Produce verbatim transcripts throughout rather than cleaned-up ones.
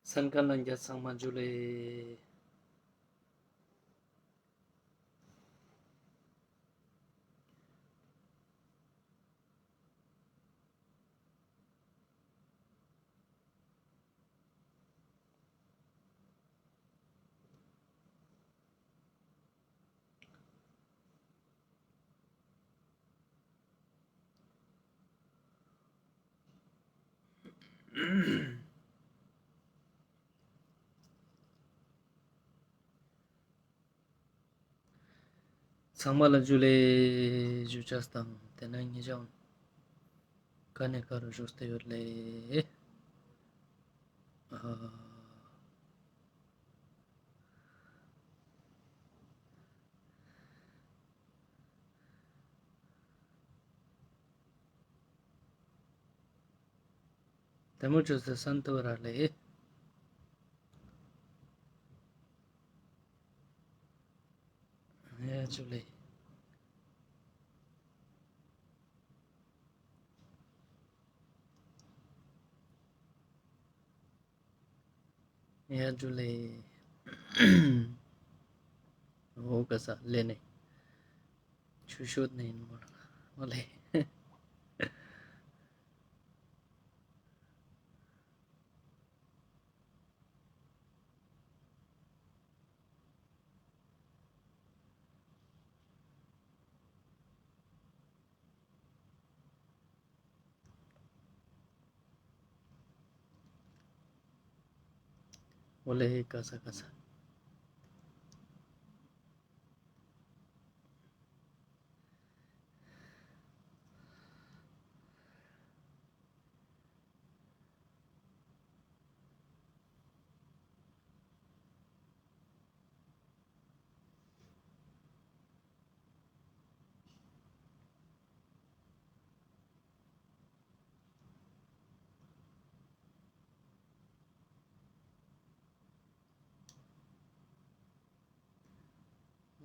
མཚན་མཁན་ལྷན་རྒྱས་ཚང་མ་ཇུ་ལེ། ཚང་མ་ལ་ཇུ་ལེ་ཞུ་ཅེས་དང་། ཏེ་ནེ་ཉེ་ཞའོ་ཀ་ནེ་ཀ་རུ་བཞུགས་ཏེ་ཡོད་ལེ། ཨ། ཏེ་མོ་ཅོས་ཏེ་སན་ཏོ་ར་ལེ། ཡ་ཇུ་ལེ། ཡ་ཇུ་ལེ། འོ་ཀ་ས་ལེ་ནེ། ཆུ་ཤོད་ནེ་ཨིན་མོལ་ལེ། འོ་ལེ་ཀ་ས་ཀ་ས།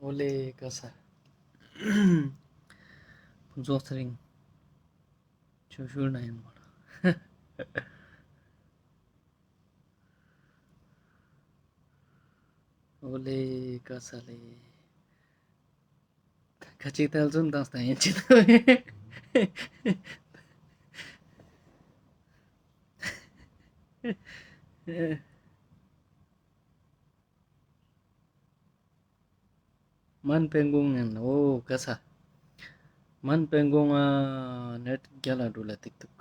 འོ་ལེ་ཀ་ས། ཕུན་ཚོགས་ཚེ་རིང་། ཆུ་ཤུར་ན་ཡིན་མོ་ལ། འོ་ལེ་ཀ་ས་ལེ། ཁ་ཅིག་ཏལ་ཙུན་དང་སྟན་ཡིན་ཅི་ཏོ། མན་པེན་གུང་ཨིན། འོ་ཀ་ས། མན་པེན་གུང་ང་ནེཊ་རྒྱལ་ལ་འགྲུལ་ལ་ཏིག་ཏུག།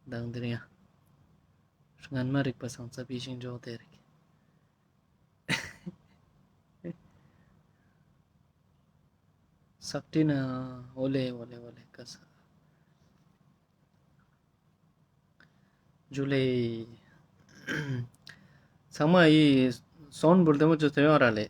མདང་དེ་རིང་ཡ། སྔན་མ་རིག་པ་སང་ཙ་པི་ཤིང་འཇོག་དེ་རིག། སག་ཏི་ན། འོ་ལེ་འོ་ལེ་འོ་ལེ་ཀ་ས། ཇུ་ལེ། ཚང་མ་ཡི་སོན་བུར་དེ་མོ་ཅོས་ཏེ་ཡོང་ར་ལེ།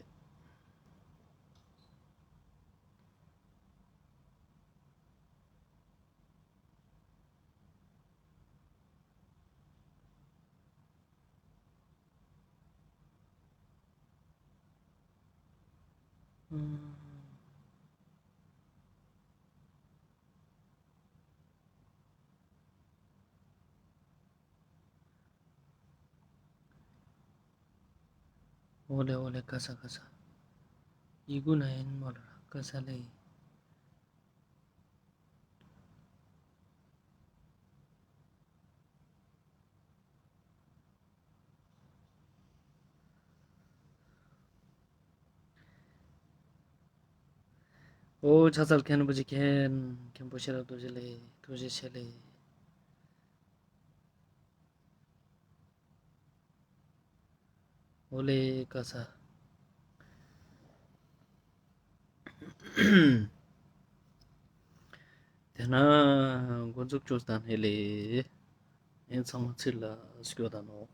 འོ་ལེ་འོ་ལེ་ཀ་ས་ཀ་ས། ཡི་གུ་ན་ཡིན་མོ་ལ་ཀ་ས་ལེ། འོ་ཕྱག་འཚལ་མཁན་པོ་ཅིག་མཁན་མཁན་པོ་ཤེས་རབ་རྡོ་རྗེ་ལེ། ཐུགས་རྗེ་ཆེ་ལེ། འོ་ལེ་ཀ་ས། དེ་ན་འགོ་འཛུགས་ཅོས་ཏེ་ཧེ་ལེ། ཨེ་ཚང་མ་ཚིར་ལ་སྐྱོད་ད་ནོག།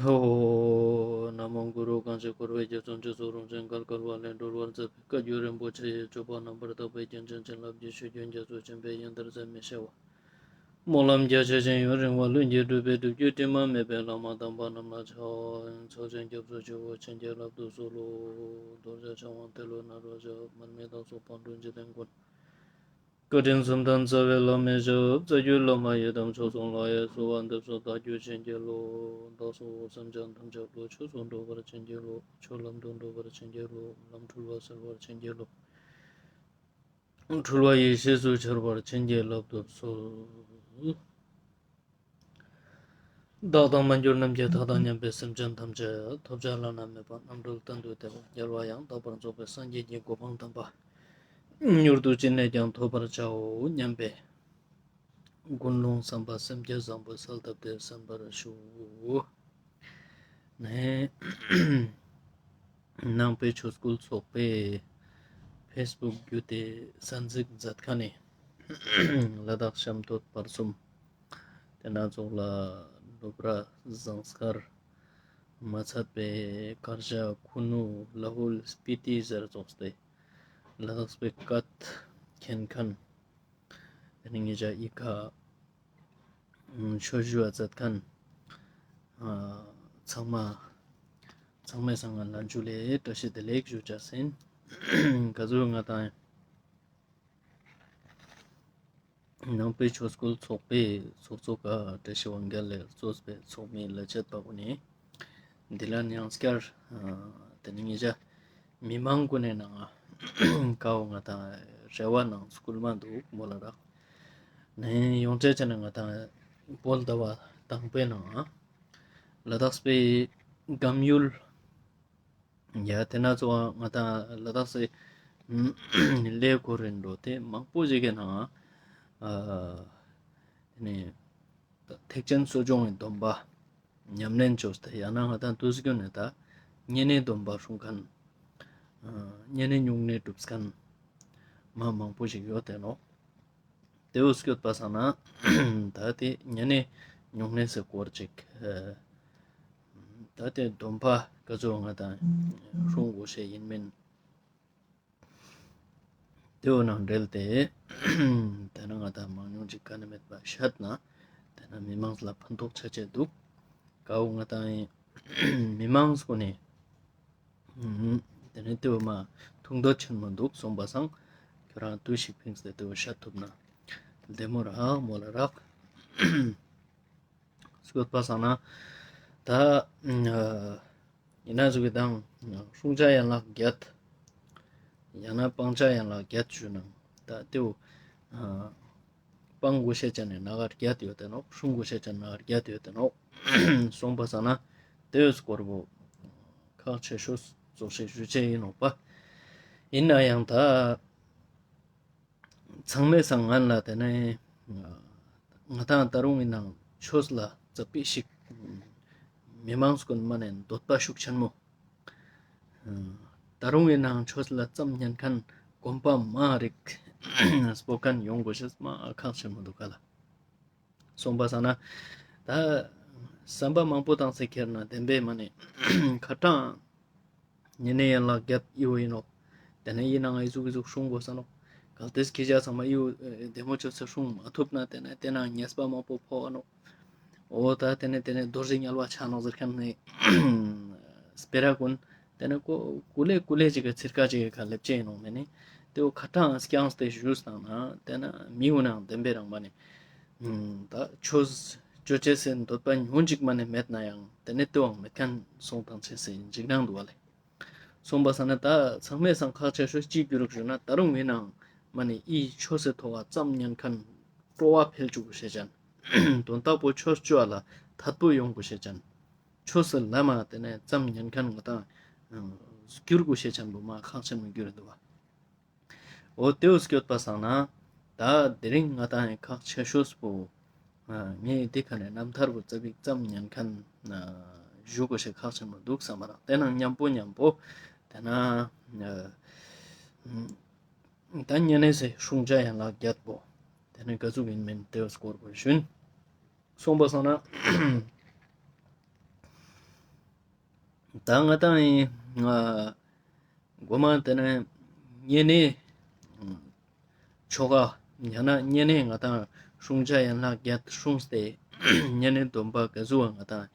ཨོ། ན་མོ་གུ་རུ། གང་ཞིག་འཁོར་བའི་རྒྱ་མཚོ་འཇིགས་སུ་རུང་ཞིང་བརྒལ་དཀའ་བ་ལས་སྒྲོལ་བར་མཛད་པའི་བཀའ་བརྒྱུད་རིན་པོ་ཆེ་ཡི་སྤྱོད་པ་རྣམ་པར་དག་པའི་རྒྱན་ཅན་བྱིན་རླབས་ཀྱི་ཆུ་རྒྱུན་རྒྱ་མཚོ་ཆེན་པོའི་ཡོན་ཏན་ཟད་མི་ཤེས་པ། སྨོན་ལམ་རྒྱ་ཆེ་ཞིང་ཡུན་རིང་བ་ལྷུན་གྱིས་གྲུབ་པའི་སྒྲུབ་བརྒྱུད་དྲི་མ་མེད་པའི་བླ་མ་དམ་པ་རྣམས་ལ་ཕྱག་འཚལ་ཞིང་སྐྱབས་སུ་མཆིའོ། བྱིན་གྱིས་བརླབ་ཏུ་གསོལ་ལོ། རྡོ་རྗེ་འཆང་དབང་ཏེ་ལོ་ནཱ་རོ་ཞབས། མར་མི་དྭགས་སོགས་ཕག་གྲུ་འཇིག་རྟེན་མགོན། བཀའ་དྲིན་གསུམ་ལྡན་རྩ་བའི་བླ་མའི་ཞབས། རྩ་བརྒྱུད་བླ་མ་ཡི་དམ་མཆོག་གསུམ་ལ་ཡི་གསོལ་བ་འདེབས་སོ། བདག་རྒྱུད་བྱིན་གྱིས་རློབས། བདག་སོགས་སེམས་ཅན་ཐམས་ཅད་བློ་ཆོས་སུ་འགྲོ་བར་བྱིན་གྱིས་རློབས། ཆོས་ལམ་དུ་འགྲོ་བར་བྱིན་གྱིས་རློབས། ལམ་འཁྲུལ་བ་སེལ་བར་བྱིན་གྱིས་རློབས། འཁྲུལ་བ་ཡེ་ཤེས་སུ་འཆར་བར་བྱིན་གྱིས་བརླབ་ཏུ་གསོལ། བདག་དང་མ་གྱུར་ནམ་མཁའི་མཐའ་དང་མཉམ་པའི་སེམས་ཅན་ཐམས་ཅད་ཐོབ་བྱ་བླ་ན་མེད་པ་རྣམ་གྲོལ་གཏན་དུ་བདེ་བ་རྒྱལ་བ་ཡང་དག་པར་རྫོགས་པའི་སངས་རྒྱས་ཀྱི་གོ་འཕང་དམ་པ་མྱུར་དུ་ཅི་ནས་ཀྱང་ཐོབ་པར་བྱའོ་སྙམ་པའི་ཀུན་སློང་བསམ་པ་སེམས་བསྐྱེད་བཟང་པོ་གསལ་བཏབ་སྟེ་གསན་པར་ཞུ། ནས་ནང་པའི་ཆོས་སྐུལ་ཚོགས་པའི་ཕེས་བུག་བརྒྱུད་དེ་གསན་གཟིགས་མཛད་མཁན་ནི་ལ་དྭགས་གཤམ་སྟོད་བར་གསུམ། དེ་ན་ཚོགས་ལ་ནུབ་ར་ཟངས་དཀར་མ་ཚད་པའི་དཀར་ཆ་ཁུ་ནུ་ལ་ཧུལ་སྤི་ཏི་ཟེར་ཚོགས་ཏེ་ལ་དྭགས་པའི་སྐད་མཁྱེན་མཁན། དེ་ནི་ངེད་ཅག་ཨི་ཁ་ཆོས་ཞུ་བ་མཛད་མཁན་ཚང་མ་ཚང་མའི་སང་ང་ལ་འཇུ་ལེ་བཀྲ་ཤིས་བདེ་ལེགས་ཞུ་བྱ་ཟིན། ག་ཟུག་ང་དང་ནང་པའི་ཆོས་སྐུལ་ཚོགས་པའི་ཚོགས་གཙོ་ཀ་བཀྲ་ཤིས་དབང་རྒྱལ་ལས་གཙོས་པའི་ཚོགས་མི་ལ་ཆད་པ་གུན་ནི་འདི་ལ་ཉང་སྐྱར་དེ་ནི་ངེད་ཅག་མི་མང་གུན་ནི་ནང་ཀའོ་ང་དང་རེ་བ་ནང་སྐུལ་མ་འདུག་མོལ་ལ་རག། ནས་ཡོང་ཆ་ཆ་ནས་ང་དང་བོད་ཟླ་བ་དང་པོའི་ནང་ལ་དྭགས་པའི་སྒམ་ཡུལ་ཡ་དེ་ན་ཚོ་ང་དང་ལ་དྭགས་སི་ལས་འཁོར་རིན་འགྲོ་དེ་མང་པོ་ཞིག་གི་ནང་ཨ་ནི་ཐེག་ཆེན་གསོ་སྦྱོང་གི་སྡོམ་པ་ཉམས་ལེན་བཅོས་ཏེ་ཡང་ན་ང་དང་དུས་རྒྱུན་ནས་ད་བསྙེན་གནས་སྡོམ་པ་སྲུང་མཁན་བསྙེན་གནས་སྨྱུང་གནས་སྒྲུབ་མཁན་མ་མང་པོ་ཞིག་ཡོད་དེ་ནོག། དེ་བོ་སྐྱོད་པ་སང་ན་ད་དེ་བསྙེན་གནས་སྨྱུང་གནས་སི་སྐོར་ཅིག་ད་དེ་སྡོམ་པ་ག་ཚོད་ང་དང་སྲུང་དགོས་ཤེས་ཡིན་མིན། དེ་བོ་ནང་འབྲེལ་ཏེ་དེ་ན་ང་དང་མང་ཉུང་ཅིག་ག་ནི་མེད་པ་བཤད་ན་དེ་ན་མི་མང་ལ་ཕན་ཐོགས་ཆ་ཆེ་འདུག། ཀའོ་ང་དང་མི་མང་སྐུ་ནས་དེ་ནས་དེ་བོ་མ་ཐུགས་འདོད་ཆེན་མོ་འདུག་སོང་པ་སང་ཁྱོད་རང་དུས་ཤིག་ཕིངས་ཏེ་དེ་བོ་བཤད་ཐུབ་ན་བདེ་མོ་རག་མོ་ལ་རག། སྐྱོད་པ་སང་ན་ད་ཨ་ཡིན་ན་ཟུག་གི་དང་སྲུང་བྱ་ཡན་ལག་བརྒྱད། ཡང་ན་སྤང་བྱ་ཡན་ལག་བརྒྱད་ཞུ་ན་ད་དེའུ་ཨ་སྤང་དགོས་ཤེས་ཅན་ནི་ནང་བརྒྱད་ཡོད་དེ་ནོག། སྲུང་དགོས་ཤེས་ཅན་ནང་བརྒྱད་ཡོད་དེ་ནོག། སོང་པ་སང་ན་དེའུ་སྐོར་བོ་ཁག་ཆེ་ཤོས་ཙོགས་ཤིག་ཞུ་ཆེ་ཡིན་ནོག་པ། ཡིན་ན་ཡང་ད་ཚང་མའི་སང་ང་ལ་དེ་ནས་ང་དང་ད་རུང་ཡིན་ནའང་ཆོས་ལ་ཙ་པིག་ཞིག་མི་མང་སྐུ་མ་ནས་འདོད་པ་ཤུགས་ཆེན་མོ། ད་རུང་ཡིན་ནའང་ཆོས་ལ་ཙམ་ཉན་མཁན་གོམ་པ་མ་རིག་སྤོ་མཁན་ཡོང་དགོས་ཤེས་མ་ཁག་ཆེན་མོ་འདུག་ག་ལ། སོང་པ་སང་ན་ད་བསམ་པ་མང་པོ་བཏང་སྟེ་ཁྱེར་ན་བདེན་པས་མ་ནི་ཁ་གྲངས་བསྙེན་གནས་ཡན་ལག་བརྒྱད་ཨི་བོ་ཡིན་ནོག། དེ་ནས་ཡིན་ནའང་ཨི་ཟུག་ཨི་ཟུག་སྲུང་དགོས་ས་ནོག། གལ་ཏེ་ཁྱེད་ཅག་ཚང་མ་ཨི་བོ་བདེ་མོ་ཅོས་ཏེ་སྲུང་མ་ཐུབ་ན་དེ་ནས་དེ་ནང་ཉེས་པ་མང་པོ་ཕོག་ག་ནོག། འོ་ད་དེ་ནས་དེ་ནས་རྡོ་རྗེ་དམྱལ་བ་ཆ་ནོག་ཟེར་མཁན་ནི་སྤེ་ར་ཀུན། དེ་ནས་ཀོ་ཀུ་ལེ་ཀུ་ལེ་ཅིག་གི་ཚིར་ཀ་ཅིག་གི་ཁ་ལེབ་ཅེས་ཡིན་ནོག་མེ་ནི། དེ་བོ་ཁ་གྲངས་རྐྱང་སྟེ་ཞུས་བཏང་ན་དེ་ན་མི་འུ་ནང་བདེན་པའི་རང་མ་ནི། ད་ཆོས་ཅོ་ཅེས་སི་འདོད་པ་ཉུང་ཅིག་མ་ནི་མེད་ན་ཡང་དེ་ནས་དེ་བོ་མེད་མཁན་སོང་བཏང་ཅེས་སི་འཇིགས་སྣང་འདུག་བ་ལེ། སོང་པ་སང་ན་ད་ཚང་མའི་སང་ཁག་ཆེ་ཤོས་ཅིག་རྒྱུ་རུག་ཞུ་ན་ད་རུང་ཡིན་ནའང་མ་ནི་ཨི་ཆོས་སི་ཐོག་ག་ཙམ་ཉན་མཁན་སྤྲོ་བ་འཕེལ་བཅུག་དགོས་ཤེས་ཅན། དོན་དག་པོ་ཆོས་ཅོ་བ་ལ་དད་པོ་ཡོང་དགོས་ཤེས་ཅན། ཆོས་སི་ལམ་མ་དེ་ནས་ཙམ་ཉན་མཁན་ང་དང་འགྱུར་དགོས་ཤེས་ཅན་པོ་མ་ཁག་ཆེན་མོ་འགྱུར་འདུག་བ། འོ་དེའུ་སྐྱོད་པ་སང་ན་ད་དེ་རིང་ང་དང་ཁག་ཆེ་ཤོས་པོ་ངས་འདི་ཁ་ནས་རྣམ་ཐར་བོ་ཙ་པིག་ཙམ་ཉན་མཁན་ཞུ་དགོས་ཤེས་ཁག་ཆེན་མོ་འདུག་བསམ་པ་རག། དེ་ནང་མཉམ་པོ་མཉམ་པོ་དེ་ན་ད་བསྙེན་གནས་སི་སྲུང་བྱ་ཡན་ལག་བརྒྱད་པོ་དེ་ནས་ག་ཟུག་ཡིན་མིན་དེའུ་སྐོར་བོ་ཞུན། སོང་པ་སང་ན་ད་ང་དང་ཡིན་ང་གོ་མ་དེ་ནས་བསྙེན་གནས་ཆོ་ག་ཡང་ན་བསྙེན་གནས་ང་དང་སྲུང་བྱ་ཡན་ལག་བརྒྱད་སྲུངས་ཏེ་བསྙེན་གནས་སྡོམ་པ་ག་ཟུག་བ་ང་དང་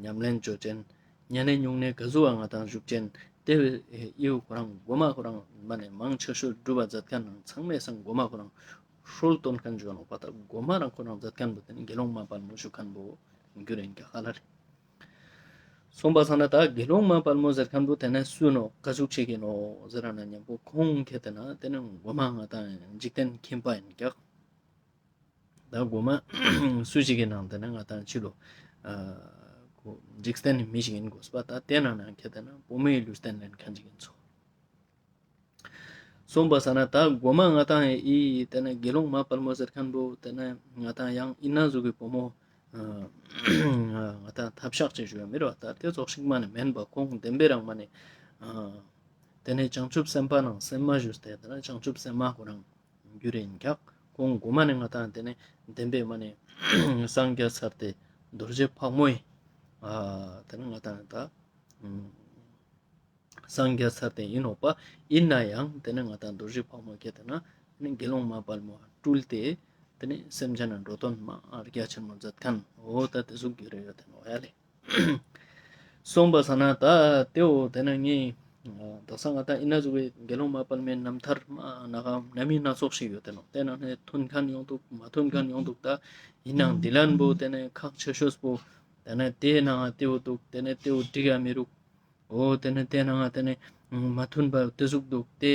ཉམས་ལེན་ཅོ་ཅན། བསྙེན་གནས་སྨྱུང་གནས་ག་ཟུག་བ་ང་དང་བཞུགས་ཅན། ཏེ་བོ་ཨི་བོ་ཁོ་རང་གོ་མ་ཁོ་རང་མ་ནེ་མང་ཆེ་ཤོས་སྒྲུབ་པ་མཛད་ཁན་ནང་ཚང་མའི་སང་གོ་མ་ཁོ་རང་སྲོལ་ཏོན་ཁན་ཞུ་ནོག་པ། ད་གོ་མ་རང་ཁོ་རང་མཛད་ཁན་བོ་ཏེ་ནེ་དགེ་སློང་མ་དཔལ་མོ་ཞུ་ཁན་བོ་གྱུར་ཨིན་ཀྱག་ཧ་ལ་ལེ། སོང་པ་སང་ན་ད་དགེ་སློང་མ་དཔལ་མོ་ཟེར་ཁན་བོ་ཏེ་ནེ་སུ་ནོག་ཀ་ཟུག་ཅིག་ཨིན་ནོག་ཟེར་ན་ཉམ་པོ་ཁོང་ཁེ་ཏེ་ན་ཏེ་ནེ་གོ་མ་ང་ཏང་འཇིག་རྟེན་ཁྱིམ་པ་ཨིན་ཀྱག། ད་གོ་མ་སུ་ཞིག་གི་ནང་ཏེ་ནེ་ང་ཏང་ཅི་ལོ་ཨ་འཇིག་རྟེན་མི་ཞིག་ཨིན་དགོས་པ། ད་ཏེ་ནང་ན་ཁེ་ཏེ་ན་བུ་མོའི་ལུས་རྟེན་ལེན་ཁན་ཞིག་ཨིན་ཚོ། སོང་པ་སང་ན་ད་གོ་མ་ང་ཏང་ཨི་ཏེ་ནེ་དགེ་སློང་མ་དཔལ་མོ་ཟེར་ཁན་བོ་ཏེ་ནེ་ང་ཏང་ཡང་ཨི་ན་ཟུག་གི་བུ་མོ་ཨ་ང་ཏང་ཐབས་ཤག་ཅིག་ཞུ་ཡ་མི་རོ། ད་ཏེ་ཙོགས་ཤིག་མ་ནེ་མེན་པ་ཁོང་བདེན་པའི་རང་མ་ནེ་ཨ་ཏེ་ནེ་བྱང་ཆུབ་སེམས་དཔའ་ནང་སེམས་མ་ཞུས་ཏེ་ཏེ་ནེ་བྱང་ཆུབ་སེམས་མ་ཁོ་རང་གྱུར་ཨིན་ཀྱག། ཁོང་གོ་མ་ནེ་ང་ཏང་ཏེ་ནེ་བདེན་པའི་མ་ནེ་སངས་རྒྱས་ཚར་ཏེ་རྡོ་རྗེ་ཕག་མོའི་ཨ་ཏེ་ནེ་ང་ཏང་ད་སངས་རྒྱས་ཚར་ཏེ་ཨིན་ནོག་པ། ཨིན་ན་ཡང་ཏེ་ནེ་ང་ཏང་རྡོ་རྗེ་ཕག་མོ་ཁེ་ཏེ་ན་ཏེ་ནེ་དགེ་སློང་མ་དཔལ་མོ་སྤྲུལ་ཏེ་ཏེ་ནེ་སེམས་ཅན་ལ་འགྲོ་དོན་མ་རྒྱ་ཆེན་མོ་མཛད་ཁན་འོ་ད་ཏེ་ཟུག་གྱུར་ཡོད་ཏེ་ནོག་ཡ་ལེ། སོང་པ་སང་ན་ད་ཏེ་བོ་ཏེ་ནེ་ངའི་དག་ས་ང་ཏང་ཨི་ན་ཟུག་གི་དགེ་སློང་མ་དཔལ་མོའི་རྣམ་ཐར་མ་ན་ག་ན་མི་སྣ་ཚོགས་ཤིག་ཡོད་ཏེ་ནོག། ཏེ་ནང་ནེ་ཐོན་ཁན་ཡོང་དུག་མ་ཐོན་ཁན་ཡོང་དུག། ད་ཨིན་ནའང་འདི་ལན་བོ་ཏེ་ནེ་ཁག་ཆེ་ཤོས་པོ་ཏེ་ནེ་ཏེ་ནང་ཏེ་བོ་དུག། ཏེ་ནེ་ཏེ་བོ་འགྲིག་ག་མི་རུག། འོ་ཏེ་ནེ་ཏེ་ནང་ཏེ་ནེ་མ་མཐུན་པ་ཏེ་ཟུག་དུག། ཏེ་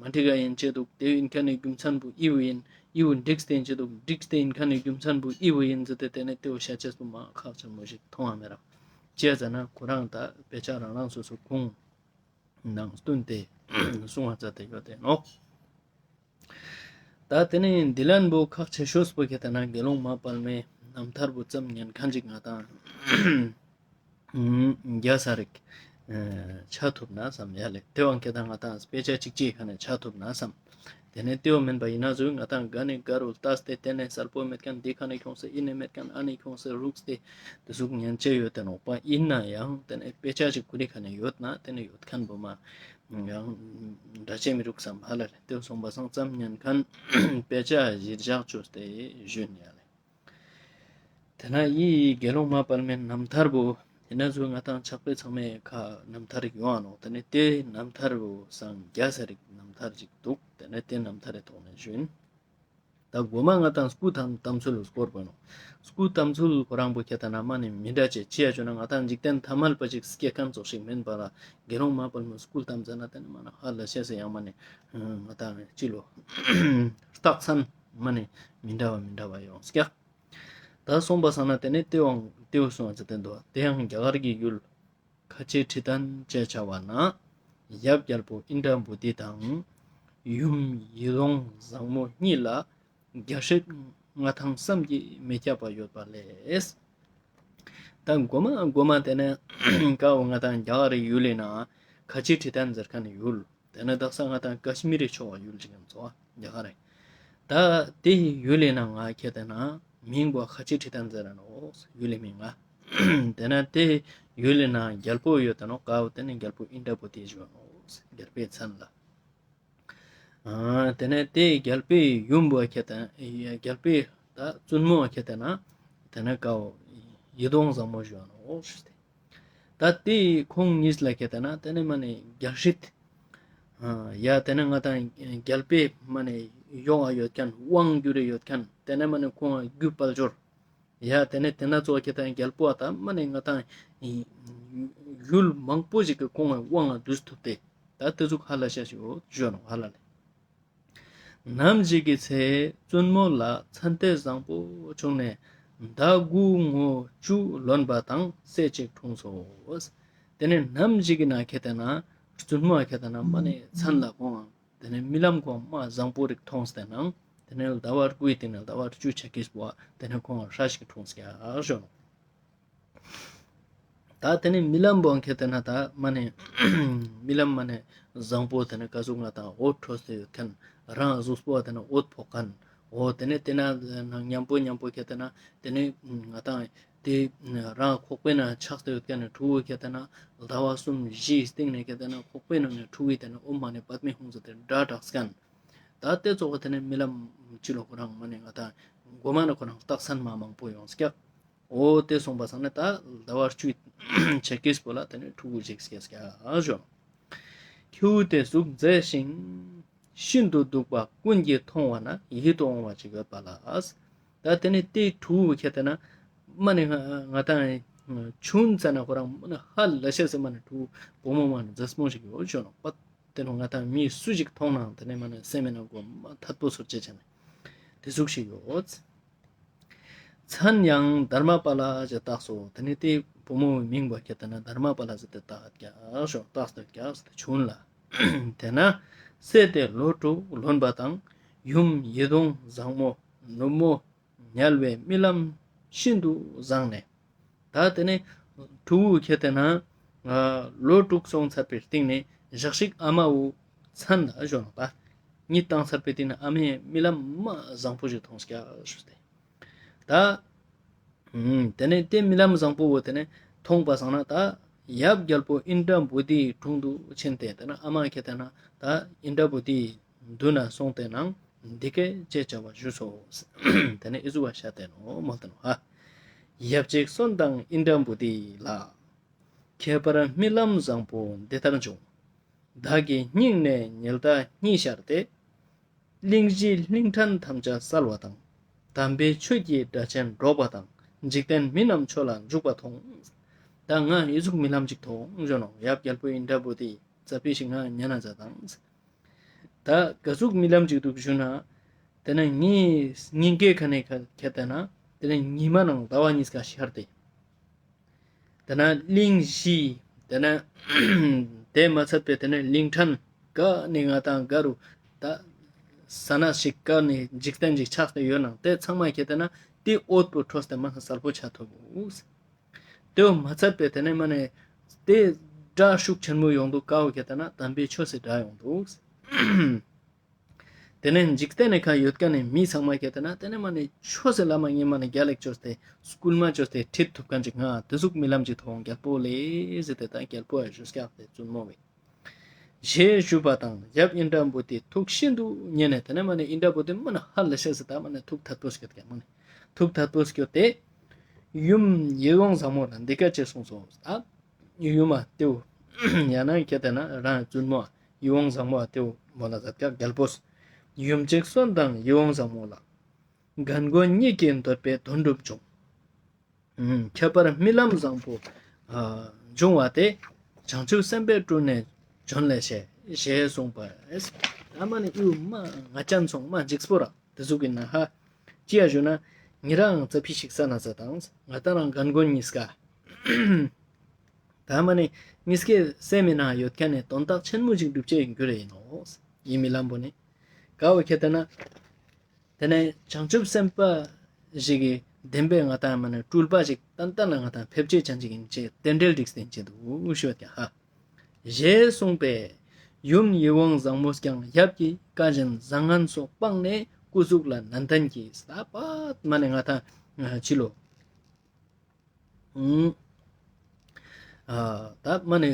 མ་འགྲིག་ག་ཨིན་ཅེས་དུག། ཏེ་ཨིན་ཁན་ནི་རྒྱུ་མཚན་བོ་ཨི་བོ་ཨིན། ཨི་བོ་འགྲིག་སྟེ་ཨིན་ཅེས་དུག། འགྲིག་སྟེ་ཨིན་ཁན་ནི་རྒྱུ་མཚན་བོ་ཨི་བོ་ཨིན་ཟེར་ཏེ་ཏེ་ནེ་ཏེ་བོ་ཤད་ཅེས་པོ་མ་ཁག་ཆེན་མོ་ཞིག་མཐོང་བ་མེད་ར། ཅིའ་ཟེར་ན་ཁོ་རང་ད་དཔེ་ཆ་རང་རང་སོ་སོ་ཁུངས་ནང་བསྟུན་ཏེ་གསུང་བ་མཛད་དེ་ཡོད་ཏེ་ནོག། ད་ཏེ་ནེ་འདི་ལན་བོ་ཁག་ཆེ་ཤོས་པོ་ཁེ་ཏེ་ན་དགེ་སློང་མ་དཔལ་མོའི་རྣམ་ཐར་བོ་ཙམ་ཉན་ཁན་ཅིག་ང་ཏང་རྒྱ་ས་རིག་ཆ་ཐུབ་ན་སམ་ཡ་ལེ། ཏེ་བོ་ཁེ་ཏེ་ང་ཏང་དཔེ་ཆ་ཅིག་ཅིག་ཁ་ནེ་ཆ་ཐུབ་ན་སམ། ཏེ་ནེ་ཏེ་བོ་མེན་པ་ཨིན་ན་ཟུག་ང་ཏང་ག་ནེ་ག་རུ་ལྟས་ཏེ་ཏེ་ནེ་སལ་པོ་མེད་ཁན་འདི་ཁ་ནེ་ཁྱོངས་ཏེ་ཨི་ནེ་མེད་ཁན་ཨ་ནེ་ཁྱོངས་ཏེ་རུགས་ཏེ་ཏེ་ཟུག་ཉན་ཅེས་ཡོད་ཏེ་ནོག་པ། ཨིན་ན་ཡང་ཏེ་ནེ་དཔེ་ཆ་ཅིག་ཀུ་རེ་ཁ་ནེ་ཡོད་ན་ཏེ་ནེ་ཡོད་ཁན་བོ་མ་ཡང་འདྲ་ཅེས་མི་རུག་སམ་ཧ་ལ་ལེ། ཏེ་བོ་སོང་པ་སང་ཙམ་ཉན་ཁན་དཔེ་ཆ་གཞིར་བཞག་ཅོས་ཏེ་ཞུ་ཡིན་ཡ་ལེ། ཏེ་ན་ཨི་དགེ་སློང་མ་དཔལ་མོའི་རྣམ་ཐར་བོ་ཏེ་ན་ཟུག་ང་ཏང་ཕྱག་དཔེ་ཚང་མའི་ཁ་རྣམ་ཐར་ཡོང་ང་ནོག། ཏེ་ནེ་ཏེ་རྣམ་ཐར་བོ་སང་རྒྱ་ས་རིག་རྣམ་ཐར་ཅིག་དུག། ཏེ་ནེ་ཏེ་རྣམ་ཐར་རི་ཐོག་ནེ་ཞུ་ཡིན། ད་གོ་མ་ང་ཏང་སྐུ་ཐམ་ཐམ་ཚུལ་སྐོར་པོ་ནོག། སྐུ་ཐམ་ཚུལ་ཁོ་རང་བོ་ཁེ་ཏེ་ན་མ་ནེ་མི་འདྲ་ཅེས་ཅིའ་ཅོ་ན་ང་ཏང་འཇིག་རྟེན་ཐ་མལ་པ་ཅིག་སྐྱེ་ཁན་ཙོགས་ཤིག་མེན་པ་ལ་དགེ་སློང་མ་དཔལ་མོའི་སྐུ་ཐམ་ཟེར་ན་ཏེ་ནེ་མ་ན་ཧ་ལ་ཤེས་སེ་ཡང་མ་ནེ་ང་ཏང་ཅི་ལོ་རྟགས་མཚན་མ་ནེ་མི་འདྲ་བ་མི་འདྲ་བ་ཡོང་སྐྱག། ད་སོང་པ་སང་ན་ཏེ་ནེ་ཏེ་བོ་ཏེ་བོ་སོང་ཟེར་ཏེ་འདུག། དེ་ཡང་རྒྱ་གར་གྱི་ཡུལ་ཁ་ཆེ་ཁྲི་སྟན་ཅེས་བྱ་བ་ན་ཡབ་རྒྱལ་པོ་ཨིནྡྲ་བྷུ་ཏི་དང་ཡུམ་ཡིད་འོང་བཟང་མོ་གཉིས་ལ་རྒྱལ་སྲིད་མངའ་ཐང་བསམ་གྱིས་མི་ཁྱབ་པ་ཡོད་པ་ལས། ད་གོ་མ་གོ་མ་ཏེ་ནེ་ཀ་བོ་ང་ཏང་རྒྱ་གར་ཡུལ་ལི་ན་ཁ་ཆེ་ཁྲི་སྟན་ཟེར་ཁན་ཡུལ། ཏེ་ནེ་དག་ས་ང་ཏང་ཀ་ཤི་མིར་རི་ཕྱོགས་ཡུལ་ཅིག་ཡང་ཚོ་རྒྱ་གར་རེ། ད་ཏེ་ཡུལ་ལི་ན་ང་ཁྱེད་ཏེ་ན་མིང་བོ་ཁ་ཆེ་ཁྲི་སྟན་ཟེར་ར་ནོག་ཡུལ་ལི་མིང་ང་། ཏེ་ནེ་ཏེ་ཡུལ་ལི་ན་རྒྱལ་པོ་ཡོད་ཏེ་ནོག་ཀ་བོ་ཏེ་ནེ་རྒྱལ་པོ་ཨིནྡྲ་བྷུ་ཏི་ཞུ་བ་ནོག་རྒྱལ་པོའི་མཚན་ལ། ཨ་ཏེ་ནེ་ཏེ་རྒྱལ་པོའི་ཡུམ་བོ་ཁྱེད་ཏེ་རྒྱལ་པོའི་ད་བཙུན་མོ་ཁྱེད་ཏེ་ན་ཏེ་ནེ་ཀ་བོ་ཡིད་འོང་བཟང་མོ་ཞུ་བ་ནོག་ཞུ་སྟེ། ད་ཏེ་ཁོང་གཉིས་ལ་ཁྱེད་ཏེ་ན་ཏེ་ནེ་མ་ནེ་རྒྱལ་སྲིད་ཡ་ཏེ་ནེ་ང་ཏང་རྒྱལ་པོའི་མ་ནེ་ཡོང་ང་ཡོད་ཁན་དབང་སྒྱུར་རེ་ཡོད་ཁན་ཏེ་ནེ་མ་ནེ་ཁོང་རྒྱུ་དཔལ་འབྱོར་ཡ་ཏེ་ནེ་ཏེ་ན་ཙོགས་ཁྱེད་ཏེ་ན་རྒྱལ་པོ་ཨ་ད་མ་ནེ་ང་ཏང་ཡུལ་མང་པོ་ཞིག་གི་ཁོང་དབང་ང་བསྡུས་ཐུབ་སྟེ་ད་ཏེ་ཟུག་ཧ་ལ་ཤ་ཞིག་འོ་ཞུ་བ་ནོག་ཧ་ལ་ལེ། ནམ་ཞིག་གི་ཚེ་བཙུན་མོ་ལ་མཚན་ལྟས་བཟང་པོ་བྱུང་ནས་ཟླ་དགུ་ངོ་བཅུ་ལོན་པ་དང་སྲས་གཅིག་འཁྲུངས་སོ། ཏེ་ནེ་ནམ་ཞིག་གི་ན་ཁྱེད་ཏེ་ན་བཙུན་མོ་ཁྱེད་ཏེ་ན་མ་ནེ་མཚན་ལ་ཁོང་ཏེ་ནེ་རྨི་ལམ་ཁོང་མ་བཟང་པོ་རིག་མཐོང་སྟེ་ནང་ཏེ་ནེ་ཟླ་བ་དགུའི་སྟེང་ནེ་ཟླ་བ་བཅུ་ཆ་ཀིས་པོ་ཏེ་ནེ་ཁོང་སྲས་ཤིག་འཁྲུངས་ཀྱག་ཞུ་ནོག། ད་ཏེ་ནེ་རྨི་ལམ་བོ་ཁྱེད་ཏེ་ན་ད་མ་ནེ་རྨི་ལམ་མ་ནེ་བཟང་པོ་ཏེ་ནེ་ཀ་ཟུག་ང་ཏང་འོད་འཕྲོས་ཏེ་ཡོད་ཁན་རང་གཟུགས་པོ་ཏེ་ནེ་འོད་ཕོག་ཁན་འོ་ཏེ་ནེ་ཏེ་ན་ཉམ་པོ་ཉམ་པོ་ཁྱེད་ཏེ་ན་ཏེ་ནེ་ང་ཏང་ཏེ་རང་ཁོག་པའི་ནང་ཆགས་ཏེ་ཡོད་ཁན་ནི་ཕྲུ་གུ་ཁྱེད་ཏེ་ན་ཟླ་བ་གསུམ་བཞིའི་སྟེང་ནེ་ཁྱེད་ཏེ་ན་ཁོག་པའི་ནང་ནེ་ཕྲུ་གུའི་ཏེ་ནེ་ཨོཾ་མ་ཎི་པདྨེ་ཧཱུྃ་ཟེར་ཏེ་སྒྲ་གྲགས་ཁན་ད་ཏེ་ཙོགས་ཏེ་ནེ་རྨི་ལམ་ཅི་ལོ་ཁོ་རང་མ་ནེ་ང་ཏང་གོ་མ་ནེ་ཁོ་རང་རྟགས་མཚན་མ་མང་པོ་ཡོང་སྐྱག། འོ་ཏེ་སོང་པ་སང་ན་ད་ཟླ་བ་བཅུའི་ཆ་ཀིས་པོ་ལ་ཏེ་ནེ་ཕྲུ་གུ་ཅིག་སྐྱེས་སྐྱག་ཞུ། ཁྱེའུ་དེ་གཟུགས་མཛེས་ཤིང་ཤིན་ཏུ་སྡུག་པ་ཀུན་གྱིས་མཐོང་བ་ན་ཡིད་དུ་འོང་བ་ཅིག་ཡོད་པ་ལ། ད་དེ་ནི་དེ་ཕྲུ་གུ་ཁྱེར་ཏེ་ན་མ་ནི་ང་ང་ཏང་ཆུན་ཙ་ན་ཁོ་རང་མ་ནི་ཧ་ལས་ཤེས་སི་མ་ནི་ཕྲུ་གུ་བུ་མོ་མ་ནི་མཛེས་མོ་ཞིག་ཡོད་ཅོ་ནོག་པ། དེ་ནི་ང་ཏང་མི་སུ་ཞིག་མཐོང་ནའང་དེ་ནི་མ་ནི་སེམས་ནང་གོ་མ་ཐད་པོ་ཚོར་ཅེས་ཆ་ནི་དེ་གཟུགས་ཤིག་ཡོད། མཚན་ཡང་དྷརྨ་པཱ་ལ་ཞེས་བཏགས་སོ། དེ་ནི་དེ་བུ་མོའི་མིང་བོ་ཁྱེར་ཏེ་ན་དྷརྨ་པཱ་ལ་ཟེར་ཏེ་བཏགས་ཀྱག་ཞོ་བཏགས་ཏེ་ཀྱག་ཟེར་ཏེ་ཆུན་ལ། དེ་ན་སྲས་དེ་ལོ་དྲུག་ལོན་པ་དང་ཡུམ་ཡིད་འོང་བཟང་མོ་ནུབ་མོ་དམྱལ་བའི་རྨི་ལམ་ཤིན་ཏུ་བཟང་ནས། ད་དེ་ནས་ཕྲུ་གུ་ཁྱེར་ཏེ་ན་ལོ་དྲུག་སོང་ཚར་བའི་སྟིང་ནས་ཞག་ཞིག་ཨ་མའི་མཚན་ལ་ཞོན་པ། གཉིད་བཏང་ཚར་བའི་སྟིང་ནས་ཨ་མའི་རྨི་ལམ་མ་བཟང་པོ་ཞིག་མཐོང་ཀྱག་ཞུས་ཏེ། ད་དེ་ནས་དེ་རྨི་ལམ་བཟང་པོ་བོ་དེ་ནས་མཐོང་པ་སང་ན་ད་ཡབ་རྒྱལ་པོ་ཨིནྡྲ་བྷུ་ཏིའི་དྲུང་དུ་ཕྱིན་ཏེ་དེ་ན་ཨ་མ་ཁྱེར་ཏེ་ན་ད་ཨིནྡྲ་བྷུ་ཏིའི་མདུན་ན་སོང་སྟེ་ནང་འདི་སྐད་ཅེས་བྱ་བ་ཞུས་སོ། དེ་ནས་ཨི་ཟུག་བ་ཤ་སྟེ་ནོ་མོལ་ཏེ་ནོ་ཧ། ཡབ་གཅིག་གསོན་དང་ཨིནྡྲ་བྷུ་ཏི་ལ། ཁྱད་པར་རྨི་ལམ་བཟང་པོ་འདི་ལྟར་བྱུང་། བདག་གི་སྙིང་ནས་ཉི་ཟླ་གཉིས་ཤར་ཏེ། གླིང་བཞི་གླིང་ཕྲན་ཐམས་ཅད་གསལ་བ་དང་། དམ་པའི་ཆོས་ཀྱི་སྒྲ་ཆེན་སྒྲོག་པ་དང་འཇིག་རྟེན་མི་རྣམས་ཆོས་ལ་འཇུག་པ་མཐོང་། ད་ང་ཨི་ཟུག་རྨི་ལམ་ཅིག་མཐོང་ཞུ་ནོ། ཡབ་རྒྱལ་པོ་ཨིནྡྲ་བྷུ་ཏི་ཙ་པིག་ཞིག་ང་ཉན་ན་མཛད་དང་། ད་ག་ཟུག་རྨི་ལམ་ཅིག་འདུག་ཞུ་ན། དེ་ནས་ངའི་སྙིང་གའི་ཁ་ནས་ཁྱེར་ཏེ་ན་དེ་ནས་ཉི་མ་ནང་ཟླ་བ་གཉིས་ཀ་ཤར་ཏེ། དེ་ནས་གླིང་བཞི། དེ་ནས་དེ་མ་ཚད་པའི་དེ་ནས་གླིང་ཕྲན་ག་ནས་ང་ཏང་ག་རུ་ད་ས་ན་ཞིག་ག་ནས་འཇིག་རྟེན་ཅིག་ཆགས་ཏེ་ཡོད་ནང་དེ་ཚང་མ་ཁྱེར་ཏེ་ན་དེ་འོད་པོ་འཕྲོས་ཏེ་མ་གསལ་པོ་ཆ་ཐུབ་བོ། དེ་མ་ཚད་པའི་དེ་ནས་མ་ནས་དེ་སྒྲ་ཤུགས་ཆེན་མོ་ཡོང་དུག་ག་བོ་ཁྱེར་ཏེ་ན་དམ་པའི་ཆོས་སི་སྒྲ་ཡོང་དུག། དེ་ནས་འཇིག་རྟེན་ནི་ཁ་ཡོད་མཁན་ནི་མི་ཚང་མ་ཁྱེར་ཏེ་ན་དེ་ནས་མ་ནས་ཆོས་སི་ལམ་ངེས་མ་ནས་རྒྱལ་ལེགས་ཅོས་ཏེ་སྐུལ་མ་ཅོས་ཏེ་ཁྲིད་ཐུབ་མཁན་ཅིག་ང་དེ་ཟུག་རྨི་ལམ་ཅིག་མཐོང་རྒྱལ་པོ་ལེ་ཟེར་ཏེ་ད་རྒྱལ་པོ་ཡ་ཞུས་ཀྱག་དེ་བཙུན་མོ་བས། ཞེས་ཞུས་པ་དང་ཡབ་ཨིནྡྲ་བྷུ་ཏི་ཐུགས་ཤིན་ཏུ་མཉེས་ནས། དེ་ནས་མ་ནས་ཨིནྡྲ་བྷུ་ཏི་མ་ནས་ཧ་ལས་ཤེས་སི་ད་མ་ནས་ཐུགས་ཐད་པོ་སྐྱོད་ཀྱག་མ་ནས་ཐུགས་ཐད་པོ་སྐྱོད་དེ། ཡུམ་ཡིད་འོང་བཟང་མོ་ལ་འདི་སྐད་ཅེས་གསུངས་སོ། ད་ཡུམ་མ་ཏེའུ་ཡང་ན་ཁྱེར་ཏེ་ན་རང་བཙུན་མོ་ཡིད་འོང་བཟང་མོ་ཏེའུ་མོལ་ལ་མཛད་ཀྱག་རྒྱལ་པོས། ཡུམ་གཅིག་གསོན་དང་ཡིད་འོང་བཟང་མོ་ལ། རྒན་རྒོན་གཉིས་ཀྱིས་འདོད་པའི་དོན་འགྲུབ་བྱུང་། ཁྱད་པར་རྨི་ལམ་བཟང་པོ་བྱུང་བ་དེ། བྱང་ཆུབ་སེམས་དཔའི་སྤྲུལ་ནས་བྱོན་ལེ་ཤ་ཞེས་གསུངས་པ། ཨ་མ་ནི་ཡུམ་མ་ང་ཅན་སོང་མ་འཇིགས་པོ་ར་དེ་ཟུག་ཡིན་ན་ཧ། ཅི་ཡ་ཞུ་ན་ཉེ་རང་ཙ་པིག་ཞིག་ས་ན་ས་དང་ང་ཏང་རང་རྒན་རྒོན་གཉིས་ཀ། ད་མ་ནི་གཉིས་ཀའི་སེམས་མི་ནང་ཡོད་མཁན་ནི་དོན་དག་ཆེན་མོ་ཞིག་འགྲུབ་ཅེས་ཡིན་རྒྱུ་རེ་ཡིན་ནོ། ཡིད་རྨི་ལམ་པོ་ནི། ག་བོ་ཁྱེར་ཏེ་ན། དེ་ནས་བྱང་ཆུབ་སེམས་དཔའ་ཞིག་གི་བདེན་པའི་ང་ཏང་མ་ནི་སྤྲུལ་པ་ཞིག་ཏན་ཏན་ལ་ང་ཏང་ཕེབས་ཅེས་ཅན་ཅིག་ཡིན་ཅེས་རྟེན་འབྲེལ་འགྲིག་སྟེ་ཡིན་ཅེས་འདུག་ཞུ་བ་ཀྱང་ཧ། ཞེས་གསུངས་པས། ཡུམ་ཡིད་འོང་བཟང་མོས་ཀྱང་ཡབ་ཀྱི་བཀའ་བཞིན་བཟང་ངན་སོགས་སྤངས་ནས་སྐུ་གཟུགས་ལ་ནན་ཏན་གྱིས། ད་པད་མ་ནི་ང་ཏང་ཕྱི་ལོ། ཨུམ། ཨ་ད་མ་ནི་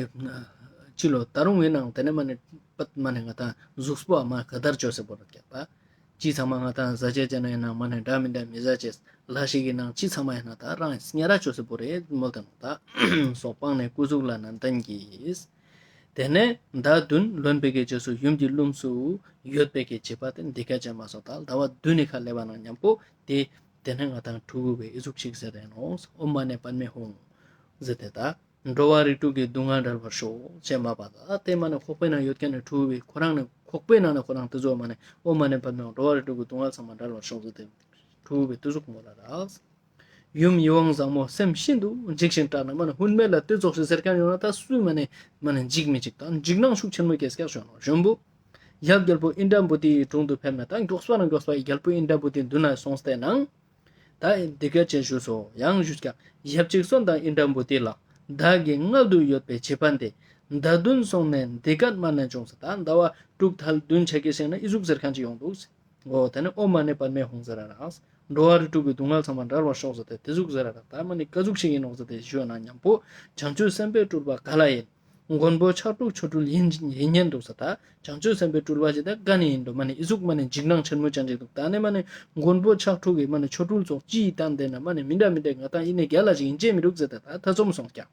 ཕྱི་ལོ་ད་རུང་ཡིན་ནང་དེ་ནས་མ་ནི་པད་མ་ནི་ང་ཏང་གཟུགས་པོ་མ་ག་དར་ཅོས་སེ་བོར་ཀྱག་པ། ཅི་ཚང་མ་ང་ཏང་ཟ་ཅེས་ཅན་ཡིན་ནང་མ་ནི་འདྲ་མི་འདྲ་མི་ཟ་ཅེས་ལ་ཞིག་ཡིན་ནང་ཅི་ཚང་མ་ཡིན་ན་ད་རང་སྙ་ར་ཅོས་སེ་བོར་རེད་མོལ་ཏེ་ནོ། ད་སོགས་སྤངས་ནས་སྐུ་གཟུགས་ལ་ནན་ཏན་གྱིས། དེ་ནས་ཟླ་བདུན་ལོན་པའི་གི་རྗེས་སུ་ཡུམ་གྱི་ལྷུམས་སུ་ཡོད་པའི་གི་བྱེད་པ་དེ་འདི་སྐད་ཅེས་སྨྲས་སོ། ད་ཟླ་བ་བདུན་ནི་ཁ་སླེབས་པ་ན་མཉམ་པོ་དེ། དེ་ནས་ང་ཏང་ཕྲུ་གུ་བས་ཨི་ཟུག་ཅིག་ཟེར་ཏེ་ནོ། ཨོཾ་མ་ཎི་པདྨེ་ཧཱུྃ་ཟེར་ཏེ་ད། འགྲོ་བ་རིགས་དྲུག་གི་སྡུག་བསྔལ་བྲལ་བར་ཤོག་ཅེས་སྨྲས་པ་ད་དེ་མ་ནི་ཁོག་པའི་ནང་ཡོད་མཁན་ནི་ཕྲུ་གུ་བས་ཁོ་རང་ནི་ཁོག་པའི་ནང་ནས་ཁོ་རང་དེ་ཟུག་མ་ནི་ཨོཾ་མ་ཎི་པདྨེ་ཧཱུྃ་འགྲོ་བ་རིགས་དྲུག་གི་སྡུག་བསྔལ་ཚང་མ་བྲལ་བར་ཤོག་ཟེར་ཏེ་ཕྲུ་གུ་བས་དེ་ཟུག་མོལ་ལ་རགས། ཡུམ་ཡིད་འོང་བཟང་མོ་སེམས་ཤིན་ཏུ་འཇིགས་ཤིང་སྐྲག་ནས། མ་ནི་ཧུན་མེད་ལ་དེ་ཙོགས་ཤིག་ཟེར་མཁན་ཡོང་ན་ད་སུ་མ་ནི་མ་ནི་འཇིགས་མི་འཇིགས་ད་འཇིགས་སྣང་ཤུགས་ཆེན་མོ་སྐྱེས་སྐྱག་ཞོན་ནོ་གཞོན་པོ། ཡབ་རྒྱལ་པོ་ཨིནྡྲ་བྷུ་ཏིའི་དྲུང་དུ་ཕེབས་ནས་ད་མགྱོགས་པ་ན་མགྱོགས་པ་ཡི་རྒྱལ་པོ་ཨིནྡྲ་བྷུ་ཏིའི་མདུན་ན་སོང་སྟེ་ནང་། ད་འདི་སྐད་ཅེས་ཞུས་སོ། ཡང་ཞུས་ཀྱང་ཡབ་གཅིག་གསོན་དང་ཨིནྡྲ་བྷུ་ཏི་ལ། བདག་གི་མངལ་དུ་ཡོད་པའི་བྱེད་པ་འདི། ཟླ་བདུན་སོང་ནས་འདི་སྐད་མ་ནས་བྱུང་ཟེར། ད་ཟླ་བ་དྲུག་ཐལ་བདུན་ཆ་གི་ཞིག་ན་ཨི་ཟུག་ཟེར་མཁན་ཅིག་ཡོང་འདུག་ཟེར། འོ་དེ་ནས་ཨོཾ་མ་ཎི་པདྨེ་ཧཱུྃ་ཟེར་ར་རགས། འགྲོ་བ་རིགས་དྲུག་གི་སྡུག་བསྔལ་ཚང་མ་བྲལ་བར་ཤོག་ཟེར་ཏེ་དེ་ཟུག་ཟེར་ར་རགས། ད་མ་ནི་ག་ཟུག་ཞིག་ཡིན་ནོག་ཟེར་ཏེ་ཞུས་ན་མཉམ་པོ་བྱང་ཆུབ་སེམས་དཔའི་སྤྲུལ་པ་ག་ལ་ཡིན། མགོན་པོ་ཕྱག་དྲུག་ཆོ་འཕྲུལ་ཡིན་ཡིན་ཉན་འདུག་ས། ད་བྱང་ཆུབ་སེམས་དཔའི་སྤྲུལ་པ་ཞིག་ད་ག་ནས་ཡིན་འདུག་མ་ནི་ཨི་ཟུག་མ་ནི་འཇིགས་སྣང་ཆེན་མོ་ཅན་ཅིག་འདུག་ད་ནི་མ་ནི་མགོན་པོ་ཕྱག་དྲུག་གི་མ་ནི་ཆོ་འཕྲུལ་ཙོགས་ཅི་ཡི་སྟན་དེ་ན་མ་ནི་མི་འདྲ་མི་འདྲ་ང་ད་ཡིན་ནི་རྒྱལ་ལ་ཞིག་ཡིན་ཅེས་མི་འདུག་ཟེར་ཏེ་ད་ཐ་ཚོམ་སོང་ཀྱག་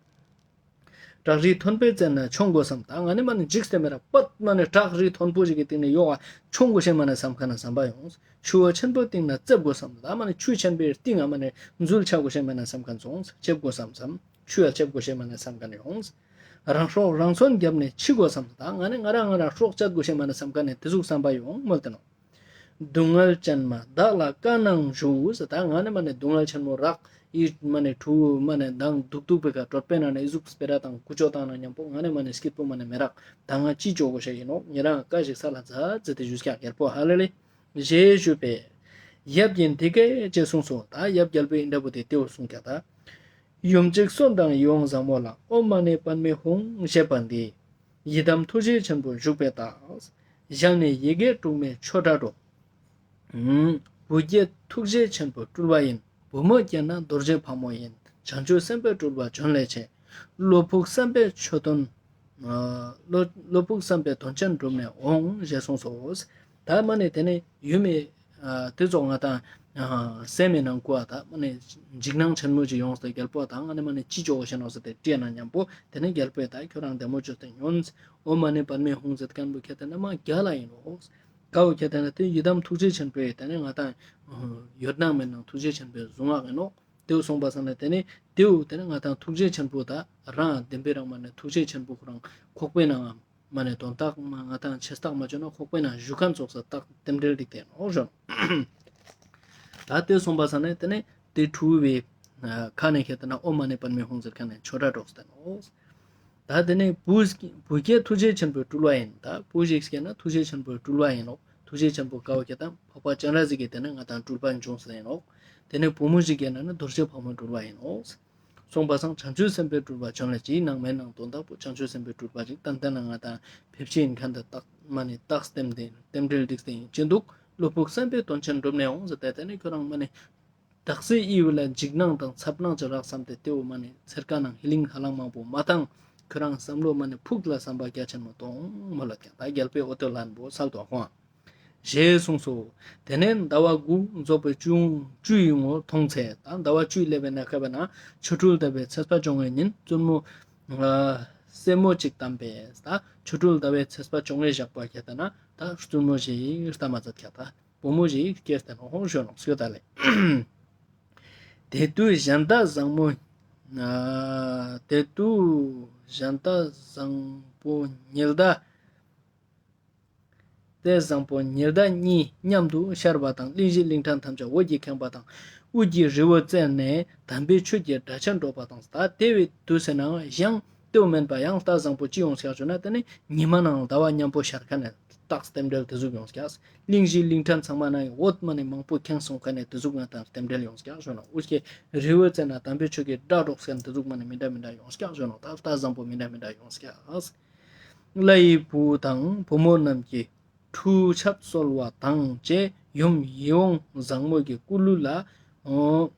བྲག་རི་མཐོན་པོའི་རྩེ་ན་མཆོང་དགོས་སམ། ད་ང་ནི་མ་ནི་འཇིགས་ཏེ་མི་རག་པད་མ་ནི་བྲག་རི་མཐོན་པོ་ཞིག་གི་སྟེང་ནས་ཡོག་ག་མཆོང་དགོས་ཤེས་མ་ནི་བསམ་ཁན་ནི་བསམ་པ་ཡོངས། ཆུ་བོ་ཆེན་པོའི་སྟེང་ན་རྩེབ་དགོས་སམ། ད་མ་ནི་ཆུ་ཆེན་པོའི་སྟེང་ང་མ་ནི་འཛུལ་ཆ་དགོས་ཤེས་མ་ནི་བསམ་ཁན་སོང་། ཆེབ་དགོས་སམ་སམ། ཆུ་ཡ་ཆེབ་དགོས་ཤེས་མ་ནི་བསམ་ཁན་ཡོངས། རང་སྲོག་རང་མཚོན་བརྒྱབ་ནས་འཆི་དགོས་སམ། ད་ང་ནི་ང་རང་ང་རང་སྲོག་བཅད་དགོས་ཤེས་མ་ནི་བསམ་ཁན་ནི་དེ་ཟུག་བསམ་པ་ཡོང་མོལ་ཏེ་ནོག། སྡུག་བསྔལ་ཅན་མ་བདག་ལ་བཀའ་གནང་ཞུ་ཟེར། ད་ང་ནི་མ་ནི་སྡུག་བསྔལ་ཆེན་མོ་རག་ཨི་མ་ནི་ཕྲུ་གུ་མ་ནི་མདང་སྡུག་སྡུག་པའི་ཀ་གྲོད་པའི་ནང་ནས་ཨི་ཟུག་སྤེ་ར་དང་ཀུ་ཅོ་བཏང་ན་མཉམ་པོ་ང་ནི་མ་ནི་སྐྱིད་པོ་མ་ནི་མི་རག། ད་ང་ཅི་ཅོ་དགོས་ཤེས་ཡིན་ནོག། ཉེ་རང་བཀའ་ཞིག་སལ་ལ་མཛད་ཟེར་ཏེ་ཞུས་ཀྱག་རྒྱལ་པོ་ཧ་ལེ་ལེ། ཞེས་ཞུས་པས། ཡབ་ཀྱིས་འདི་སྐད་ཅེས་གསུངས་སོ། ད་ཡབ་རྒྱལ་པོས་ཨིན་དྲ་བོ་དེ་ཏེའུ་གསུངས་ཀྱག་ད། ཡུམ་གཅིག་གསོན་དང་ཡིད་འོང་བཟང་མོ་ལ། ཨོཾ་མ་ཎི་པདྨེ་ཧཱུྃ་ཞེས་པ་འདི། ཡི་དམ་ཐུགས་རྗེ་ཆེན་པོ་བཞུགས་པའི་རྟགས། བཞག་ནས་ཡི་གེ་དྲུག་མའི་ཆོས་སྒྲ་སྒྲོགས། བུ་སྐྱེས་ཐུགས་རྗེ་ཆེན་པོས་སྤྲུལ་པ་ཡིན། བུ་མོ་སྐྱེས་ན་རྡོ་རྗེ་ཕག་མོ་ཡིན། བྱང་ཆུབ་སེམས་དཔའི་སྤྲུལ་པ་བྱོན་ལས་ཆེ། བློ་ཕུགས་བསམ་པའི་ཆོས་དོན། ཨ་བློ་བློ་ཕུགས་བསམ་པའི་དོན་ཆེན་འགྲུབ་ནས་འོང་ཞེས་གསུངས་སོ། ད་མ་ནི་དེ་ནས་ཡུམ་མི་ཨ་དེ་ཙོགས་ང་དང་ཨ་སེམས་མི་ནང་ཀུ་ཨ་ད་མ་ནི་འཇིགས་སྣང་ཆེན་མོ་ཅིག་ཡོངས་ཏེ་རྒྱལ་པོ་ད་ང་ནི་མ་ནི་ཅི་ཅོ་དགོས་ཤེས་ནོག་ཟེར་ཏེ་དྲིས་ན་མཉམ་པོ་དེ་ནས་རྒྱལ་པོས་ད་ཁྱོད་རང་བདེ་མོ་ཅོས་ཏེ་ཉོན། ཨོཾ་མ་ཎི་པདྨེ་ཧཱུྃ་ཟེར་ཁན་བོ་ཁྱེར་ཏེ་ན་མ་རྒྱལ་ལ་ཡིན་ནོག། ཀ་བོ་ཁྱེར་ཏེ་ན་དེ་ཡི་དམ་ཐུགས་རྗེ་ཆེན་པོའི་དེ་ནས་ང་དང་ཡོད་སྣང་མེད་སྣང་ཐུགས་རྗེ་ཆེན་པོའི་གཟུངས་སྔགས་ཡིན་ནོག། དེའུ་གསུངས་པ་སང་ན་དེ་ནས་དེའུ་དེ་ནས་ང་དང་ཐུགས་རྗེ་ཆེན་པོ་ད་རང་བདེན་པའི་རང་མ་ནི་ཐུགས་རྗེ་ཆེན་པོ་ཁོ་རང་ཁོག་པའི་ནང་མ་ནི་དོན་དག་མ་ང་དང་ཆེ་རྟགས་མ་བཅོས་ན་ཁོག་པའི་ནང་བཞུགས་ཁན་ཙོགས་སུ་རྟགས་རྟེན་འབྲེལ་འགྲིག་སྟེ་ནོག་ཞུ་ནོག། ད་དེ་གསུངས་པ་སང་ན་དེ་ནས་དེ་ཕྲུ་གུའི་ཁ་ནས་ཁྱེར་ཏེ་ན་ཨོཾ་མ་ཎི་པདྨེ་ཧཱུྃ་ཟེར་ཁན་ནས་ཆོས་སྒྲ་སྒྲོགས་ཏེ་ནོག། ད་དེ་ནས་བུ་བུ་སྐྱེས་ཐུགས་རྗེ་ཆེན་པོའི་སྤྲུལ་པ་ཡིན། ད་བུ་ཞིག་སྐྱེས་ན་ཐུགས་རྗེ་ཆེན་པོའི་སྤྲུལ་པ་ཡིན་ནོག། ཐུགས་རྗེ་ཆེན་པོ་ཀ་བོ་ཁྱེར་ཏེ་ན་འཕགས་པ་སྤྱན་རས་གཟིགས་ཀྱི་དེ་ནས་ང་དང་སྤྲུལ་པ་འབྱུང་ས་ཡིན་ནོག། དེ་ནས་བུ་མོ་ཞིག་སྐྱེས་ན་ནི་རྡོ་རྗེ་ཕག་མོའི་སྤྲུལ་པ་ཡིན་ནོག། གསུངས་པ་སང་བྱང་ཆུབ་སེམས་དཔའི་སྤྲུལ་པ་བྱོན་ལས་ཅི་སྣང་མེད་སྣང་དོན་དག་པོ་བྱང་ཆུབ་སེམས་དཔའི་སྤྲུལ་པ་ཅིག་ཏན་ཏན་ན་ང་དང་ཕེབས་ཤེས་ཡིན་ཁན་དེ་རྟགས་མ་ནི་རྟགས་རྟེན་འབྲེལ་རྟེན་འབྲེལ་འགྲིག་སྟེ་ཡིན་ཅི་འདུག། བློ་ཕུགས་བསམ་པའི་དོན་ཆེན་འགྲུབ་ནས་འོང་ཟེར་ཏེ་དེ་ནས་ཁྱོད་རང་མ་ནི་དག་སའི་ཡུལ་ལ་འཇིགས་སྣང་དང་འཚབ་སྣང་ཅིག་རག་བསམ་སྟེ་དེའུ་མ་ནི་ཚེར་ཀ་ནང་ཧི་ལིང་ཧ་ལང་མང་པོ་མ་བཏང་། ཁྱོད་རང་བསམ་བློ་མ་ནི་ཕུགས་ལ་བསམ་པ་རྒྱ་ཆེན་མོ་གཏོང་མོལ་ལོ་ཀྱག། ད་རྒྱལ་པོས་འོ་དོ་ལན་པོ་སལ་དོ་ཁོང་། ཞེས་གསུངས་སོ། དེ་ནས་ཟླ་བ་དགུ་རྫོགས་པའི་བཅུ་བཅུ་ཡི་ངོར་མཐོང་ཚེ། ད་ཟླ་བ་བཅུ་ལེབ་པའི་ནང་ཁ་བ་ན་ཆོ་འཕྲུལ་ཟླ་བའི་ཚེས་པ་བཅོ་ལྔའི་ཉིན་བཙུན་མོ་ཨ་སྲས་མོ་གཅིག་བལྟམས་པས། ད་ཆོ་འཕྲུལ་ཟླ་བའི་ཚེས་པ་བཅོ་ལྔའི་ཞག་པ་ཁྱེར་ཏེ་ན་ད་བཙུན་མོ་ཞིག་བལྟམས་མ་ཚད་ཁྱེར་ད་བུ་མོ་ཞིག་སྐྱེས་ཏེ་ནོག་ཞུ་ནོག་སྐྱོ་ད་ལེ། དེ་དུས་གཞན་དག་བཟང་མོ་ཨ་དེ་དུས་གཞན་དག་བཟང་པོ་ཉི་ཟླ། དེ་བཟང་པོ་ཉི་ཟླ་གཉིས་མཉམ་དུ་ཤར་བ་དང་གླིང་བཞི་གླིང་ཕྲན་ཐམས་ཅད་འོད་ཀྱིས་ཁེངས་པ་དང་། དབུས་ཀྱི་རི་བོའི་རྩེ་ནས་དམ་པའི་ཆོས་ཀྱི་སྒྲ་ཆེན་སྒྲོགས་པ་དང་། ད་དེ་བའི་དུས་སུ་ནའང་ཡང་དེའུ་མེན་པ་ཡང་རྟགས་བཟང་པོ་ཅི་ཡོངས་ཀྱག་ཞུ་ན་དེ་ནི་ཉི་མ་ནང་ཟླ་བ་མཉམ་པོ་ཤར་ཁན་ནི་རྟགས་རྟེན་འབྲེལ་དེ་ཟུག་ཡོངས་ཀྱག། གླིང་བཞི་གླིང་ཕྲན་ཚང་མ་ནའང་འོད་མ་ནི་མང་པོ་ཁེངས་སོང་ཁན་ནི་དེ་ཟུག་ང་དང་རྟེན་འབྲེལ་ཡོངས་ཀྱག་ཞུ་ནོག། དབུས་ཀྱི་རི་བོའི་རྩེ་ན་དམ་པའི་ཆོས་ཀྱི་སྒྲ་སྒྲོགས་ཁན་དེ་ཟུག་མ་ནི་མི་འདྲ་མི་འདྲ་ཡོངས་ཀྱག་ཞུ་ནོག། ད་རྟགས་བཟང་པོ་མི་འདྲ་མི་འདྲ་ཡོངས་ཀྱག། ལྷ་ཡི་བུ་དང་བུ་མོ་རྣམས་ཀྱི་ཁྲུས་ཆབ་གསོལ་བ་དང་བཅས་ཡུམ་ཡིད་འོང་བཟང་མོ་གི་སྐུ་ལུས་ལ་ཨོ་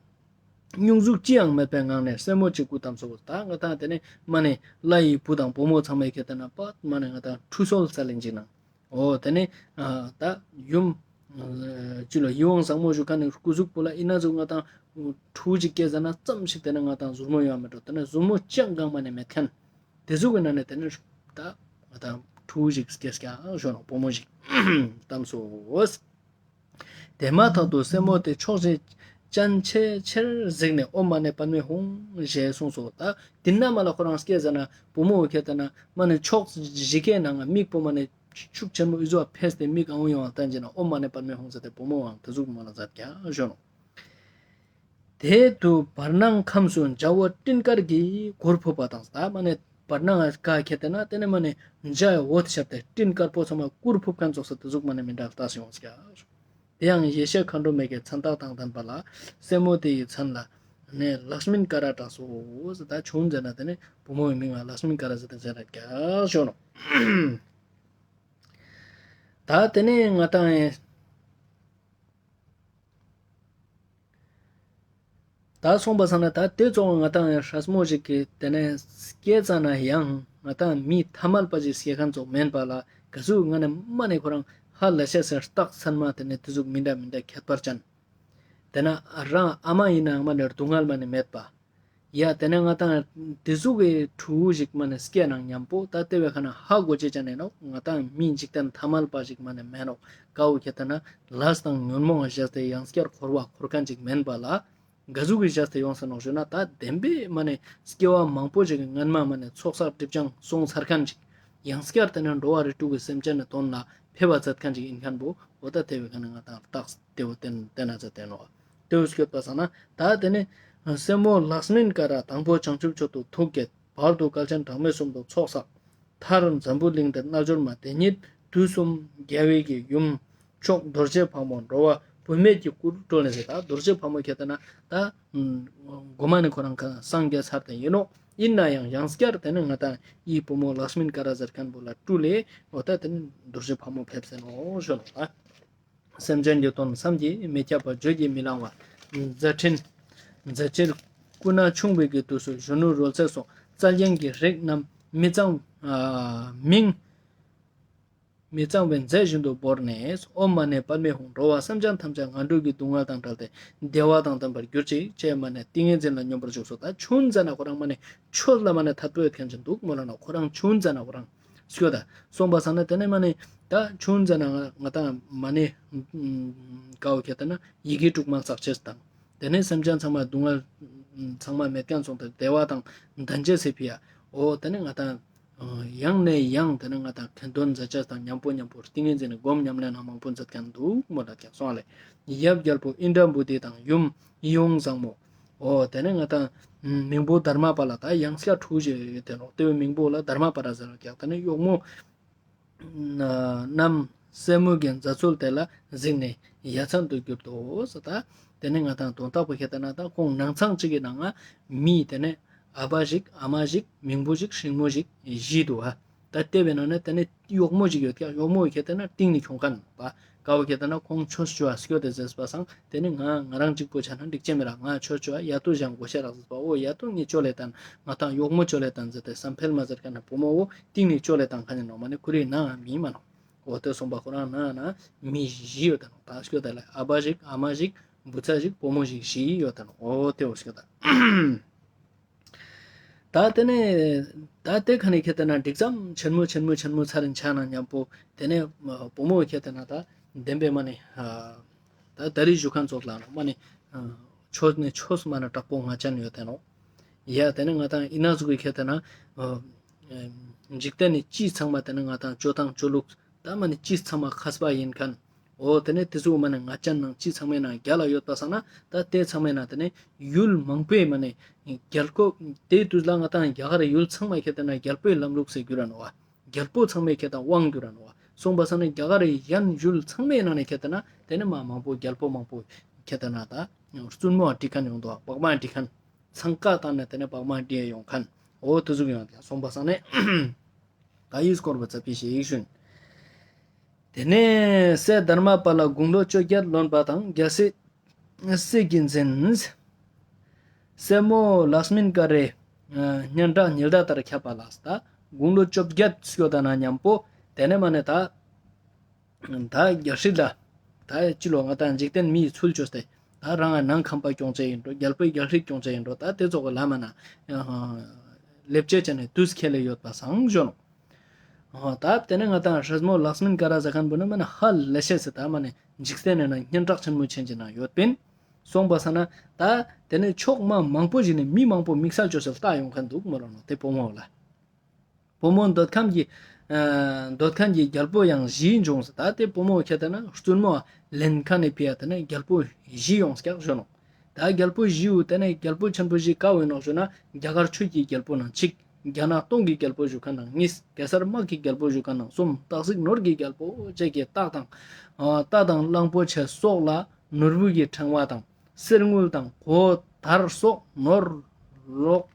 སྙུང་གཟུགས་ཅི་ཡང་མེད་པའི་ངང་ནས་སྲས་མོ་གཅིག་སྐུ་བལྟམས་སོ། ད་ང་དང་དེ་ནས་མ་ནི་ལྷ་ཡི་བུ་དང་བུ་མོ་ཚང་མའི་ཁྱེར་ཏེ་ན་པད་མ་ནི་ང་དང་ཁྲུས་གསོལ་ས་ལེན་ཅིག་ནང་འོ་དེ་ནས་ཨ་ད་ཡུམ་ཨ་ཅི་ལོ་ཡིད་འོང་བཟང་མོ་ཞུ་ཁན་ནི་སྐུ་གཟུགས་པོ་ལ་ཨི་ན་ཟུག་ང་དང་ཁྲུས་ཅིག་སྐྱེ་ཟ་ན་ཙམ་ཞིག་དེ་ནས་ང་དང་ཟུར་མོ་ཡོང་མེད་འགྲོ། དེ་ནས་ཟུར་མོ་ཅང་གང་མ་ནས་མེད་ཁན་དེ་ཟུག་གི་ནང་ནས་དེ་ནས་ད་ང་དང་ཁྲུས་ཅིག་སྐྱེས་ཀྱག་ཞུ་ནོག། བུ་མོ་ཞིག་བལྟམས་སོ། དེ་མ་ཐག་ཏུ་སྲས་མོ་དེ་ཕྱོགས་བཞིར་སྤྱན་ཆེས་ཆེར་གཟིགས་ནས་ཨོཾ་མ་ཎི་པདྨེ་ཧཱུྃ་ཞེས་གསུངས་སོ། ད་དེ་ན་མ་ལ་ཁོ་རང་སྐྱེས་ཟ་ན་བུ་མོ་ཁྱེར་ཏེ་ན་མ་ནི་ཕྱོགས་བཞི་ཀའི་ནང་ང་མིག་པོ་མ་ནི་ཤུགས་ཆེན་མོ་ཨི་ཟུག་འཕེས་ཏེ་མིག་ཨང་ཡོང་བ་བསྟན་གྱི་ན་ཨོཾ་མ་ཎི་པདྨེ་ཧཱུྃ་ཟེར་ཏེ་བུ་མོའང་དེ་ཟུག་མ་ལ་མཛད་ཀྱག་ཞུ་ནོག། དེ་དུས་བར་སྣང་ཁམས་སུ་འཇའ་འོད་སྤྲིན་དཀར་གྱིས་གུར་ཕུབ་པ་དང་། ད་མ་ནི་བར་སྣང་ང་ཁྱེར་ཏེ་ན་དེ་ནས་མ་ནི་འཇའ་འོད་ཤར་ཏེ་སྤྲིན་དཀར་པོ་ཚང་མ་གུར་ཕུབ་ཁན་ཙོགས་སུ་དེ་ཟུག་མ་ནི་མི་འདྲ་ལྟ་སེ་ཡོངས་ཀྱག། དེ་ཡང་ཡེ་ཤེས་མཁའ་འགྲོ་མའི་གི་མཚན་རྟགས་དང་ལྡན་པ་ལ་སྲས་མོ་དེ་ཡི་མཚན་ལ་ནི་ལཀྵྨིན་ཀ་ར་གྲགས་སོ། ད་ཆུང་ཟེར་ན་དེ་ནི་བུ་མོའི་མིང་ལ་ལཀྵྨིན་ཀ་ར་ཟེར་ཏེ་ཟེར་ར་ཀྱག་ཞུ་ནོག། ད་དེ་ནས་ང་དང་ཡང་ད་སོང་པ་སང་ན་ད་དེ་ཙོགས་ང་དང་ཡང་སྲས་མོ་ཞིག་གི་དེ་ནས་སྐྱེས་ཙ་ན་ཡང་ང་དང་མི་ཐ་མལ་པ་ཞིག་སྐྱེ་ཁན་ཙོགས་མེན་པ་ལ་ག་ཟུག་ང་ནི་མ་ནི་ཁོ་རང་ཧ་ལས་ཤེས་སི་རྟགས་མཚན་མ་དེ་ནས་དེ་ཟུག་མི་འདྲ་མི་འདྲ་ཁྱད་པར་ཅན། དེ་ན་རང་ཨ་མ་ཡིན་ནའང་མ་ནི་སྡུག་བསྔལ་མ་ནི་མེད་པ། ཡ་དེ་ནས་ང་ཏང་དེ་ཟུག་གི་ཕྲུ་གུ་ཞིག་མ་ནེ་སྐྱེ་ན་མཉམ་པོ་ད་དེ་བའི་ཁ་ན་ཧ་གོ་ཅེས་ཅན་ནོག། ང་ཏང་མི་འཇིག་རྟེན་ཐ་མལ་པ་ཞིག་མ་ནེ་མེན་ནོག། ཀ་བོ་ཁྱེར་ཏེ་ན་ལས་དང་ཉོན་མོངས་བཞག་སྟེ་ཡང་སྐྱར་འཁོར་བ་འཁོར་མཁན་ཅིག་མེན་པ་ལ། ག་ཟུག་གི་བཞག་སྟེ་ཡོང་ས་ནོག་ཞུ་ན། ད་བདེན་པའི་མ་ནེ་སྐྱེ་བ་མང་པོ་ཞིག་གི་སྔན་མ་མ་ནེ་ཚོགས་བསགས་སྒྲིབ་སྦྱང་སོང་ཚར་མཁན་ཅིག། ཡང་སྐྱར་དེ་ནས་འགྲོ་བ་རིགས་དྲུག་གི་སེམས་ཅན་ནི་དོན་ལ་ཕེབས་པ་མཛད་མཁན་ཅིག་ཡིན་མཁན་པོ། འོ་ད་དེ་བའི་ཁ་ན་ང་ཏང་རྟགས་དེ་བོ་བསྟན་བསྟན་ན་མཛད་དེ་ནོག། དེ་བོ་སྐྱོད་པ་སང་ན་ད་དེ་ནས་སྲས་མོ་ལཀྵྨིན་ཀ་ར་དང་པོ་བྱང་ཆུབ་མཆོག་ཏུ་ཐུགས་བསྐྱེད། བར་དུ་བསྐལ་ཆེན་གྲངས་མེད་གསུམ་དུ་ཚོགས་བསགས། མཐར་འཛམ་བུ་གླིང་འདིར་རྣལ་འབྱོར་མ། དེ་ཉིད་དུས་གསུམ་རྒྱལ་བའི་གི་ཡུམ་མཆོག་རྡོ་རྗེ་ཕག་མོ་འགྲོ་བ་བུད་མེད་ཀྱི་སྐུར་སྤྲུལ་ནས་ཟེར། ད་རྡོ་རྗེ་ཕག་མོ་ཁྱེར་ཏེ་ན་ད་གོ་མ་ནེ་ཁོ་རང་ག་སངས་རྒྱས་ཚར་ཏེ་ཡིན་ནོག། ཡིན་ན་ཡང་ཡང་སྐྱར་དེ་ནས་ང་ཏང་ཡི་བུ་མོ་ལཀྵྨིན་ཀ་ར་ཟེར་མཁན་པོ་ལ་སྤྲུལ་ལེ། འོ་ད་དེ་ནས་རྡོ་རྗེ་ཕག་མོ་ཕེབས་སེ་ནོག་ཞུ་ནོག། ད་སེམས་ཅན་གྱི་དོན་བསམ་གྱིས་མི་ཁྱབ་པ། བརྗོད་ཀྱིས་མི་ལང་བ། མཛད་འཕྲིན་མཛད་ཕྱིར་སྐུ་ན་ཆུང་བའི་གི་དུས་སུ་གཞོན་ནུ་རོལ་རྩེད་སོགས་རྩལ་རྒྱན་གྱི་རིགས་རྣམས་མི་གཙང་ཨ་མིང་མི་གཙང་བའི་རྫས་བཞིན་དུ་བོར་ནས། ཨོཾ་མ་ཎི་པདྨེ་ཧཱུྃ། འགྲོ་བ་སེམས་ཅན་ཐམས་ཅད་ངན་འགྲོའི་གི་སྡུག་བསྔལ་དང་བྲལ་ཏེ་བདེ་བ་དང་ལྡན་པར་གྱུར་ཅིག་ཅེས་མ་ནེ་ཏིང་ངེ་འཛིན་ལ་སྙོམས་པར་ཞུགས་སོ། ད་ཆུང་ཙ་ན་ཁོ་རང་མ་ནེ་ཆོས་ལ་མ་ནེ་དད་པོ་ཡོད་མཁན་ཅིག་འདུག་མོལ་ལ་ནོག། ཁོ་རང་ཆུང་ཙ་ན་ཁོ་རང་སྐྱོད་ད་སོང་པ་སང་ན་དེ་ནས་མ་ནེ་ད་ཆུང་ཙ་ན་ང་ང་ཏང་མ་ནེ་ཀ་བོ་ཁྱེར་ཏེ་ན་ཡི་གེ་དྲུག་མ་བསགས་ཅེས་དང་། དེ་ནས་སེམས་ཅན་ཚང་མ་སྡུག་བསྔལ་ཚང་མ་མེད་མཁན་སོང་སྟེ་བདེ་བ་དང་ལྡན་ཅེས་སི་ཕི་ཡ། འོ་དེ་ནས་ང་ཏང་ཡང་ནས་ཡང་དེ་ནས་ང་ཏང་ཁ་འདོན་མཛད་ཅེས་དང་མཉམ་པོ་མཉམ་པོ་ཏིང་ངེ་འཛིན་ནི་སྒོམ་ཉམས་ལེན་ན་མང་པོ་མཛད་མཁན་འདུག་མོལ་ལ་ཀྱང་སོང་ལེ། ཡབ་རྒྱལ་པོ་ཨིནྡྲ་བྷུ་ཏི་དང་ཡུམ་ཡིད་འོང་བཟང་མོ། འོ་དེ་ནས་ང་ཏང་མིང་པོ་དྷརྨ་པཱ་ལ། ད་ཡང་སྐྱར་ཕྲུ་གུ་ཞིག་ཡོད་དེ་ནོག། དེ་བོའི་མིང་པོ་ལ་དྷརྨ་པཱ་ལ་ཟེར་ནོག། ཀྱང་དེ་ནས་གཡོག་མོ་རྣམས་སྲས་མོ་གི་མཛའ་བརྩེ་དེ་ལ་གཟིགས་ནས་ཡ་མཚན་དུ་གྱུར་ཏོ་ཟེར། ད་དེ་ནས་ང་ཏང་དོན་དག་པོ་ཁྱེར་ཏེ་ན་ད་ཁོང་ནང་ཚང་གཅིག་གི་ནང་ང་མི་དེ་ནས་ཨ་ཕ་ཞིག་ཨ་མ་ཞིག་མིང་པོ་ཞིག་སྲིང་མོ་ཞིག་བཞི་འདུག་ཨ། ད་དེ་བའི་ནང་ནས་དེ་ནས་གཡོག་མོ་ཞིག་ཡོད་ཀྱག། གཡོག་མོ་ཁྱེར་ཏེ་ན་གཏིང་ནས་ཁྱོང་མཁན་པ། ཀ་བོ་ཁྱེར་ཏེ་ན་ཁོང་ཆོས་ཅོ་བ་སྐྱོད་དེ་ཟེར་པ་སང་དེ་ནས་ང་ང་རང་གཅིག་པོ་ཆ་ན་འགྲིག་ཅེས་མི་རག། ང་ཆོས་ཅོ་བ་ཡ་ཏོ་ཞང་གོ་ཤ་རག་ཟེར་པ། འོ་ཡ་ཏོ་ངས་ཅོ་ལེ་ཏང་ང་ཏང་གཡོག་མོ་ཅོ་ལེ་ཏང་ཟེར་ཏེ་བསམ་འཕེལ་མ་ཟེར་མཁན་ནི་བུ་མོ་བོ་གཏིང་ནས་ཅོ་ལེ་ཏང་མཁན་ནི་ནོག། མ་ནེ་ཁོ་རའི་ནང་མི་མ་ནོག། འོ་དེ་སོང་པ་ཁོ་རང་ནང་ན་མི་བཞི་ཡོད་ད་ནོག། ད་སྐྱོད་དེ་ལ་ཨ་ཕ་ཞིག་ཨ་མ་ཞིག་བུ་ཚ་ཞིག་བུ་མོ་ཞིག་བཞི་ཡོད་ད་ནོག། འོ་དེ་འོ་སྐྱོད་ད། ད་དེ་ནས་ད་དེ་ཁ་ནས་ཁྱེར་ཏེ་ན་འགྲིག་ཙམ་ཆེན་མོ་ཆེན་མོ་ཆེན་མོ་ཚར་རིན་ཆ་ན་མཉམ་པོ་དེ་ནས་བུ་མོ་ཁྱེར་ཏེ་ན་ད་བདེན་པའི་མ་ནེ་ད་ད་རེས་ཞུ་མཁན་ཚོགས་ལ་མ་ནེ་ཆོས་ནི་ཆོས་མ་ནེ་དྲག་པོ་ང་ཅན་ཡོད་དེ་ནོག། ཡ་དེ་ནས་ང་ཏང་ཨི་ན་ཟུག་གི་ཁྱེར་ཏེ་ན་འཇིག་རྟེན་ནི་སྤྱི་ཚང་མ་དེ་ནས་ང་ཏང་ཅོ་སྟངས་ཅོ་ལུགས་ད་མ་ནེ་སྤྱི་ཚང་མ་མཁས་པ་ཡིན་མཁན། འོ་དེ་ནས་དེ་ཚོ་མ་ནེ་ང་ཅན་ནང་སྤྱི་ཚང་མའི་ནང་རྒྱལ་ལ་ཡོད་པ་སང་ན་ད་དེ་ཚང་མའི་ནང་དེ་ནས་ཡུལ་མང་པོའི་མ་ནེ་རྒྱལ་པོ་དེ་དུས་ལ་ང་ཏང་རྒྱ་གར་ཡུལ་ཚང་མ་ཁྱེར་ཏེ་ན་རྒྱལ་པོའི་ལམ་ལུགས་སེ་གྱུར་ར་ནོག་བ། རྒྱལ་པོ་ཚང་མའི་ཁྱེར་ཏེ་དབང་གྱུར་ར་ནོག་བ། སོང་པ་སང་ན་རྒྱ་གར་ཡན་ཡུལ་ཚང་མའི་ནང་ནས་ཁྱེར་ཏེ་ན་དེ་ནས་མ་མང་པོ་རྒྱལ་པོ་མང་པོ་ཁྱེར་ཏེ་ན་ད་བཙུན་མོ་འ་འདྲི་མཁན་ཡོང་དོ་བ། བག་མ་འདྲི་མཁན་ཚང་ཀ་བཏང་ནས་དེ་ནས་བག་མ་འདྲི་ཡ་ཡོང་མཁན། འོ་དེ་ཟུག་ཡོང་ཡ་སོང་པ་སང་ན་ད་ཡིས་སྐོར་བ་ཙ་པི་ཞེས་ཡིག་ཞུན། དེ་ནས་སྲས་དྷརྨ་པཱ་ལ་དགུང་ལོ་བཅོ་བརྒྱད་ལོན་པ་དང་རྒྱལ་སྲིད་སྲིད་ཀྱི་འཛིན། སྲས་མོ་ལཀྵྨིན་ཀ་རའི་སྙན་གྲགས་ཉི་ཟླ་ལྟར་ཁྱབ་པ་ལ། ད་དགུང་ལོ་བཅོ་བརྒྱད་སྐྱོད་ད་ན་མཉམ་པོ་དེ་ནས་མ་ནེ་ད་ད་རྒྱལ་སྲིད་ལ་ད་ཅི་ལོ་ང་ཏང་འཇིག་རྟེན་མིའི་ཚུལ་ཅོས་ཏེ་ད་རང་ང་ནང་ཁང་པ་སྐྱོང་ཅེས་ཡིན་འགྲོ། རྒྱལ་པོའི་རྒྱལ་སྲིད་སྐྱོང་ཅེས་ཡིན་འགྲོ། ད་དེ་ཚོ་གི་ལ་མ་ནེ་ལེབ་ཅེས་ཅན་ནི་དུས་ཁས་ལེ་ཡོད་པ་སང་ཞུ་ནོག། ཨོ་ད་དེ་ནས་ང་ཏང་སྲས་མོ་ལཀྵྨིན་ཀ་ར་ཟེར་མཁན་པོ་ནི་མ་ནེ་ཧ་ལས་ཤེས་སི་ད་མ་ནེ་འཇིག་རྟེན་ནི་ནང་སྙན་གྲགས་ཆེན་མོ་ཆེན་ཅིག་ནང་ཡོད་པིན། སོང་པ་སང་ན་ད་དེ་ནས་ཕྱོགས་མ་མང་པོ་ཞིག་ནས་མི་མང་པོ་དམིགས་བསལ་ཅོས་སེ་ལྟ་ཡོང་མཁན་འདུག་མོལ་ལ་ནོག། དེ་བུ་མོ་ལ་བུ་མོ་འདོད་ཁམས་ཀྱི་འདོད་མཁན་གྱི་རྒྱལ་པོ་ཡང་བཞི་འབྱུང་ཟེར། ད་དེ་བུ་མོ་ཁྱེར་ཏེ་ན་བཙུན་མོ་ལེན་མཁན་ནི་ཕི་ཡ་དེ་ནས་རྒྱལ་པོ་བཞི་ཡོང་སྐྱག་ཞུ་ནོག། ད་རྒྱལ་པོ་བཞི་བོ་དེ་ནས་རྒྱལ་པོ་ཆེན་པོ་བཞི་ཀ་བོ་ཡིན་ནོག་ཞུ་ན་རྒྱ་གར་ཆོས་ཀྱི་རྒྱལ་པོ་ནང་གཅིག། རྒྱ་ནག་སྟོང་གི་རྒྱལ་པོ་བཞུགས་མཁན་ནང་གཉིས། གེ་སར་དམག་གི་རྒྱལ་པོ་བཞུགས་མཁན་ནང་གསུམ། སྟག་གཟིག་ནོར་གྱི་རྒྱལ་པོ་བཅས་ཀྱི་སྟག་དང་། ཨ་སྟག་དང་གླང་པོ་ཆེ་སོགས་ལ་ནོར་བུ་གི་ཕྲེང་བ་དང་། གསེར་དངུལ་དང་གོས་དར་སོགས་ནོར་ལོངས་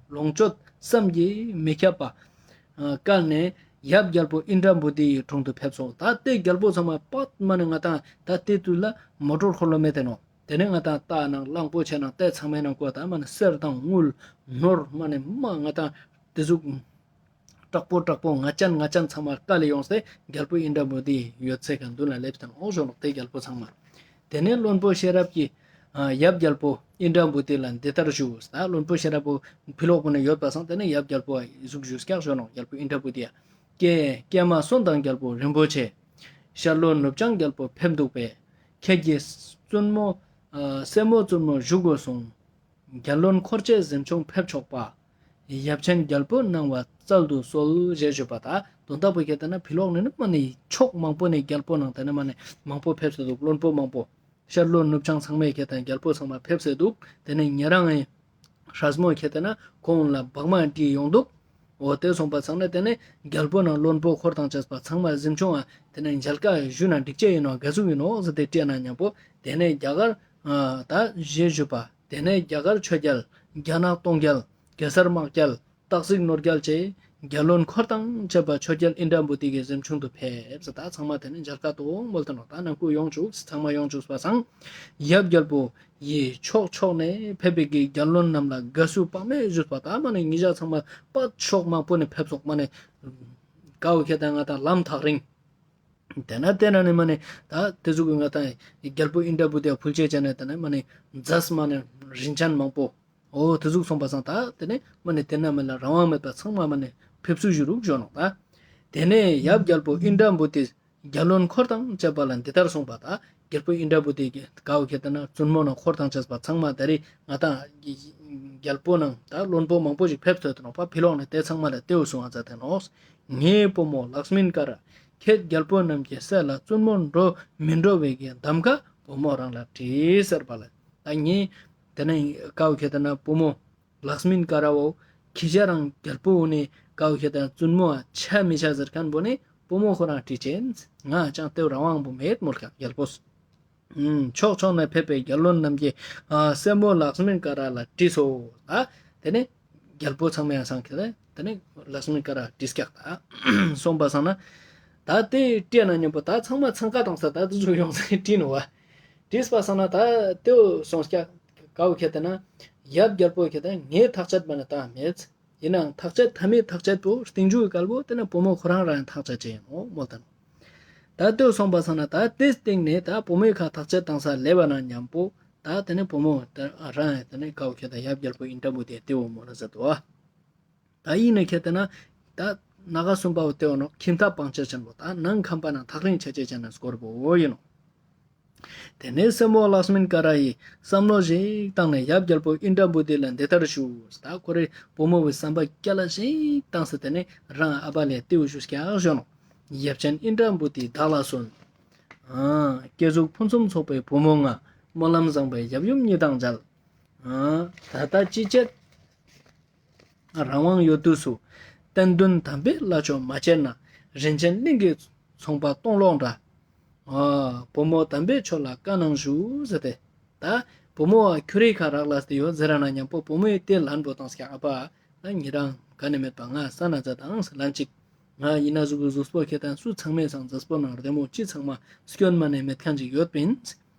ལོངས་སྤྱོད་བསམ་གྱིས་མི་ཁྱབ་པ་ཨ་བཀལ་ནས་ཡབ་རྒྱལ་པོ་ཨིནྡྲ་བྷུ་ཏི་ཡི་དྲུང་དུ་ཕེབས་སོ། ད་དེ་རྒྱལ་པོ་ཚང་མ་པད་མ་ནེ་ང་ཏང་ད་དེ་དུས་ལ་མོ་ཊོར་འཁོར་ལོ་མེད་དེ་ནོག། དེ་ནས་ང་ཏང་སྟག་ནང་གླང་པོ་ཆེ་ནང་དེ་ཚང་མའི་ནང་ཀོ་ད་མ་ནེ་གསེར་དང་དངུལ་ནོར་མ་ནེ་མ་ང་ཏང་དེ་ཟུག་དྲག་པོ་དྲག་པོ་ང་ཅན་ང་ཅན་ཚང་མ་བཀལ་ལེ་ཡོངས་ཏེ་རྒྱལ་པོ་ཨིནྡྲ་བྷུ་ཏི་ཡོད་ཚད་ག་མདུན་ལ་ལེབས་ཏེ་ནོག་ཞུ་ནོག། དེ་རྒྱལ་པོ་ཚང་མ། དེ་ནས་བློན་པོ་ཤེས་རབ་ཀྱིས་ ཡབ་རྒྱལ་པོ་ཨིནྡྲ་བྷུ་ཏི་ལ་འདི་ལྟར་ཞུས། ད་བློན་པོ་ཤེས་རབ་པོ་ཕི་ལོག་པོ་ནེ་ཡོད་པ་སང་དེ་ནེ་ཡབ་རྒྱལ་པོ་ཟུག་ཞུས་ཀྱག་ཞུ་ནོག། རྒྱལ་པོ་ཨིནྡྲ་བྷུ་ཏི་ཡ། ཀྱེ་ཀྱེ་མ་སོན་དང་རྒྱལ་པོ་རིན་པོ་ཆེ། ཤར་ལྷོ་ནུབ་བྱང་རྒྱལ་པོ་ཕེབས་འདུག་པས། ཁྱེད་ཀྱི་བཙུན་མོ་ཨ་སྲས་མོ་བཙུན་མོ་བཞུགས་དགོས་གསུངས། རྒྱལ་བློན་འཁོར་བཅས་གཟིམ་ཆུང་ཕེབས་ཆོག་པ། ཡབ་ཆེན་རྒྱལ་པོ་གནང་བ་སྩལ་དུ་གསོལ་ཞེས་ཞུས་པ། ད་དོན་དག་པོ་ཁྱེད་ལྟ་ན་ཕི་ལོག་ནེ་ནི་མ་ནེ་ཕྱོགས་མང་པོ་ནེ་རྒྱལ་པོ་ནང་དེ་ནེ་མ་ནེ་མང་པོ་ཕེབས་སེ་འདུག། བློན་པོ་མང་པོ། ཤར་ལྷོ་ནུབ་བྱང་ཚང་མའི་ཁྱེད་ལྟ་རྒྱལ་པོ་ཚང་མ་ཕེབས་སེ་འདུག། དེ་ནེ་ཉེ་རང་ངི་སྲས་མོ་ཁྱེད་ལྟ་ན་ཁོང་ལ་བག་མ་དྲིས་ཡོང་འདུག། འོ་དེ་སོང་པ་ཚང་ནེ་དེ་ནེ་རྒྱལ་པོ་ནང་བློན་པོ་འཁོར་དང་བཅས་པ་ཚང་མ་གཟིམ་ཆུང་ང་དེ་ནེ་མཇལ་ཁ་ཞུས་ན་འགྲིག་ཅེས་ཡིན་ནོག་ག་ཟུག་ཡིན་ནོག་ཟེར་ཏེ་དྲིས་ན་མཉམ་པོ་དེ་ནེ་རྒྱ་གར་ཨ་ད་ཞེས་ཞུས་པ། དེ་ནེ་རྒྱ་གར་ཆོས་རྒྱལ། རྒྱ་ནག་སྟོང་རྒྱལ། གེ་སར་དམག་རྒྱལ། སྟག་གཟིག་ནོར་རྒྱལ་བཅས་རྒྱལ་བློན་འཁོར་དང་བཅས་པ་ཆོས་རྒྱལ་ཨིནྡྲ་བྷུ་ཏི་གི་གཟིམ་ཆུང་དུ་ཕེབས་ཟེར། ད་ཚང་མ་དེ་ནེ་མཇལ་ཁ་ཏོང་མོལ་ཏེ་ནོག། ད་ནང་ཁུལ་ཡོང་བཅུག། ཚང་མ་ཡོང་བཅུག་པ་སང་ཡབ་རྒྱལ་པོ་ཡི་ཕྱོགས་ཕྱོགས་ནེ་ཕེབས་པའི་གི་རྒྱལ་བློན་རྣམས་ལ་དགའ་བསུ་དཔག་མེད་ཞུས་པ། ད་མ་ནེ་ཉེ་རང་ཚང་མ་པ་ཕྱོགས་མང་པོ་ནེ་ཕེབས་སོག། མ་ནེ་ཀའོ་ཁྱེད་ལྟ་ང་དང་ལམ་ཐག་རིང་། དེ་ན་དེ་ན་ནི་མ་ནེ་ད་དེ་ཟུག་གི་ང་དང་རྒྱལ་པོ་ཨིནྡྲ་བྷུ་ཏི་ཡ་ཕུལ་ཆེ་ཅན་ནེ་དེ་ནེ་མ་ནེ་མཛད་མ་ནེ་རིན་ཅན་མང་པོ། འོ་དེ་ཟུག་སོང་པ་སང་ད་དེ་ནེ་མ་ནེ་དེ་ན་མ་ལ་རང་དབང་མེད་པ་ཚང་མ་མ་ནེ་ཕེབས་བསུ་ཞུ་རུག་ཞུ་ནོག། ད་དེ་ནེ་ཡབ་རྒྱལ་པོ་ཨིནྡྲ་བྷུ་ཏི་རྒྱལ་བློན་འཁོར་དང་བཅས་པ་ལ་འདི་ལྟར་གསུངས་པ། ད་རྒྱལ་པོ་ཨིནྡྲ་བྷུ་ཏི་གི་ཀའོ་ཁྱེད་ལྟ་ན་བཙུན་མོ་ནང་འཁོར་དང་བཅས་པ་ཚང་མ་ད་རེས་ང་དང་རྒྱལ་པོ་ནང་ད་བློན་པོ་མང་པོ་ཞིག་ཕེབས་ཐོས་ཏེ་ནོག་པ། ཕི་ལོག་ནེ་དེ་ཚང་མ་ལ་དེའུ་གསུང་བ་མཛད་དེ་ནོག། ངའི་བུ་མོ་ལགས་སྨིན་ཀ་ར་ཁྱེད་རྒྱལ་པོ་རྣམས་ཀྱི་སྲས་ལ་བཙུན་མོ་འགྲོ་མི་འགྲོ་བའི་གི་གདམ་ཁ་བུ་མོ་རང་ལ་དྲིས་ཟེར་བ་ལ། ད་ངས་དེ་ནེ་ཀའོ་ཁྱེད་ལྟ་ན་བུ་མོ་ལགས་སྨིན་ཀ་ར་བོ་ཁྱེད་རང་རྒྱལ་པོ་བོ་ནེ་ཀའོ་ཁྱེད་ལྟ་བཙུན་མོ་ཆ་མི་ཆ་ཟེར་མཁན་བོ་ནེ་བུ་མོ་ཁོ་རང་དྲིས་ཅེས། ང་ཅང་དེའུ་རང་དབང་པོ་མེད་མོལ་ཀྱག་རྒྱལ་པོས། ཕྱོགས་ཕྱོགས་ནེ་ཕེབས་པའི་རྒྱལ་བློན་རྣམས་ཀྱིས་ཨ་སྲས་མོ་ལགས་སྨིན་ཀ་ར་ལ་དྲིས་སོ། ད་དེ་ནེ་རྒྱལ་པོ་ཚང་མའི་སང་ཁྱེད་དེ་ནེ་ལགས་སྨིན་ཀ་ར་དྲིས་ཀྱག། ད་སོང་པ་སང་ན་ད་དེ་དྲིས་ན་མཉམ་པོ་ད་ཚང་མ་འཚང་ཁ་བཏང་ས། ད་དེ་ཚོ་ཡོང་ས་དྲིས་ནོག་པ། དྲིས་པ་སང་ན་ད་དེའུ་སོང་ཀྱག། ཀའོ་ཁྱེད་ལྟ་ན་ཡབ་རྒྱལ་པོ་ཁྱེད་ལྟ་ངའི་ཐག་བཅད་མ་ནེ་བཏང་མེད། ཡིན་ནའང་ཐག་བཅད་མཐའ་མའི་ཐག་བཅད་པོ་སྟིང་མཇུག་གི་སྐལ་བོ་དེ་ནེ་བུ་མོ་ཁོ་རང་རང་ཐག་བཅད་ཅེས་ཡིན་ནོག་མོལ་ཏེ་ནོག། ད་དེའུ་སོང་པ་སང་ན་ད་དེའི་སྟེང་ནེ་ད་བུ་མོའི་ཁ་ཐག་བཅད་བཏང་ས་ལེབ་པ་ན་མཉམ་པོ་ད་དེ་ནེ་བུ་མོ་ད་རང་དེ་ནེ་ཀའོ་ཁྱེད་ལྟ་ཡབ་རྒྱལ་པོ་ཨིནྡྲ་བྷུ་ཏི་དེའུ་མོལ་ལ་མཛད་དོ། ད་ཡིན་ན་ཁྱེད་ལྟ་ན་ད་ནང་གསུམ་པ་བོ་དེའུ་ནོག། ཁྱིམ་ཐབ་སྤང་བྱ་ཆེན་པོ། ད་ནང་ཁང་པ་ནང་ཐག་རིང་ཆ་ཅེས་ཅན་ན་སྐོར་བོ་ཡིན་ནོག། དེ་ནེ་སྲས་མོ་ལགས་སྨིན་ཀ་ར་ཡིས་བསམ་བློ་ཞིག་བཏང་ནས་ཡབ་རྒྱལ་པོ་ཨིནྡྲ་བྷུ་ཏི་ལ་འདི་ལྟར་ཞུས། ད་ཁོ་རེ་བུ་མོ་བོའི་བསམ་པ་རྒྱལ་ལ་ཞིག་བཏང་ས། དེ་ནེ་རང་ཨ་བ་ལེ་དེའུ་ཞུས་ཀྱག་ཞུ་ནོག། ཡབ་ཆེན་ཨིནྡྲ་བྷུ་ཏི་བདག་ལ་གསོན། ཨ་སྐྱེ་གཟུགས་ཕུན་སུམ་ཚོགས་པའི་བུ་མོ་ང་། སྨོན་ལམ་བཟང་པོའི་ཡབ་ཡུམ་ཉིད་དང་མཇལ། ཨ་ད་ལྟ་ཅི་བྱེད་རང་དབང་ཡོད་དུས་སུ། གཏན་འདུན་དམ་པའི་བླ་མཆོད་མ་བྱས་ན། རིན་ཆེན་གླིང་གི་ཚོང་པ་སྟོང་ལོག་འདྲ། ཨ་བུ་མོ་དམ་པའི་ཆོས་ལ་བཀའ་གནང་ཞུ་ཟེར་ཏེ། ད་བུ་མོ་བ་ཁྱོ་རེ་ཁ་རག་ལས་ཏེ་ཡོད་ཟེར་ན་མཉམ་པོ་བུ་མོའི་དེ་ལན་པོ་བཏང་ཀྱག། ཨ་ཕ་ད་ཉེ་རང་ག་ནེ་མེད་པ་ང་ས་ན་ཛ་དང་ལན་ཅིག། ང་ཡིན་ན་གཟུགས་པོ་གཟུགས་པོ་ཁྱེད་ལྟ་སུ་ཚང་མའི་སང་མཛེས་པོ་ནང་རྡེ་མོ་ཅི་ཚང་མ་སྐྱོན་མ་ནེ་མེད་མཁན་ཅིག་ཡོད་པིན།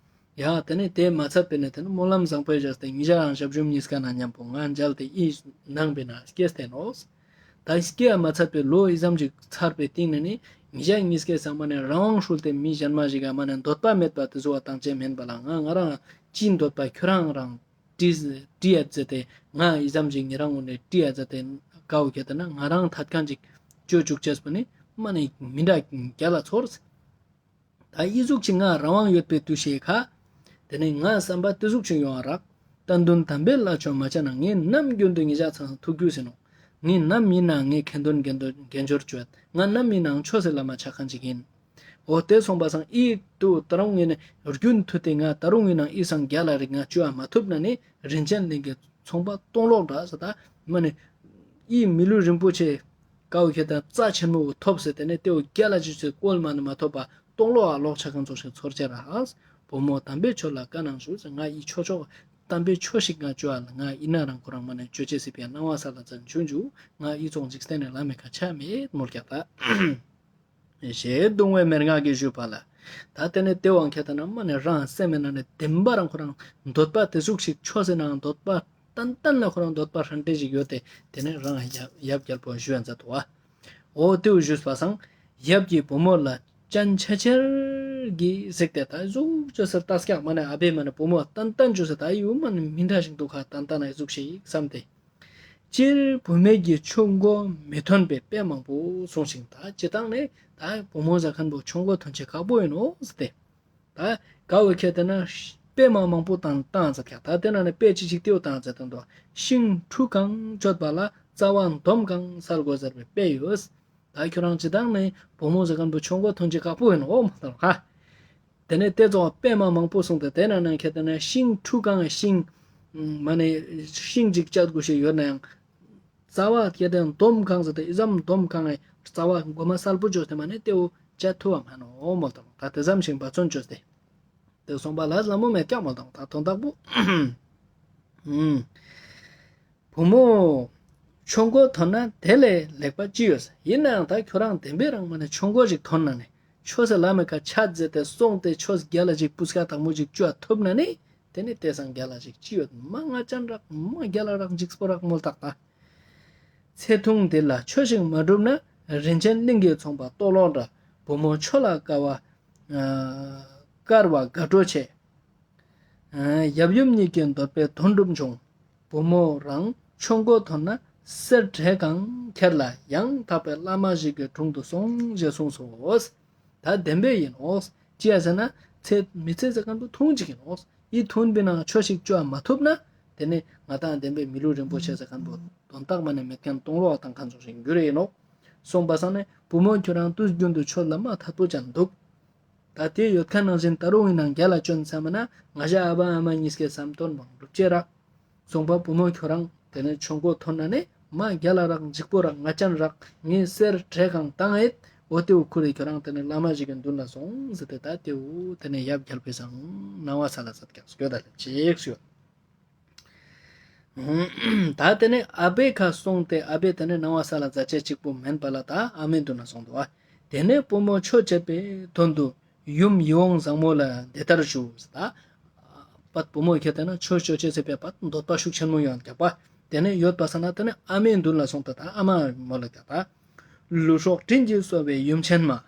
ཡ་དེ་ནེ་དེ་མ་ཚད་པའི་ནེ་དེ་ནེ་སྨོན་ལམ་བཟང་པོ་བཞག་སྟེ་ཉེ་རང་ཞབས་ཞུམ་གཉིས་ཀ་ནང་མཉམ་པོ་ང་མཇལ་ཏེ་ཨི་ནང་པའི་ནང་སྐྱེས་ཏེ་ནོག། ད་སྐྱེ་ཡ་མ་ཚད་པའི་ལོ་ཨི་ཙམ་ཅིག་ཚར་བའི་སྟིང་ནེ་ནི་ཉེ་རང་གཉིས་ཀའི་སང་མ་ནེ་རང་དབང་ཧྲུལ་ཏེ་མི་གཞན་མ་ཞིག་ག་མ་ནེ་འདོད་པ་མེད་པ་དེ་ཟུག་བཏང་ཅེས་མེན་པ་ལ། ང་ང་རང་ཅི་འདོད་པ་ཁྱོ་རང་རང་དྲིས་དྲིས་ཡ་ཛད་དེ། ང་ཨི་ཙམ་ཅིག་ཉེ་རང་ངོ་ནེ་དྲིས་ཡ་ཛད་དེ། ཀའོ་ཁྱེད་ལྟ་ན་ང་རང་ཐད་མཁན་ཅིག་ཅོ་བཅུག་ཅེས་པོ་ནི་མ་ནེ་མི་འདྲ་རྒྱལ་ལ་ཚོར། ད་ཨི་ཟུག་ཅིག་ང་རང་དབང་ཡོད་པའི་དུས་ཤིག་ཁ། དེ་ནེ་ང་བསམ་པ་དེ་ཟུག་ཅིག་ཡོང་བ་རག། གཏན་འདུན་དམ་པའི་བླ་མཆོད་མ་བྱས་ན། ངས་ནམ་རྒྱུན་དུ་ཉེ་རང་ཚང་ཐུགས་རྒྱུས་ཟེར་ནོག། ངས་ནམ་ཡིན་ནའང་ངས་ཁ་འདོན་དགེ་འདོན་དགེ་སྦྱོར་བཅོས། ང་ནམ་ཡིན་ནའང་ཆོས་སི་བླ་མ་ཆ་མཁན་ཅིག་ཡིན། འོ་དེ་སོང་པ་སང་ཨི་དུ་ད་རུང་ངས་ནི་རྒྱུན་མཐུད་དེ་ང་ད་རུང་ཡིན་ནའང་ཨི་སང་རྒྱལ་ལ་རིག་ང་བཅོ་ཡ་མ་ཐུབ་ན་ནི་རིན་ཆེན་གླིང་གི་ཚོང་པ་སྟོང་ལོག་འདྲ་ཟེར། ད་མ་ནེ་ཨི་མི་ལུས་རིན་པོ་ཆེ་ཀའོ་ཁྱེད་ལྟ་རྩ་ཆེན་མོ་ཐོབ་ཟེར་ཏེ་ནེ་དེའུ་རྒྱལ་ལ་ཅི་ཚོད་བཀོལ་མ་ནེ་མ་ཐོབ་པ་སྟོང་ལོག་ཨ་ལོག་ཆ་མཁན་ཚོགས་ཤིག་ཚོར་ཅེས་རག། བུ་མོ་དམ་པའི་ཆོས་ལ་བཀའ་གནང་ཞུ་ཟེར། ང་ཨི་ཆོས་ཆོས་དམ་པའི་ཆོས་ཤིག་ང་བཅོ་ཨ་ལ། ང་ཨི་ན་རང་ཁོ་རང་མ་ནེ་བཅོ་ཅེས་སི་ཕི་ཡ་གནང་བ་ས་ལ་ཙན་ཆུང་ཆུང་། ང་ཨི་ཙོགས་འཇིག་རྟེན་ནི་ལམ་མི་ཁ་ཆ་མེད་མོལ་ཀྱག་ད། ཞེས་གདུང་བའི་མན་ངག་གིས་ཞུས་པ་ལ། ད་དེ་ནེ་དེ་དབང་ཁྱེད་ལྟ་ན་མ་ནེ་རང་སེམས་མེད་ན་ནི་བདེན་པ་རང་ཁོ་རང་འདོད་པ་དེ་ཟུག་ཞིག་ཆོས་ཟེར་ནའང་འདོད་པ་ཏན་ཏན་ལ་ཁོ་རང་འདོད་པ་ཧྲན་ཏེ་ཞིག་ཡོད་དེ། དེ་ནེ་རང་ཡབ་ཡབ་རྒྱལ་པོ་ཞུ་ཡ་མཛད་དོ་བ། འོ་དེའུ་ཞུས་པ་སང་ཡབ་ཀྱིས་བུ་མོ་ལ་སྤྱན་ཆེ་ཆེར་ གི་ཟེར་ཏེ་ད་ཟུག་ཅོས་ཟེར་ཏ་སྐྱག་མ་ནེ་ཨ་བེ་མ་ནེ་བུ་མོ་ཏན་ཏན་ཅོས་ཟེར་ཏ་ཡུ་མ་ནེ་མི་འདྲ་ཞིག་འདུག་ཁ་ཏན་ཏན་ན་ཟུག་ཞིག་བསམ་སྟེ། སྤྱིར་བུད་མེད་ཀྱི་ཆོས་མགོ་མི་ཐོན་པའི་དཔེ་མང་པོ་གསུངས་ཤིང་ད་སྤྱིར་བཏང་ནེ་ད་བུ་མོ་ཟེར་ཁན་བོ་ཆོས་མགོ་ཐོན་ཅེས་ཁག་པོ་ཨིན་ནོག་ཟེར་ཏེ། ད་ག་བོ་ཁྱེར་ཏེ་ན་དཔེ་མ་མང་པོ་བཏང་བཏང་ཟེར་ཀྱག་ད་དེ་ན་ནི་དཔེ་ཅི་ཞིག་ཏེའུ་བཏང་ཟེར་དོན་དུ་ཤིང་ཕྲུ་གང་གཅོད་པ་ལ་རྩ་བ་འདོམ་གང་སལ་དགོས་ཟེར་བའི་དཔེ་ཡོད། ད་ཁྱོ་རང་སྤྱིར་བཏང་ནེ་བུ་མོ་ཟེར་ཁན་བོ་ཆོས་མགོ་ཐོན་ཅེས་ཁག་པོ་ཨིན་ནོག་མ་གཏོགས་ཧ། དེ་ནེ་དེ་ཚོ་དཔེ་མ་མང་པོ་གསུངས་ཏེ་དེ་ན་ནི་ཁྱེར་ཏེ་ན་ཤིང་ཕྲུ་གང་ཤིང་མ་ནེ་ཤིང་ཅིག་གཅོད་དགོས་ཤེས་ཡོད་ནའང་རྩ་བ་ཁྱེར་ཏེ་འདོམ་གང་ཟེར་ཏེ་ཨི་ཙམ་འདོམ་གང་ངི་རྩ་བ་མགོ་མ་སལ་པོ་ཅོས་ཏེ་མ་ནེ་ཏེའུ་གཅོད་ཐུབ་བ་མ་ནོག་མོལ་དང་། ད་དེ་ཙམ་ཞིག་འབད་བརྩོན་ཅོས་ཏེ། དེ་སོང་པ་ལ་ལ་མོ་མེད་ཀྱག་མོལ་དང་། ད་དོན་དག་པོ། ཨུམ། བུ་མོ། ཆོས་མགོ་ཐོན་ན་དེ་ལས་ལེགས་པ་ཅི་ཡོད། ཨིན་ནའང་ད་ཁྱོ་རང་བདེན་པའི་རང་མ་ནེ་ཆོས་མགོ་ཞིག་ཐོན་ན་ནི་ཆོས་སི་ལམ་མི་ཁ་ཆད་ཟེར་ཏེ་སོང་སྟེ་ཆོས་རྒྱལ་ལ་ཞིག་སྤུས་ཀ་དག་མོ་ཞིག་ཅོ་ཐུབ་ན་ནི། དེ་ནི་དེ་སང་རྒྱལ་ལ་ཞིག་ཅི་ཡོད། མ་ང་ཅན་རག་མ་རྒྱལ་ལ་རག་འཇིགས་པོ་རག་མོལ་དག་ད། ཚེ་ཐུང་འདི་ལ་ཆོས་ཤིག་མ་བསྒྲུབས་ན། རིན་ཆེན་གླིང་གི་ཚོང་པ་ལྟོ་ལོག་འདྲ། བུ་མོ་ཆོས་ལ་དཀའ་བ། ཨ་དཀར་བ་དགའ་སྤྲོ་ཆེ། ཨ་ཡབ་ཡུམ་གཉིས་ཀྱི་འདོད་པའི་དོན་འགྲུབ་འབྱུང་། བུ་མོ་རང་ཆོས་མགོ་ཐོན་ན་གསེར་བྲེ་གང་ཁྱེར་ལ་ཡང་དག་པའི་བླ་མ་ཞིག་གི་དྲུང་དུ་སོང་ཞེས་གསུངས་སོ། ད་བདེན་པའི་ཨིན་ནོག་ཅི་ཡ་ཟེར་ན་ཚེ་མི་ཚེ་ཟེར་ཁན་བོ་ཐུང་ཅིག་ཨིན་ནོག་ཨི་ཐུང་པོའི་ནང་ཆོས་ཤིག་ཅོ་མ་ཐུབ་ན་དེ་ནི་ང་དང་བདེན་པའི་མི་ལུས་རིན་པོ་ཆེ་ཟེར་ཁན་བོ་དོན་དག་མ་ནེ་མེད་ཁན་སྟོང་ལོག་བཏང་ཁན་ཙོགས་ཤིག་འགྱུར་ཨིན་ནོག་སོང་པ་སང་ནི་བུ་མོ་ཁྱོ་རང་དུས་རྒྱུན་དུ་ཆོས་ལ་མ་ཐད་པོ་ཅན་འདུག་ད་དེ་ཡོད་ཁན་ནང་བཞིན་ད་རུང་ཨིན་ནའང་རྒྱལ་ལ་ཅོན་ས་མ་ན་ང་ཞ་ཨ་བ་ཨ་མ་གཉིས་ཀའི་བསམ་དོན་མང་གྲུབ་ཅེས་རག་སོང་པ་བུ་མོ་ཁྱོ་རང་དེ་ནེ་ཆོས་མགོ་ཐོན་ན་ནི་མ་རྒྱལ་ལ་རག་འཇིགས་པོ་རག་ང་ཅན་རག་ངའི་གསེར་བྲེ་གང་བཏང་ཨེད། འོ་ཏེ་བོ་ཁུར་རེ་ཁྱོ་རང་དེ་ནེ་བླ་མ་ཞིག་གི་མདུན་ལ་སོང་ཟེར་ཏེ་ད་ཏེ་བོ་དེ་ནེ་ཡབ་རྒྱལ་པོའི་སང་ནང་བ་ས་ལ་ཟ་ཀྱག་སྐྱོད་ད་ལ་ཅིག་སྐྱོད། ད་དེ་ནེ་ཨ་བེ་ཁ་སོང་སྟེ་ཨ་བེ་དེ་ནེ་ནང་བ་ས་ལ་ཟ་ཅེས་ཅིག་པོ་མེན་པ་ལ་ད་ཨ་མའི་མདུན་ལ་སོང་འདུག་ཨ། དེ་ནེ་བུ་མོ་ཆོས་བྱེད་པའི་དོན་དུ་ཡུམ་ཡིད་འོང་བཟང་མོ་ལ་འདི་ལྟར་ཞུ། ད་པད་བུ་མོ་ཁྱེར་ཏེ་ན་ཆོས་ཅོ་ཅེས་ཟེར་བའི་པད་འདོད་པ་ཤུགས་ཆེན་མོ་ཡོད་ཀྱག་པ། དེ་ནེ་ཡོད་པ་སང་ན་དེ་ནེ་ཨ་མའི་མདུན་ལ་སོང་སྟེ་ད་ཨ་མ་མོལ་ཀྱག་ད། ལུས་སྲོག་དྲིན་གྱིས་གསོ་བའི་ཡུམ་ཆེན་མ།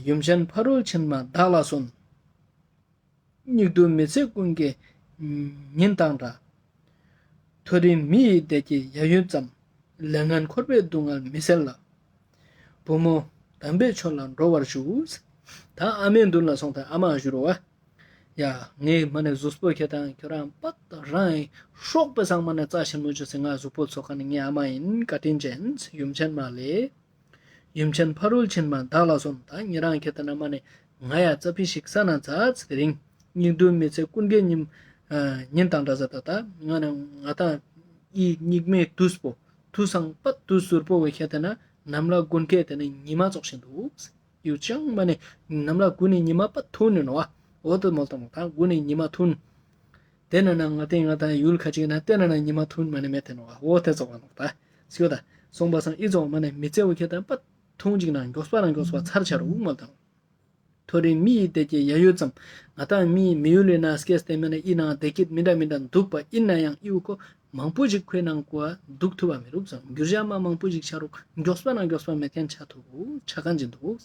ཡུམ་ཆེན་ཕ་རོལ་ཕྱིན་མ་བདག་ལ་གསོན། སྙིགས་དུས་མི་ཚེ་ཀུན་གྱི་ཉིན་དང་འདྲ། མཐོ་རིས་མི་ཡི་བདེ་སྐྱིད་ཡ་ཡུད་ཙམ། ལས་ངན་འཁོར་བའི་སྡུག་བསྔལ་མི་སེལ་ལ། བུ་མོ་དམ་པའི་ཆོས་ལ་འགྲོ་བར་ཞུ། ད་ཨ་མའི་མདུན་ལ་སོང་སྟེ་ཨ་མ་ཞུ་རོ་བ། ཡ་ངའི་མ་ནེ་གཟུགས་པོ་ཁྱེར་ཏེ་ན་ཁྱོ་རང་པད་རང་ངི་སྲོག་པོའི་སང་མ་ནེ་རྩ་ཆེན་མོ་ཅོས་སེ་ང་གཟུགས་པོ་ཚོ་ཁ་ནེ་ངའི་ཨ་མ་ཨིན་བཀའ་དྲིན་ཅན་ཡུམ་ཆེན་མ་ལེ། ཡུམ་ཆེན་ཕ་རོལ་ཕྱིན་མ་བདག་ལ་གསོན། ད་ཉེ་རང་ཁྱེར་ཏེ་ན་མ་ནེ་ང་ཡ་ཙ་པིག་ཞིག་ས་ན་ཛ་ཙིག་རིང་། སྙིགས་དུས་མི་ཚེ་ཀུན་གྱི་ཉིན་ཨ་ཉིན་དང་འདྲ་ཟེར་ད་ད་ང་ནི་ང་ད་ཨི་སྙིགས་མའི་དུས་པོ་དུས་སང་པད་དུས་ཟུར་པོ་བོ་ཁྱེར་ཏེ་ན་ནམ་ལ་དགུན་ཁའི་དེ་ནེ་ཉི་མ་ཙོགས་ཤིག་འདུག་ཡུ་ཅང་མ་ནེ་ནམ་ལ་དགུན་ནི་ཉི་མ་པད་ཐུང་ནི་ནོ་བ། འོ་དོ་མོལ་དང་ད་དགུན་ནི་ཉི་མ་ཐུང་། དེ་ན་ན་ང་དེ་ང་དང་ཡུལ་ཁ་ཅིག་ན་དེ་ན་ན་ཉི་མ་ཐུང་མ་ནེ་མེད་དེ་ནོ་བ། འོ་དེ་ཙོགས་པ་ནོ་ད། སྐྱོད་ད། སོང་པ་སང་ཨི་ཙོགས་མ་ནེ་མི་ཚེ་བོ་ཁྱེར་ཏེ་ན་པད་ཐུང་ཅིག་ན་མགྱོགས་པ་ན་མགྱོགས་པ་ཚར་ཆ་རུག་མོལ་དང་། མཐོ་རིས་མི་ཡི་བདེ་སྐྱིད་ཡ་ཡུད་ཙམ། ང་དང་མི་མི་ཡུལ་ལི་ན་སྐྱེས་ཏེ་མ་ནེ་ཨི་ནང་བདེ་སྐྱིད་མི་འདྲ་མི་འདྲ་འདུག་པ་ཨིན་ནའང་ཨི་བོ་ཁོ་མང་པོ་ཞིག་ཁོའི་ནང་ཁོ་འདུག་ཐུབ་བ་མི་རུག་སང་འགྱུར་བ་མ་མང་པོ་ཞིག་ཆ་རུག་མགྱོགས་པ་ན་མགྱོགས་པ་མེད་ཁན་ཆ་ཐུབ་ཆ་ཁན་ཅིག་འདུག་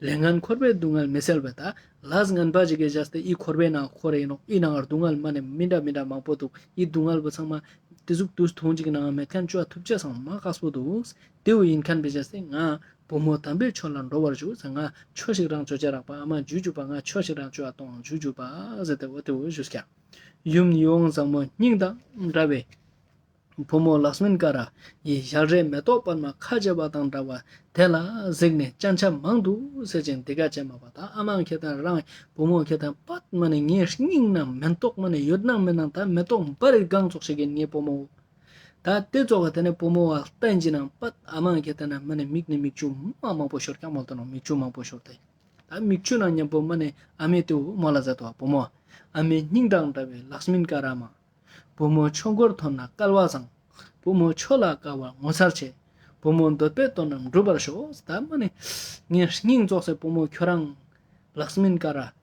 ལས་ངན་འཁོར་བའི་སྡུག་བསྔལ་མི་སེལ་བས། ད་ལས་ངན་པ་ཞིག་གི་བྱས་ཏེ་ཨི་འཁོར་བའི་ནང་འཁོར་རེ་ཨིན་ནོག་ཨི་ནང་སྡུག་བསྔལ་མ་ནེ་མི་འདྲ་མི་འདྲ་མང་པོ་འདུག་ཨི་སྡུག་བསྔལ་བོ་ཚང་མ་དེ་ཟུག་དུས་ཐུང་ཅིག་ནང་མེད་ཁན་ཅོ་ཐུབ་ཅེས་སང་མ་ཁག་པོ་འདུག་དེ་བོ་ཨིན་ཁན་བི་བྱས་ཏེ་ང་བུ་མོ་དམ་པའི་ཆོས་ལ་འགྲོ་བར་ཞུ་ཟེར། ང་ཆོས་ཤིག་རང་ཅོ་ཅེས་རག་པ་ཨ་མ་ཇུ་ཇུ་པ་ང་ཆོས་ཤིག་རང་ཅོ་ཨ་གཏོང་ཇུ་ཇུ་པ་ཟེར་ཏེ་འོ་དེ་བོ་ཞུས་ཀྱག་ཡུམ་ཡིད་འོང་བཟང་མོ་སྙིང་དང་འདྲ་བའི། བུ་མོ་ལཀྵྨིན་ཀ་ར་ཡི་ཞལ་རས་མེ་ཏོག་པདྨ་ཁ་འབྱེད་པ་དང་འདྲ་བ་དེ་ལ་གཟིགས་ནས་སྤྱན་ཆབ་མང་དུ་བསིལ་ཅིང་འདི་སྐད་ཅེས་སྨྲས་པ། ད་ཨ་མ་ཁྱེར་ཏེ་ན་རང་བུ་མོ་ཁྱེར་ཏེ་ན་པད་མ་ནེ་ངའི་སྙིང་ནང་མེ་ཏོག་མ་ནེ་ཡོད་ནང་མེད་ནང་ད་མེ་ཏོག་འབར་རི་གང་ཙོགས་ཤིག་གི་ངའི་བུ་མོ། ད་དེ་ཙོགས་དེ་ནེ་བུ་མོ་བ་བསྟན་གྱི་ནང་པད་ཨ་མ་ཁྱེར་ཏེ་ན་མ་ནེ་མིག་ནེ་མིག་ཆུ་མ་མང་པོ་ཤོར་ཀྱག་མོལ་ཏེ་ནོ། མིག་ཆུ་མང་པོ་ཤོར་ཏེ་ད་མིག་ཆུ་ནང་མཉམ་པོ་མ་ནེ་ཨ་མའི་དེ་བོ་མོལ་ལ་ཟེར་དོ་བ་བུ་མོ། ཨ་མའི་སྙིང་དང་འདྲ་བའི་ལཀྵྨིན་ཀ་ར་མ། བུ་མོ་ཆོས་མགོར་ཐོན་ན་སྐལ་བ་བཟང་། བུ་མོ་ཆོས་ལ་དཀའ་བ་ངོ་མཚར་ཆེ། བུ་མོ་འདོད་པའི་དོན་རྣམས་འགྲུབ་པར་ཤོག་ད་མ་ནེ་ངའི་སྙིང་ཙོགས་སེ་བུ་མོ་ཁྱོ་རང་ལཀྵྨིན་ཀ་ར།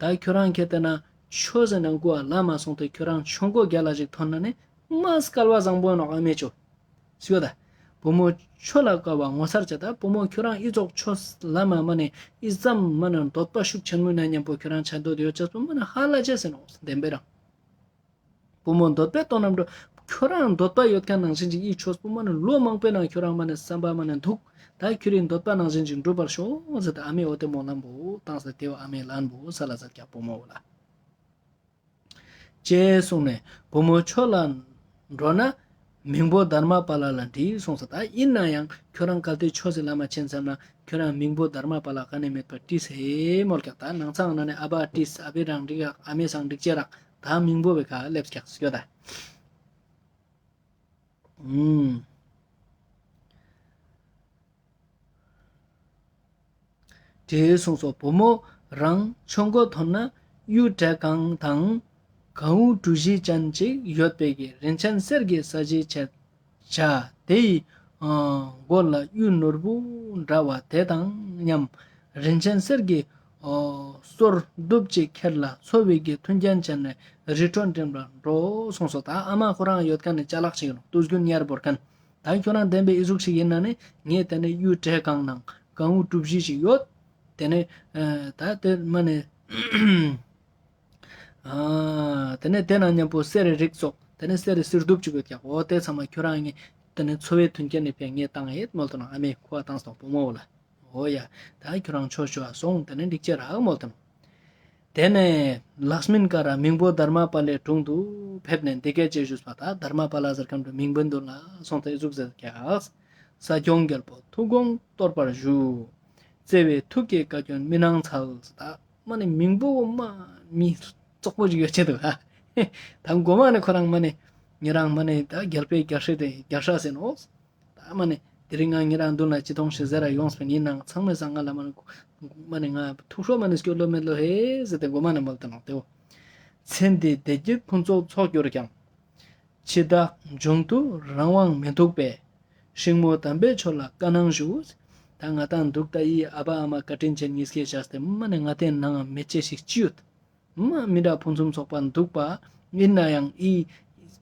ད་ཁྱོ་རང་ཁྱེར་ཏེ་ན་ཆོས་སི་ནང་གོ་བ་ལ་མ་སོང་སྟེ་ཁྱོ་རང་ཆོས་མགོ་རྒྱལ་ལ་ཞིག་ཐོན་ན་ནི་མ་སྐལ་བ་བཟང་པོ་ནོག་ཨ་མའི་ཆོས། སྐྱོད་ད། བུ་མོ་ཆོས་ལ་དཀའ་བ་ངོ་མཚར་ཆེ། ད་བུ་མོ་ཁྱོ་རང་ཨི་ཙོགས་ཆོས་ལམ་མ་ནེ་ཨི་ཙམ་མ་ནེ་འདོད་པ་ཤུགས་ཆེན་མོ་ན་ཉམ་པོ་ཁྱོ་རང་ཆ་འདོད་ཡོད་ཅེས་པོ་མ་ནེ་ཧ་ལ་ཅེས་ཨིན་ནོག་བདེན་པ་རང་། བུ་མོ་འདོད་པའི་དོན་རྣམས་འགྲུབ། ཁྱོ་རང་འདོད་པ་ཡོད་ཁན་ནང་བཞིན་ཅིག་ཨི་ཆོས་པོ་མ་ནེ་ལོ་མང་པོའི་ནང་ཁྱོ་རང་མ་ནེ་བསམ་པ་མ་ནེ་འདུག། ད་ཁྱོ་རའི་འདོད་པ་ནང་བཞིན་ཅིག་འགྲུབ་པར་ཤོག་ཟེར་ཏེ་ཨ་མའི་འོ་དེ་མོ་ལམ་བོ་བཏང་སྟེ་དེ་བོ་ཨ་མའི་ལན་བོ་སལ་ལ་ཟེར་ཀྱག་བུ་མོ་བོ་ལ། ཅེས་གསུངས་ནས་བུ་མོ་ཆོས་ལ་འགྲོ་ན་མིང་པོ་དྷརྨ་པཱ་ལ་ལ་འདྲི་གསུངས་སོ། ད་ཨིན་ན་ཡང་ཁྱོ་རང་གལ་ཏེ་ཆོས་སི་ལམ་མ་ཆེན་བསམ་ན་ཁྱོ་རང་མིང་པོ་དྷརྨ་པཱ་ལ་ག་ནེ་མེད་པ་དྲིས་སེ་མོལ་ཀྱག། ད་ནང་ཚང་ན་ནི་ཨ་བ་དྲིས་ཨ་བི་རང་འགྲིག་ཨ་མའི་སང་འགྲིག་ཅེས་རག། ད་མིང་པོ་བོའི་ཁ་ལེབས་ཀྱག་སྐྱོ་ད། ཨུམ། དྲིས་གསུངས་སོ། བུ་མོ་རང་ཆོས་མགོ་ཐོན་ན་གཡུ་བྲེ་གང་དང་གའུ་གྲུ་བཞི་ཅན་ཅིག་ཡོད་པའི་གི་རིན་ཆེན་གསེར་གྱི་ས་གཞི་ཆེ་ཆ་དེའི་མགོ་ལ་གཡུ་ནོར་བུ་འདྲ་བ་དེ་དང་མཉམ་རིན་ཆེན་གསེར་གྱི་ཨོ་གསོར་གདུབ་ཅིག་ཁྱེར་ལ་འཚོ་བའི་གི་མཐུན་རྐྱེན་ཅན་ནི་རི་ཁྲོད་འགྲིམ་ལ་འགྲོ་གསུངས་སོ། ད་ཨ་མ་ཁོ་རང་ཡོད་ཁན་ནི་ཅ་ལག་ཅིག་ཡིན་ནོག། དུས་རྒྱུན་ཉར་བོར་ཁན། ད་ཁྱོ་རང་བདེན་པའི་ཨི་ཟུག་ཞིག་ཡིན་ན་ནི་ངས་དེ་ནས་གཡུ་བྲེ་གང་ནང་གའུ་གྲུ་བཞི་ཞིག་ཡོད། དེ་ནས་ཨ་ད་དེ་མ་ནེ་ཨ་དེ་ནས་དེ་ནང་མཉམ་པོ་གསེར་རི་རིགས་ཙོགས་དེ་ནས་གསེར་རི་གསེར་གདུབ་ཅིག་ཡོད་ཀྱག། འོ་དེ་ཚང་མ་ཁྱོ་རང་ངས་དེ་ནས་འཚོ་བའི་མཐུན་རྐྱེན་ནི་ཕན་ངས་བཏང་ཡེད་མོལ་ཏེ་ནོག། ཨ་མས་ཁོ་བ་བཏང་སོང་བུ་མོ་བོ་ལ། འོ་ཡ། ད་ཁྱོ་རང་ཆོས་ཞུ་བ་སོང་དེ་ནས་འགྲིག་ཅེས་རག་མོལ་ཏེ་ནོག། དེ་ནས་ལཀྵྨིན་ཀ་ར་མིང་པོ་དྷརྨ་པཱ་ལའི་དྲུང་དུ་ཕེབས་ནས་འདི་སྐད་ཅེས་ཞུས་པ། ད་དྷརྨ་པཱ་ལ་ཟེར་ཁན་བོ་མིང་པོ་དྷ་ལ་སོང་སྟེ་ཨི་ཟུག་ཟེར་ཀྱག། ས་སྐྱོང་རྒྱལ་པོ་ཐུགས་དགོངས་གཏོར་བར་ཞུ། བརྩེ་བའི་ཐུགས་ཀྱི་བཀའ་བཀྱོན་མི་གནང་འཚལ། ད་མ་ནེ་མིང་པོ་མ་མི་བཙོག་པོ་ཞིག་ཡོད་ཆེ་འདུག་ཨ། ད་མགོ་མ་ནེ་ཁོ་རང་མ་ནེ་ཉེ་རང་མ་ནེ་ད་རྒྱལ་པོའི་རྒྱལ་སྲས་དེ་རྒྱལ་སྲས་ཟེར་ནོག། ད་མ་ནེ་དེ་རིང་ང་ཉེ་རང་མདུན་ལ་ཅི་ཐོང་ཞིག་ཟེར་ར་ཡོངས་པིན། ཡིན་ནའང་ཚང་མའི་སང་ང་ལ་མ་ནེ་མ་ནེ་ང་ཐུགས་ཤོ་མ་ནེ་སྐྱོ་ལོ་མེད་ལོ་ཧེ་ཟེར་ཏེ་མགོ་མ་ནེ་མོལ་ཏེ་ནོག་དེ་བོ། ཚེ་འདིའི་བདེ་སྐྱིད་ཕུན་ཚོགས་ཚོགས་གྱུར་ཀྱང་། འཆི་བདག་འབྱུང་དུ་རང་དབང་མི་འདུག་པས། སྲིང་མོ་དམ་པའི་ཆོས་ལ་བཀའ་གནང་ཞུ། ད་ང་དང་འདུག་ད་ཡི་ཨ་བ་ཨ་མ་བཀའ་དྲིན་ཅན་ཉིས་ཀའི་བྱས་ཏེ་མ་ནེ་ང་དེ་ནང་མེད་ཅེས་ཤིག་ཅི་ཡོད། མ་མི་འདྲ་ཕུན་སུམ་ཚོགས་པ་འདུག་པ། ཡིན་ན་ཡང་ཨི་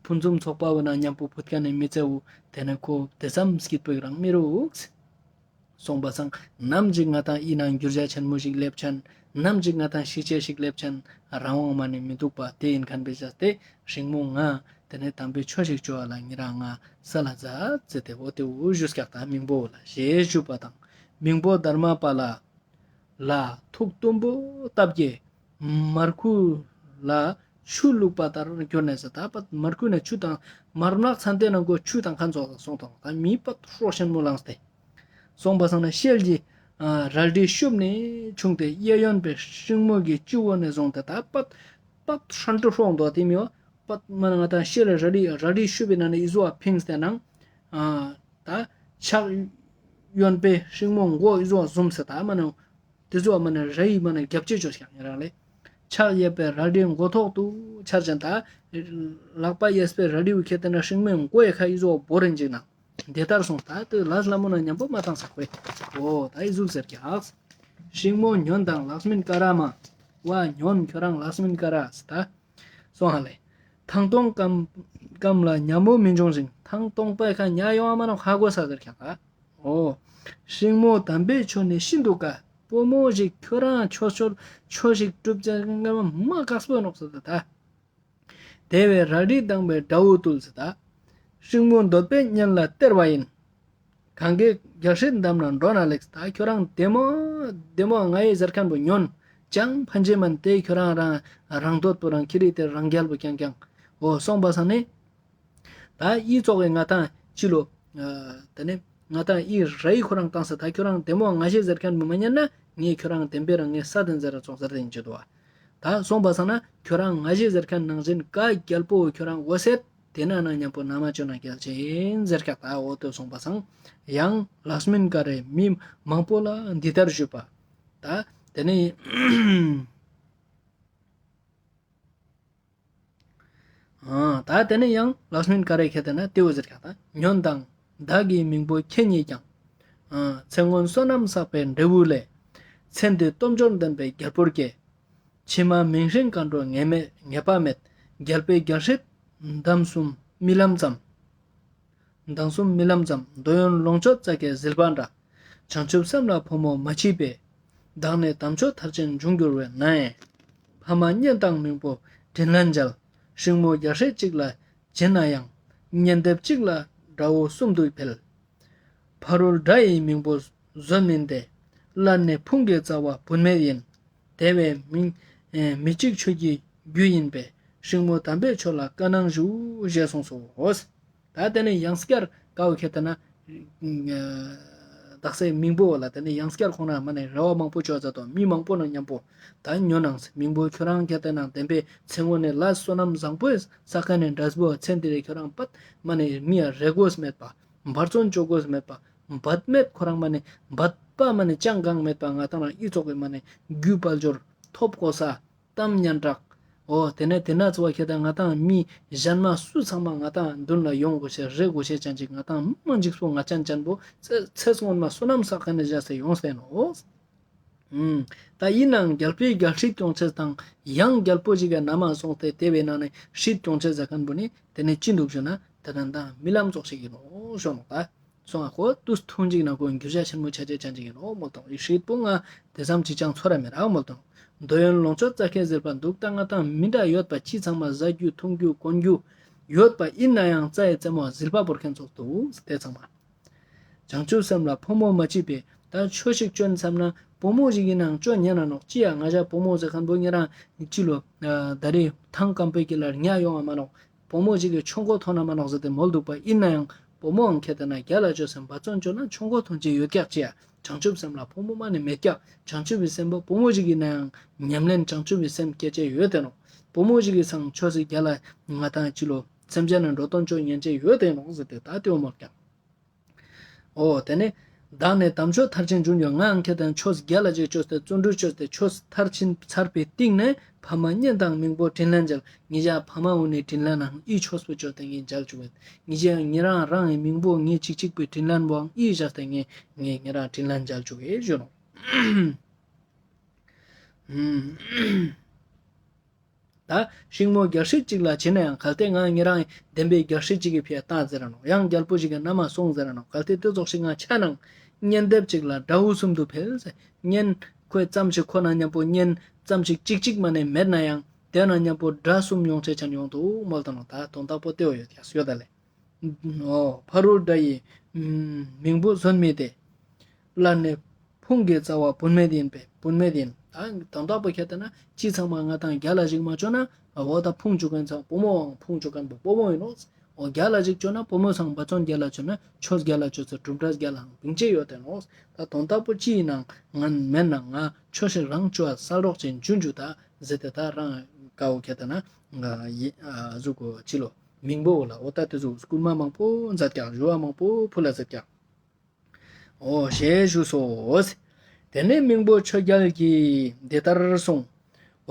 ཕུན་སུམ་ཚོགས་པ་བོ་ན་མཉམ་པོ་བུད་ཁན་ནི་མི་ཚེ་བོ་དེ་ནས་ཁོ་དེ་ཙམ་སྐྱིད་པོ་ཞིག་རང་མི་རུག། སོང་པ་སང་ནམ་ཞིག་ང་དང་ཨི་ནང་འགྱུར་བ་ཆེན་མོ་ཞིག་སླེབས་ཆན། ནམ་ཞིག་ང་དང་ཤི་ཅེས་ཤིག་སླེབས་ཆན། རང་དབང་མ་ནེ་མི་འདུག་པ། དེ་ཡིན་ཁན་བོའི་བྱས་ཏེ་སྲིང་མོ་ང་དེ་ནས་དམ་པའི་ཆོས་ཤིག་ཅོ་བ་ལ་ཉེ་རང་ང་སལ་ལ་མཛད་ཟེར་ཏེ་འོ་དེ་བོ་ཞུས་ཀྱག། ད་མིང་པོ་ལ་ཞེས་ཞུས་པ་དང་མིང་པོ་དྷརྨ་པཱ་ལ་ལ་ཐུགས་གཏུམ་པོ་སྟབས་ཀྱིས་མར་ཁུ་ལ་ཆུ་བླུགས་པ་ལྟར་གྱུར་ནས་ཟེར། ད་པད་མར་ཁུ་ནས་ཆུ་དང་མར་ནག་ཚན་ཏེ་ནང་གོ་ཆུ་དང་ཁན་ཚོགས་སོང་དང་ད་མི་པད་ཧྲོ་ཆེན་མོ་ལངས་ཏེ། སོང་པ་སང་ན་ཤེལ་གྱི་ཨ་རལ་གྲི་ཤུབས་ནས་ཕྱུང་སྟེ་གཡས་གཡོན་པའི་སྲིང་མོ་གི་སྤྱི་བོ་ནས་བཟུང་སྟེ་ད་པད་པད་ཧྲན་ཏུ་ཧྲོག་འདུག་དེ་མི་བ་པད་མ་ནེ་ང་དང་ཤེལ་རལ་གྲི་རལ་གྲི་ཤུབས་པའི་ནང་ནས་ཨི་ཟུག་བ་ཕིངས་ཏེ་ནང་ཨ་ད་ཕྱག་གཡོན་པའི་སྲིང་མོ་མགོ་ཨི་ཟུག་བ་ཟུམ་སེ་ད་མ་ནེ་དེ་ཟུག་བ་མ་ནེ་རལ་གྲི་མ་ནེ་རྒྱབ་ཅེས་ཅོས་ཀྱག་ཉེ་རང་ལེ། ཕྱག་གཡས་པའི་རལ་གྲི་མགོ་ཐོག་ཏུ་འཕྱར་ཅན། ད་ལག་པ་གཡས་པའི་རལ་གྲི་བོ་ཁྱེར་ཏེ་ན་སྲིང་མོའི་མགོའི་ཁ་ཨི་ཟུག་བ་བོར་རིན་ཅིག་ན། དེ་ལྟར་སོང་ད་དེ་ལས་སླ་མོ་ན་མཉམ་པོ་མ་བཏང་ས་ཁོས། འོ་ད་ཨི་ཟུག་ཟེར་ཀྱག། སྲིང་མོ་ཉོན་དང་ལཀྵྨིན་ཀ་ར་མ། བ་ཉོན་ཁྱོ་རང་ལཀྵྨིན་ཀ་ར་ཟེར་ད། སོང་ཧ་ལེ། ཐང་སྟོང་སྐམ་སྐམ་ལ་ཉ་མོ་མི་འབྱུང་ཞིང་། ཐང་སྟོང་པའི་ཁ་ཉ་ཡོང་བ་མ་ནོག་ཧ་གོ་ས་ཟེར་ཀྱག་ད། འོ། སྲིང་མོ་དམ་པའི་ཆོས་ནི་ཤིན་ཏུ་དཀའ། བུ་མོ་ཞིག་ཁྱོ་རང་ཆོས་ཆོས་ཆོས་ཤིག་སྒྲུབ་ཅེས་མ་དཀགས་པོ་ནོག་ཟེར་ད། དེ་བས་རལ་གྲི་བཏང་བའི་དགྲ་བོ་བཏུལ་ཟེར་ད། སྲིང་མོ་འདོད་པའི་གཉེན་ལ་སྟེར་བ་ཡིན། གང་གི་རྒྱལ་སྲིད་འདམ་ན་འགྲོ་ན་ལེགས། ད་ཁྱོ་རང་བདེ་མོ་བདེ་མོ་ང་ཡི་ཟེར་ཁན་བོ་ཉོན། ཅང་ཕན་ཅེས་མན་ཏེ་ཁྱོ་རང་རང་རང་འདོད་པོ་རང་ཁྱེར་ཏེ་རང་རྒྱལ་བོ་རྐྱང་རྐྱང་། འོ་སོང་པ་སང་ནི། ད་ཨི་ཙོགས་སི་ང་དང་ཅི་ལོ། ཨ་དེ་ནས་ང་དང་ཨི་རལ་གྲི་ཁོ་རང་བཏང་ས་ད་ཁྱོ་རང་བདེ་མོ་ང་ཞེས་ཟེར་ཁན་བོ་མ་ཉན་ན་ངས་ཁྱོ་རང་བདེན་པའི་རང་ངས་ས་དེན་ཟེར་ར་ཙོགས་ཟེར་དེན་ཅི་དུག་བ། ད་སོང་པ་སང་ན་ཁྱོ་རང་ང་ཞེས་ཟེར་ཁན་ནང་བཞིན་ཀ་རྒྱལ་པོ་ཁྱོ་རང་འོ་སེད་དེ་ན་ན་མཉམ་པོ་ན་མ་ཅོ་ན་རྒྱལ་ཆེན་ཟེར་ཀྱག། ད་འོ་དོ་སོང་པ་སང་ཡང་ལཀྵྨིན་ཀ་རས་མི་མང་པོ་ལ་འདི་ལྟར་ཞུས་པ། ད་དེ་ནས་ཨ་ད་དེ་ནས་ཡང་ལཀྵྨིན་ཀ་རས་ཁྱེར་ཏེ་ན་དེ་བོ་ཟེར་ཀྱག། ད་ཉོན་དང་བདག་གི་མིང་པོ་ཁྱེད་ཉིད་ཀྱང་། ཨ་ཚེ་སྔོན་བསོད་ནམས་བསགས་པའི་འབྲས་བུ་ལས། ཚེ་འདིའི་སྟོབས་འབྱོར་ལྡན་པའི་རྒྱལ་པོར་སྐྱེ། ཕྱི་མ་མིང་སྲིང་མཁའ་འགྲོ་ངེས་མེད་ངེས་པ་མེད། རྒྱལ་པོའི་རྒྱལ་སྲིད་འདམ་གསུམ་རྨི་ལམ་ཙམ། མདང་གསུམ་རྨི་ལམ་ཙམ། འདོད་ཡོན་ལོངས་སྤྱོད་རྩྭ་ཁའི་ཟིལ་པ་འདྲ། བྱང་ཆུབ་སེམས་ལ་ཕོ་མོ་མ་མཆིས་པས། བདག་ནི་དམ་ཆོས་མཐར་ཕྱིན་འབྱུང་འགྱུར་བས་ན་ཡང་། ཕ་མ་གཉེན་དང་མིང་པོ་དྲིན་ལན་འཇལ། སྲིང་མོ་རྒྱལ་སྲས་གཅིག་ལ་བྱིན་ན་ཡང་། གཉེན་སྡེབ་གཅིག་ལ་དགྲ་བོ་གསུམ་དུ་འཕེལ། ཕ་རོལ་དགྲ་ཡི་མིང་པོ་བཟོད་མིན་ཏེ། སླར་ནི་ཕུང་གི་རྩ་བ་བུད་མེད་ཡིན། དེ་བས་མིང་ཨེ་མི་གཅིག་ཆོས་ཀྱི་རྒྱུ་ཡིན་པས། སྲིང་མོ་དམ་པའི་ཆོས་ལ་བཀའ་གནང་ཞུ། ཞེས་གསུངས་སོ། ད་དེ་ནས་ཡང་སྐྱར་ཀ་བོ་ཁྱེར་ཏེ་ན་ཨ་དག་སའི་མིང་པོ་ལ་དེ་ནས་ཡང་སྐྱར་ཁོང་རང་མ་ནས་རེ་བ་མང་པོ་བཅོལ་ཙ་དང་མི་མང་པོ་ནང་མཉམ་པོ་ད་ཉོ་ནང་མིང་པོ་ཁྱོད་རང་ཁྱེར་ཏེ་ན་བདེན་པའི་ཚེ་སྔོན་ནས་ལ་བསོད་ནམས་བཟང་པོའི་ས་ཁ་ནས་འབྲས་བུ་ཚེ་འདི་རེ་ཁྱོད་རང་པད་མ་ནས་མི་ཡ་རེ་དགོས་མེད་པ། འབད་བརྩོན་བཅོ་དགོས་མེད་པ། འབད་མེད་ཁོ་རང་མ་ནས་འབད་པ་མ་ནས་ཅང་གང་མེད་པ་ང་ཏང་རང་ཨི་ཙོག་གི་མ་ནས་རྒྱུ་དཔལ་འབྱོར་ཐོབ་གོ་ས་གཏམ་སྙན་གྲགས། འོ་དེ་ནས་དེ་ན་ཚོ་བ་ཁྱེད་དང་ང་ཏང་མི་གཞན་མ་སུ་ཚང་མ་ང་ཏང་མདུན་ལ་ཡོང་དགོས་ཤེས་རེ་དགོས་ཤེས་ཅན་ཅིག་ང་ཏང་མ་འཇིགས་པོ་ང་ཅན་ཅན་པོ་ཚེ་ཚེ་སྔོན་མ་བསོད་ནམས་བསགས་མཁན་ནས་བཞག་སྟེ་ཡོང་སྟེ་ནོ། ཨུམ། ད་ཡིན་ནའང་རྒྱལ་པོའི་རྒྱལ་སྲིད་སྐྱོང་ཆེད་དང་ཡང་རྒྱལ་པོ་ཞིག་གི་ན་མ་སོང་སྟེ་དེ་བའི་ནང་ནས་སྲིད་སྐྱོང་ཆེད་ཟེར་མཁན་པོ་ནི་དེ་ནས་ཅི་འདུག་ཞུ་ན་དེ་ན་ད་རྨི་ལམ་ཙོགས་ཤིག་ཡིན་ནོ་ཞུ་ནོ་ད། སོང་ཨ་ཁོ་དུས་ཐུང་ཅིག་ན་ཁོ་འགྱུར་བྱ་ཆེན་མོ་ཆ་ཆེ་ཅན་ཅིག་ཡིན་ནོ་མོལ་དང་ཡི་སྲིད་པོ་ང་དེ་ཙམ་ཅིག་ཅང་ཚོར་ར་མེད་ར་མོལ་དང་། འདོད་ཡོན་ལོངས་སྤྱོད་རྩྭ་ཁའི་ཟིལ་པ་འདུག་ད་ང་ཏང་མི་འདྲ་ཡོད་པ་ཅི་ཚང་མ་ཟ་རྒྱུ་འཐུང་རྒྱུ་གོན་རྒྱུ་ཡོད་པ་ཡིན་ན་ཡང་རྩྭ་ཡི་རྩེ་མོ་ཟིལ་པ་བོར་མཁན་ཙོགས་འདུག་དེ་ཚང་མ། བྱང་ཆུབ་སེམས་ལ་ཕོ་མོ་མ་མཆིས་པས། ད་ཆོས་ཤིག་ཅོན་བསམ་ན་བུ་མོ་ཞིག་ཡིན་ནའང་ཅོ་ཉན་ན་ནོག་ཅི་ཡ་ང་ཞ་བུ་མོ་ཟེར་མཁན་པོ་ཉེ་རང་ཅི་ལོ་ད་རེས་ཐང་སྐམ་པོའི་གི་ལར་ཉ་ཡོང་བ་མ་ནོག་བུ་མོ་ཞིག་གི་ཆོ་མགོ་ཐོན་ན་མ་ནོག་ཟེར་ཏེ་མོལ་འདུག་པ་ཡིན་ནའང་བུ་མོའང་ཁེ་ཏེ་ན་རྒྱ་ལ་ཅོ་སེམས་འབད་བརྩོན་ཅོ་ན་ཆོ་མགོ་ཐོན་ཅེས་ཡོད་ཀྱག་ཅི་ཡ་བྱང་ཆུབ་སེམས་ལ་ཕོ་མོ་མ་ནི་མེད་ཀྱག་བྱང་ཆུབ་པའི་སེམས་པོ་བུ་མོ་ཞིག་ཡིན་ནའང་ཉམས་ལེན་བྱང་ཆུབ་པའི་སེམས་སྐྱེ་ཅེས་ཡོད་དེ་ནོག་བུ་མོ་ཞིག་གི་སང་ཆོས་སི་རྒྱ་ལ་ང་ཏང་ཅི་ལོ་སེམས་ཅན་ན་འགྲོ་དོན་ཅོ་ཉན་ཅེས་ཡོད་དེ་ནོག་ཟེར་ཏེ་ད་དེའོ་མོལ་ཀྱག་འོ་དེ་ནས་བདག་ནི་དམ་ཆོས་མཐར་ཕྱིན་འབྱུང་འགྱུར། ངའང་ཁྱེད་དང་ཆོས་རྒྱ་ལ་ཅིག་ཅོས་ཏེ་བརྩོན་འགྲུས་ཅོས་ཏེ་ཆོས་མཐར་ཕྱིན་ཚར་བའི་སྟིང་ནས་ཕ་མ་གཉེན་དང་མིང་པོ་དྲིན་ལན་འཇལ། ངེད་ཅག་ཕ་མ་འོ་ནི་དྲིན་ལན་ནང་ཨི་ཆོས་པོ་ཅོས་ཏེ་ངས་འཇལ་བཅུག་གེ། ངེད་ཅག་ཉེ་རང་རང་གི་མིང་པོ་ངས་ཅིག་ཅིག་པའི་དྲིན་ལན་པོའང་ཨི་བཞག་སྟེ་ངས་ངས་ཉེ་རང་དྲིན་ལན་འཇལ་བཅུག་གེ་ཞུ་ནོག་ད་སྲིང་མོ་རྒྱལ་སྲིད་ཅིག་ལ་བྱིན་ན་ཡང་གལ་ཏེ་ང་ཉེ་རང་བདེན་པའི་རྒྱལ་སྲིད་ཅིག་གི་ཕིའ་བཏང་ཟེར་ར་ནོག་ཡང་རྒྱལ་པོ་ཞིག་གི་ན་མ་སོང་ཟེར་ར་ནོག་གལ་ཏེ་དེ་ཙོགས་ཤིག་ང་ཆ་ནང་གཉེན་སྡེབ་ཅིག་ལ་དགྲ་བོ་གསུམ་དུ་འཕེལ་ཟེར། གཉེན་ཁོས་ཙམ་ཞིག་ཁོ་ན་མཉམ་པོ་གཉེན་ཙམ་ཞིག་ཅིག་ཅིག་མ་ནས་མེད་ན་ཡང་དེ་ན་མཉམ་པོ་དགྲ་གསུམ་ཡོང་ཆེ་ཆན་ཡོང་དུ་མོལ་ཏེ་ནོག་ད་དོན་དག་པོ་དེའོ་ཡོད་ཀྱག་ཡོད་ད་ལེ། འོ་ཕ་རོལ་དགྲ་ཡི་མིང་པོ་བཟོད་མིན་ཏེ། སླར་ནི་ཕུང་གི་རྩ་བ་བུད་མེད་ཡིན་པས་བུད་མེད་ཡིན། ད་དོན་དག་པོ་ཁྱེད་ལྟ་ན་ཅི་ཚང་མ་ང་ཏང་རྒྱ་ལ་ཞིག་མ་བཅོ་ན་འོ་ད་ཕུང་བཅུག་མཁན་ཚང་བུ་མོའང་ཕུང་བཅུག་མཁན་པོ་བུ་མོ་ཡིན་ནོག་འོ་རྒྱ་ལ་ཞིག་བཅོ་ན་བུ་མོ་ཚང་འབད་བརྩོན་རྒྱ་ལ་བཅོ་ན་ཆོས་རྒྱ་ལ་བཅོ་ཚེ་གྲུབ་འབྲས་རྒྱ་ལའང་བིང་ཅེས་ཡོད་དེ་ནོག་ད་དོན་དག་པོ་ཅི་ཡིན་ནང་ང་མེད་ན་ང་ཆོས་ཤིག་རང་བཅོ་བ་སལ་རོགས་ཅན་འཇུ་འཇུ་ད་ཟེར་ཏེ་ད་རང་ཀ་བོ་ཁྱེད་ལྟ་ན་ང་ཡི་ཨ་གཟུགས་གོ་ཅི་ལོ། མིང་པོ་ལ་འོ་ད་དེ་ཚོ་སྐུལ་མ་མང་པོ་མཛད་ཀྱག་ཞུ་བ་མང་པོ་ཕུལ་ལ་མཛད་ཀྱག་འོ་ཞེས་ཞུས་སོ། དེ་ནས་མིང་པོ་ཆོས་རྒྱལ་གྱིས་འདི་ལྟར་གསུངས།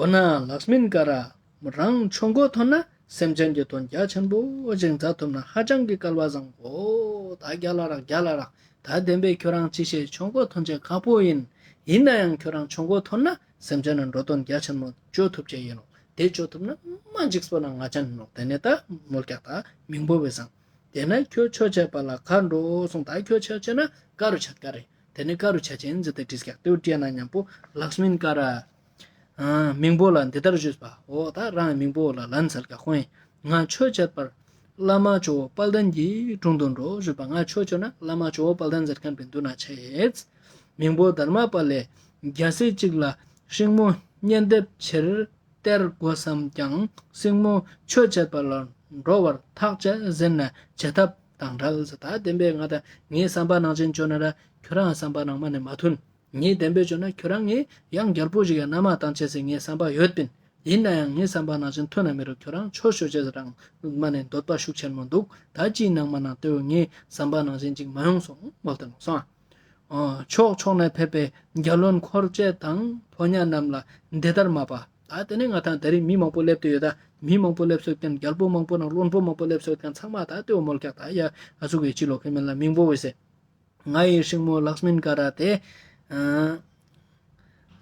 འོ་ན་ལགས་སྨན་ཀ་ར། རང་ཆོ་མགོ་ཐོན་ན་སེམས་ཅན་གྱི་དོན་རྒྱ་ཆེན་པོ་ཞིག་མཛད་ཐུབ་ན་ཧ་ཅང་གི་སྐལ་བ་བཟང་གོ། ད་རྒྱ་ལ་རག་རྒྱ་ལ་རག་ད་བདེན་པའི་ཁྱོད་རང་ཅི་ཤེས་ཆོ་མགོ་ཐོན་ཆེ་ཁག་པོ་ཡིན། ཡིན་ན་ཡང་ཁྱོད་རང་ཆོ་མགོ་ཐོན་ན་སེམས་ཅན་ན་འགྲོ་དོན་རྒྱ་ཆེན་མོ་བཅོ་ཐུབ་ཅེས་ཡིན་ནོག་དེ་བཅོ་ཐུབ་ན་མ་འཇིགས་པོ་ན་ང་ཅན་ནོག་དེ་ནས་ད་མོལ་ཀྱག་ད་མིང་པོ་བས་སང་། དེ་ན་ཁྱོད་ཆོས་འཆད་པ་ལ་ག་འགྲོ་གསུངས། ད་ཁྱོད་ཆོས་འཆད་ན་ག་རུ་འཆད་ག་རེ། དེ་ནས་ག་རུ་འཆད་ཅེན་ཟེར་ཏེ་དྲིས་ཀྱག་དེ་བོ་དྲིས་ན་མཉམ་པོ་ལགས་སྨན་ཀ་ར། མིང་པོ་ལ་འདི་ལྟར་ཞུས་པ། འོ་ད་རང་མིང་པོ་ལ་ལན་ཟེར་ཀྱག་ཁོང་ང་ཆོས་འཆད་པར་བླ་མ་ཇོ་བོ་དཔལ་ལྡན་གྱི་དྲུང་དུ་འགྲོ་ཞུས་པ། ང་ཆོས་འཆད་ན་བླ་མ་ཇོ་བོ་དཔལ་ལྡན་ཟེར་མཁན་པའི་མདུན་ན་ཆ་ཡེས། མིང་པོ་དྷརྨ་པཱ་ལས་རྒྱལ་སྲིད་ཅིག་ལ་སྲིང་མོ་གཉེན་སྡེབ་ཕྱིར་སྟེར་དགོས་བསམས་ཀྱང་སྲིང་མོ་ཆོས་འཆད་པ་ལ་འགྲོ་བར་ཐག་བཅད་ཟེར་ན་བྱེད་ཐབས་དང་བྲལ་ཟེར། ད་བདེན་པའི་ང་ད་ངའི་བསམ་པ་ནང་བཞིན་བཅོ་ན་ར་ཁྱོད་རང་བསམ་པ་ནང་མ་ནས་མ་མཐུན། ངའི་བདེན་པའི་བཅོ་ན་ཁྱོད་རང་ངའི་ཡང་རྒྱལ་པོ་ཞིག་གི་མནའ་མ་བཏང་ཆེས་སི་ངའི་བསམ་པ་ཡོད་པིན། ཡིན་ན་ཡང་ངའི་བསམ་པ་ནང་བཞིན་མཐུན་ན་མི་རུ་ཁྱོད་རང་ཆོས་ཞུ་ཆེས་སི་རང་མ་ནས་འདོད་པ་ཤུགས་ཆེན་མོ་འདུག་ད་ཅིའི་ནང་མ་ནང་ལྟོས་ངའི་བསམ་པ་ནང་བཞིན་ཅིག་མ་ཡོང་སོང་མོལ་ཏེ་ནོག་སོང་། ཨ་ཕྱོགས་ཕྱོགས་ནས་ཕེབས་པའི་རྒྱལ་བློན་འཁོར་བཅས་དང་ཕོ་ཉ་རྣམས་ལ་འདི་ལྟར་སྨྲས་པ། ད་དེ་ནས་ང་ཏང་ད་རེས་མི་མང་པོ་སླེབས་ཏེ་ཡོད། ད་མི་མང་པོ་སླེབས་སོད་མཁན་རྒྱལ་པོ་མང་པོ་ནང་བློན་པོ་མང་པོ་སླེབས་སོད་མཁན་ཚང་མ་ད་དེའོ་མོལ་ཀྱག་ད་ཡ་ཨ་ཟུག་གི་ཅི་ལོ་ཁེ་མེད་ལ་མིང་པོ་བས་སེ། ང་ཡི་སྲིང་མོ་ལགས་སྨན་ཀ་ར་དེ། ཨ་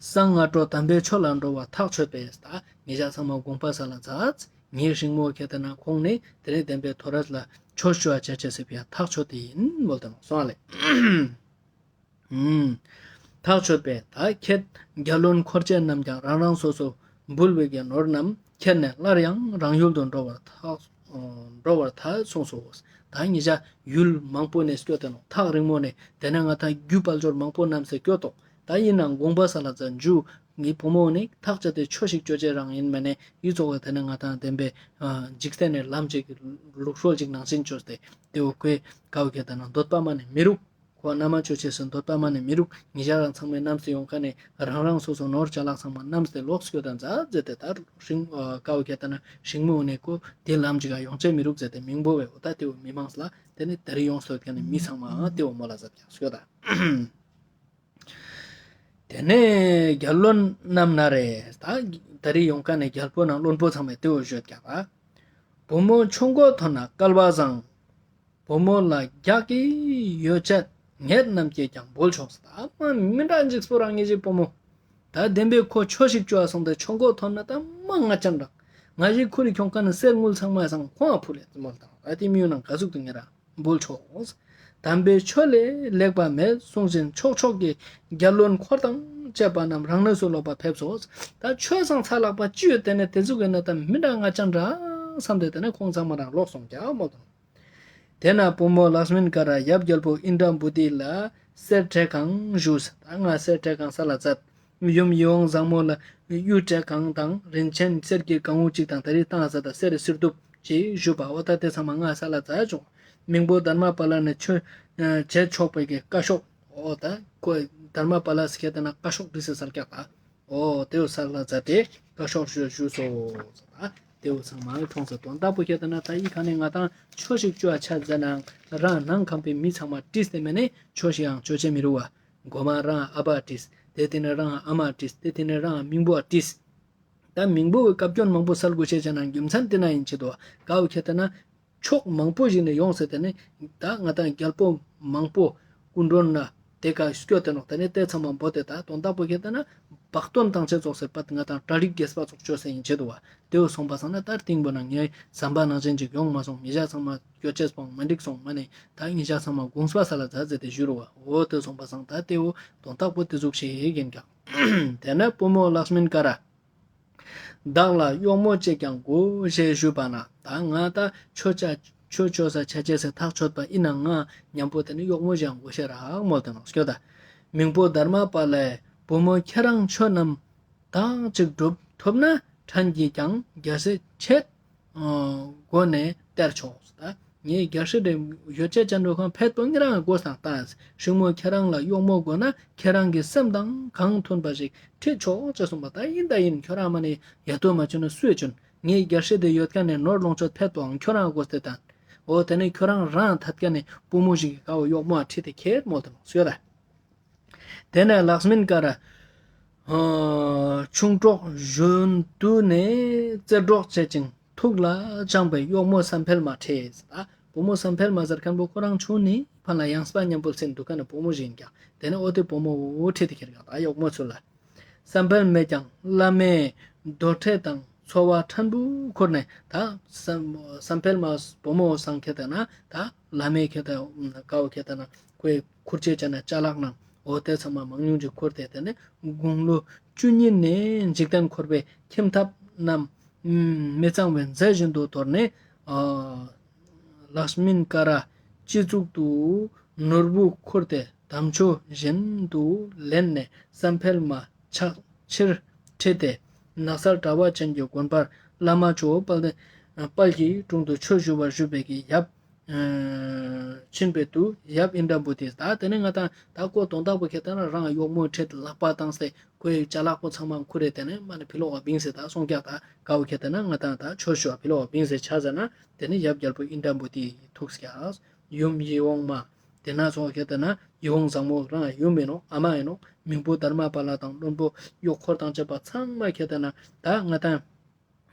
གསང་སྔ་དྲོ་དམ་པའི་ཆོས་ལ་འགྲོ་བ་ཐག་ཆོད་པས། ད་ངེད་ཅག་ཚང་མ་དགོངས་པ་ས་ལ་མཛད། ངའི་སྲིང་མོ་ཁེ་ཏེ་ན་ཁོང་ནི་དེ་རིང་བདེན་པའི་ཐོ་རས་ལ་ ཆོས་ཞུ་བ་ཆ་ཅེས་སི་ཕི་ཡ་ཐག་ཆོད་དེ་ཨིན་མོལ་ཏེ་ནོག་སོང་ལེ། ཐག་ཆོད་པས་ད་ཁྱེད་རྒྱལ་བློན་འཁོར་བཅས་རྣམས་ཀྱང་རང་རང་སོ་སོ་འབུལ་བའི་གི་ནོར་རྣམས་ཁྱེར་ནས་སླར་ཡང་རང་ཡུལ་དུ་འགྲོ་བར་ཐག་འགྲོ་བར་ཐག་གསུངས་སོ། ད་ཉེ་ཞ་ཡུལ་མང་པོ་ནས་སྐྱོད་དེ་ནོག་ཐག་རིང་མོ་ནས་དེ་ནས་ང་ད་རྒྱུ་དཔལ་འབྱོར་མང་པོ་རྣམས་སེ་སྐྱོད་དོག་ད་ཡིན་ནང་དགོངས་པ་སལ་ལ་མཛད་འཇུ་ངའི་བུ་མོ་ནི་ཐག་བཅད་དེ་ཆོས་ཤིག་ཅོ་ཅེས་རང་ཡིན་མ་ནས་ཡི་ཙོགས་དེ་ནས་ང་ད་བདེན་པའི་འཇིག་རྟེན་ནས་ལམ་ཅིག་ལུགས་སྲོལ་ཅིག་ནང་བཞིན་ཅོས་ཏེ་དེ་བོ་ཁོའི་ཀ་བོ་ཁྱེད་ད་ན་འདོད་པ་མ་ནས་མི་རུག་ཁོ་མནའ་མ་ཅོ་ཅེས་སི་འདོད་པ་མ་ནས་མི་རུག་ཉེ་ཞ་རང་ཚང་མའི་རྣམས་སུ་ཡོང་ཁ་ནས་རང་རང་སོ་སོ་ནོར་ཅ་ལག་ཚང་མ་རྣམས་ཏེ་ལོག་སྐྱོད་དང་མཛད་ཟེར་ཏེ་ད་རིང་ཀ་བོ་ཁྱེད་ད་ན་ཤིང་མོ་ནས་ཁོ་དེ་ལམ་ཅིག་ག་ཡོང་ཅེས་མི་རུག་ཟེར་ཏེ་མིང་པོ་བས་འོ་ད་དེ་བོ་མི་མང་ལ་དེ་ནས་ད་རིང་ཡོང་སོད་ཁ་ནས་མི་ཚང་མ་དེ་བོ་མོལ་ལ་མཛད་ཀྱང་སྐྱོད་ད། དེ་ནས་རྒྱལ་བློན་རྣམས་ན་རེ། ད་ད་རིང་ཡོང་ཁ་ནས་རྒྱལ་པོ་ནང་བློན་པོ་ཚང་མས་དེ་བོ་ཞུས་ཀྱང་ད། བུ་མོ་ཆུང་ཀུ་ཐོན་ན་སྐལ་བ་བཟང་། བུ་མོ་ལ་རྒྱགས་ཀྱི་ཡོ་བྱད་ངེད་རྣམས་ཀྱིས་ཀྱང་འབུལ་ཆོག་ཟེར། ད་མ་མི་འདྲ་འཇིགས་པོ་རང་ཉིད་ཀྱི་བུ་མོ། ད་བདེན་པའི་ཁོ་ཆོས་ཤིག་ཅོ་བ་སོང་སྟེ་ཆུང་ཀུ་ཐོན་ན་ད་མ་ང་ཅན་རང་། ང་ཞིག་ཁུ་རི་ཁྱོང་ཁ་ནས་གསེར་དངུལ་ཚང་མ་སང་ཁོང་ཨ་ཕུ་ལེ་ཙི་མོལ་དང་ཨ་དེ་མི་ཡོང་ནང་ག་ཟུག་ཏུ་ཉེ་ར། འབུལ་ཆོག་དམ་པའི་ཆོས་ལས་ལེགས་པ་མེད་གསུངས་བཞིན་ཕྱོགས་ཕྱོགས་ཀྱི་རྒྱལ་བློན་འཁོར་དང་བཅས་པ་རྣམས་རང་གནས་སུ་ལོག་པར་ཕེབས་སོ། ད་ཆོས་སང་ཚ་ལག་པ་ཅི་ཡོད་དེ་ནས་དེ་ཟུག་གི་ན་ད་མི་འདྲ་ང་ཅན་ར་བསམ་སྟེ་དེ་ནས་ཁོང་ཚང་མ་རང་ལོག་སོང་ཀྱག་མོལ་དང་། དེ་ན་བུ་མོ་ལཀྵྨིན་ཀ་ར་ཡབ་རྒྱལ་པོ་ཨིནྡྲ་བྷུ་ཏི་ལ་གསེར་བྲེ་གང་ཞུས། ད་ང་གསེར་བྲེ་གང་སལ་ལ་མཛད། ཡུམ་ཡིད་འོང་བཟང་མོ་ལ་གཡུ་བྲེ་གང་དང་རིན་ཆེན་གསེར་གྱི་གང་བུ་གཅིག་དང་ད་རིང་བཏང་ས་ད་གསེར་རི་སིར་གདུབ་ཅེས་ཞུས་པ་འོ་ད་དེ་ཚང་མ་ང་སལ་ལ་མཛད་བྱུང་། མིང་པོ་དྷརྨ་པཱ་ལ་ནས་ཆོས་བྱེད་ཆོག་པའི་གི་བཀའ་ཤོག་འོ་ད་ཁོ་དྷརྨ་པཱ་ལ་སི་ཁེ་ད་ན་བཀའ་ཤོག་བྲིས་སེ་སལ་ཀྱག་ད། འོ་དེ་བོ་སལ་ལ་མཛད་དེ་བཀའ་ཤོག་ཞུ་ཞུས་སོ། ད་དེ་བོ་ཚང་མ་མཐོང་ས་དོན་དག་པོ་ཁེ་ད་ན་ད་ཡི་ཁ་ནས་ང་དང་ཆོས་ཤིག་ཅོ་ཆ་ཟ་ནང་རང་ནང་ཁམས་པའི་མི་ཚང་མ་བྲིས་ཏེ་མེད་ནས་ཆོས་ཤིག་ཡང་ཅོ་ཆ་མི་རུ་བ། མགོ་མ་རང་ཨ་བ་བྲིས། དེ་དེ་ནས་རང་ཨ་མ་བྲིས། དེ་དེ་ནས་རང་མིང་པོ་བྲིས། ད་མིང་པོ་བའི་བཀའ་བཀྱོན་མང་པོ་སལ་དགོས་ཤེས་ཅན་ན་རྒྱུ་མཚན་དེ་ན་ཡིན་ཆེད་དོ། ཀ་བོ་ཁེ་ད་ན་ཕྱོགས་མང་པོ་ཞིག་ནས་ཡོང་སྟེ་དེ་ནས་ད་ང་དང་རྒྱལ་པོ་མང་པོ་སྐུ་མགྲོན་ན་དེ་ཀ་སྐྱོད་དེ་ནོག་དེ་ནས་དེ་ཚང་མ་འབོད་དེ་ད་དོན་དག་པོ་ཁེ་ད་ན་བག་སྟོན་བཏང་ཆེད་ཙོགས་སེ་པད་ང་དང་གྲ་སྒྲིག་རྒྱས་པ་ཙོགས་ཅོས་སེ་ཡིན་ཆེད་དོ་བ། དེ་བོ་སོང་པ་སང་ན་ད་རྟིང་པོ་ན་ངའི་བསམ་པ་ནང་བཞིན་ཅིག་ཡོང་མ་སོང་། མི་ཞག་ཚང་མ་སྐྱོད་ཆེད་སོང་མ་འགྲིག་སོང་མ་ནི་ད་མི་ཞག་ཚང་མ་དགོངས་པ་སལ་ལ་མཛད་ཟེར་ཏེ་ཞུ་རུ་བ། འོ་དེ་སོང་པ་སང་ད་དེ་བོ་དོན་དག་པོ་དེ་ཟུག་ཞིག་ཡིན་ཀྱང་། དེ་ནས་བུ་མོ་ལཀྵྨིན་ཀ་ར། བདག་ལ་གཡོག་མོ་ཅིག་ཀྱང་དགོས་ཞེས་ཞུས་པ་ན། ད་ང་ད་ཆོས་ཆ་ཆོས་ཅོ་ས་ཆ་ཅེས་སི་ཐག་ཆོད་པ་ཡིན་ན་ང་མཉམ་པོ་དེ་ནི་གཡོག་མོ་ཞིག་ཡང་དགོས་ཤེས་རག་མོལ་ཏེ་ནོག་སྐྱོད་ད། མིང་པོ་དྷརྨ་པཱ་ལས་བུ་མོ་ཁྱེད་རང་ཆོས་རྣམས་དག་ཅིག་སྒྲུབ་ཐུབ་ན་ཕྲན་གྱིས་ཀྱང་རྒྱལ་སྲིད་ཆེད་སྒོ་ནས་སྟེར་ཆོག་ད་ངའི་རྒྱལ་སྲིད་དེ་ཡོ་བྱད་ཅན་འགྲོ་ཁང་ཕེད་པོ་ངེ་རང་དགོས་དང་ད་ཤིང་མོ་ཁྱེད་རང་ལ་གཡོག་མོ་དགོས་ན་ཁྱེད་རང་གི་སེམས་དང་གང་མཐུན་པ་ཞིག་ཁྲིད་ཆོག་ཅེས་གསུངས་པ། ད་ཡིན་ད་ཡིན་ཁྱོད་རང་མ་ནི་ཡ་ཏོ་མ་བྱུང་ན་སུས་བྱུང་། ངའི་རྒྱལ་སྲིད་དེ་ཡོད་ཁན་ནི་ནོར་ལོངས་སྤྱོད་ཕེད་པོའང་ཁྱོད་རང་དགོས་ཏེ་དང་། འོ་དེ་ནི་ཁྱོད་རང་རང་ཐད་ཁན་ནི་བུ་མོ་ཞིག་གི་ཀ་བོ་གཡོག་མོ་ཁྲིད་དེ་ཁྱེད་མོལ་ཏེ་ནོག་སྐྱོད་ད། དེ་ནས་ལཀྵྨིན་ཀ་ར། ཨ་ཆུང་གྲོགས་གཞོན་དུས་ནས་རྩེ་གྲོགས་བྱེད་ཅིང་ཐུགས་ལ་བཅངས་པའི་གཡོག་མོ་བསམ་འཕེལ་མ་ཁྲིད། ད་བུ་མོ་བསམ་འཕེལ་མ་ཟེར་ཁན་བོ་ཁོ་རང་ཆུང་ནི་ཕ་ལ་ཡང་སྤ་མཉམ་པོ་ཟིན་འདུག་ཁན་ནི་བུ་མོ་ཞིག་ཡིན་ཀྱང་དེ་ནས་འོ་དེ་བུ་མོ་འོ་ཁྲིད་དེ་ཁྱེར་ཀྱང་ད་གཡོག་མོ་ཚུལ་ལ། བསམ་འཕེལ་མེད་ཀྱང་བླ་མའི་རྡོར་ཁྲེ་དང་འཚོ་བ་ཕྲན་བུ་ཁུར་ནས་ད་བསམ་བསམ་འཕེལ་མ་བུ་མོ་སང་ཁྱེད་ད་ན་ད་བླ་མའི་ཁྱེད་ད་ཀ་བོ་ཁྱེད་ད་ན་ཁོའི་ཁུར་ཆེ་ཆ་ན་ཅ་ལག་ནང་འོ་དེ་ཚང་མ་མང་ཉུང་ཅིག་ཁུར་ཏེ་དེ་ནས་དགུང་ལོ་བཅུ་གཉིས་ནས་འཇིག་རྟེན་འཁོར་བའི་ཁྱིམ་ཐབ་རྣམས་མི་གཙང་བའི་རྫས་བཞིན་དུ་དོར་ནས་ཨ་ལཀྵྨིན་ཀ་ར་སྤྱི་གཙུག་ཏུ་ནོར་བུ་ཁུར་ཏེ་དམ་ཆོས་བཞིན་དུ་ལེན་ནས་བསམ་འཕེལ་མ་ཕྱག་ཕྱིར་ཁྲིད་དེ་ནགས་ཚལ་དྲ་བ་ཅན་གྱི་དགོན་པར་བླ་མ་ཇོ་བོ་དཔལ་ལྡན་དཔལ་གྱི་དྲུང་དུ་ཆོས་ཞུ་བར་ཞུས་པའི་གི་ཡབ་ཨ་ཕྱིན་པའི་དུས་ཡབ་ཨིནྡྲ་བྷུ་ཏི། ད་དེ་ནས་ང་དང་ད་ཀོ་དོན་དག་པོ་ཁྱེད་ད་ན་རང་གཡོག་མོ་ཁྲིད་ལག་པ་བཏང་སྟེ་ཁོའི་ཅ་ལག་པོ་ཚང་མ་ཁུར་རེ་དེ་ནས་མ་ནི་ཕི་ལོག་ག་བིངས་སེ་ད་སོང་ཀྱག་ད་ཀ་བོ་ཁྱེད་ད་ན་ང་དང་ད་ཆོས་ཞུ་བ་ཕི་ལོག་ག་བིངས་སེ་ཆ་ཟ་ན་དེ་ནས་ཡབ་རྒྱལ་པོ་ཨིནྡྲ་བྷུ་ཏི་ཐུགས་ཀྱག་ཡུམ་ཡིད་འོང་མ་དེ་ན་སོང་ཁྱེད་ད་ན་ཡིད་འོང་བཟང་མོ་རང་ཡུམ་ཡིན་ནོག་ཨ་མ་ཡིན་ནོག་མིང་པོ་དྷརྨ་པཱ་ལ་དང་བློན་པོ་གཡོག་འཁོར་དང་བཅས་པ་ཚང་མ་ཁྱེད་ད་ན་ད་ང་དང་ཨ་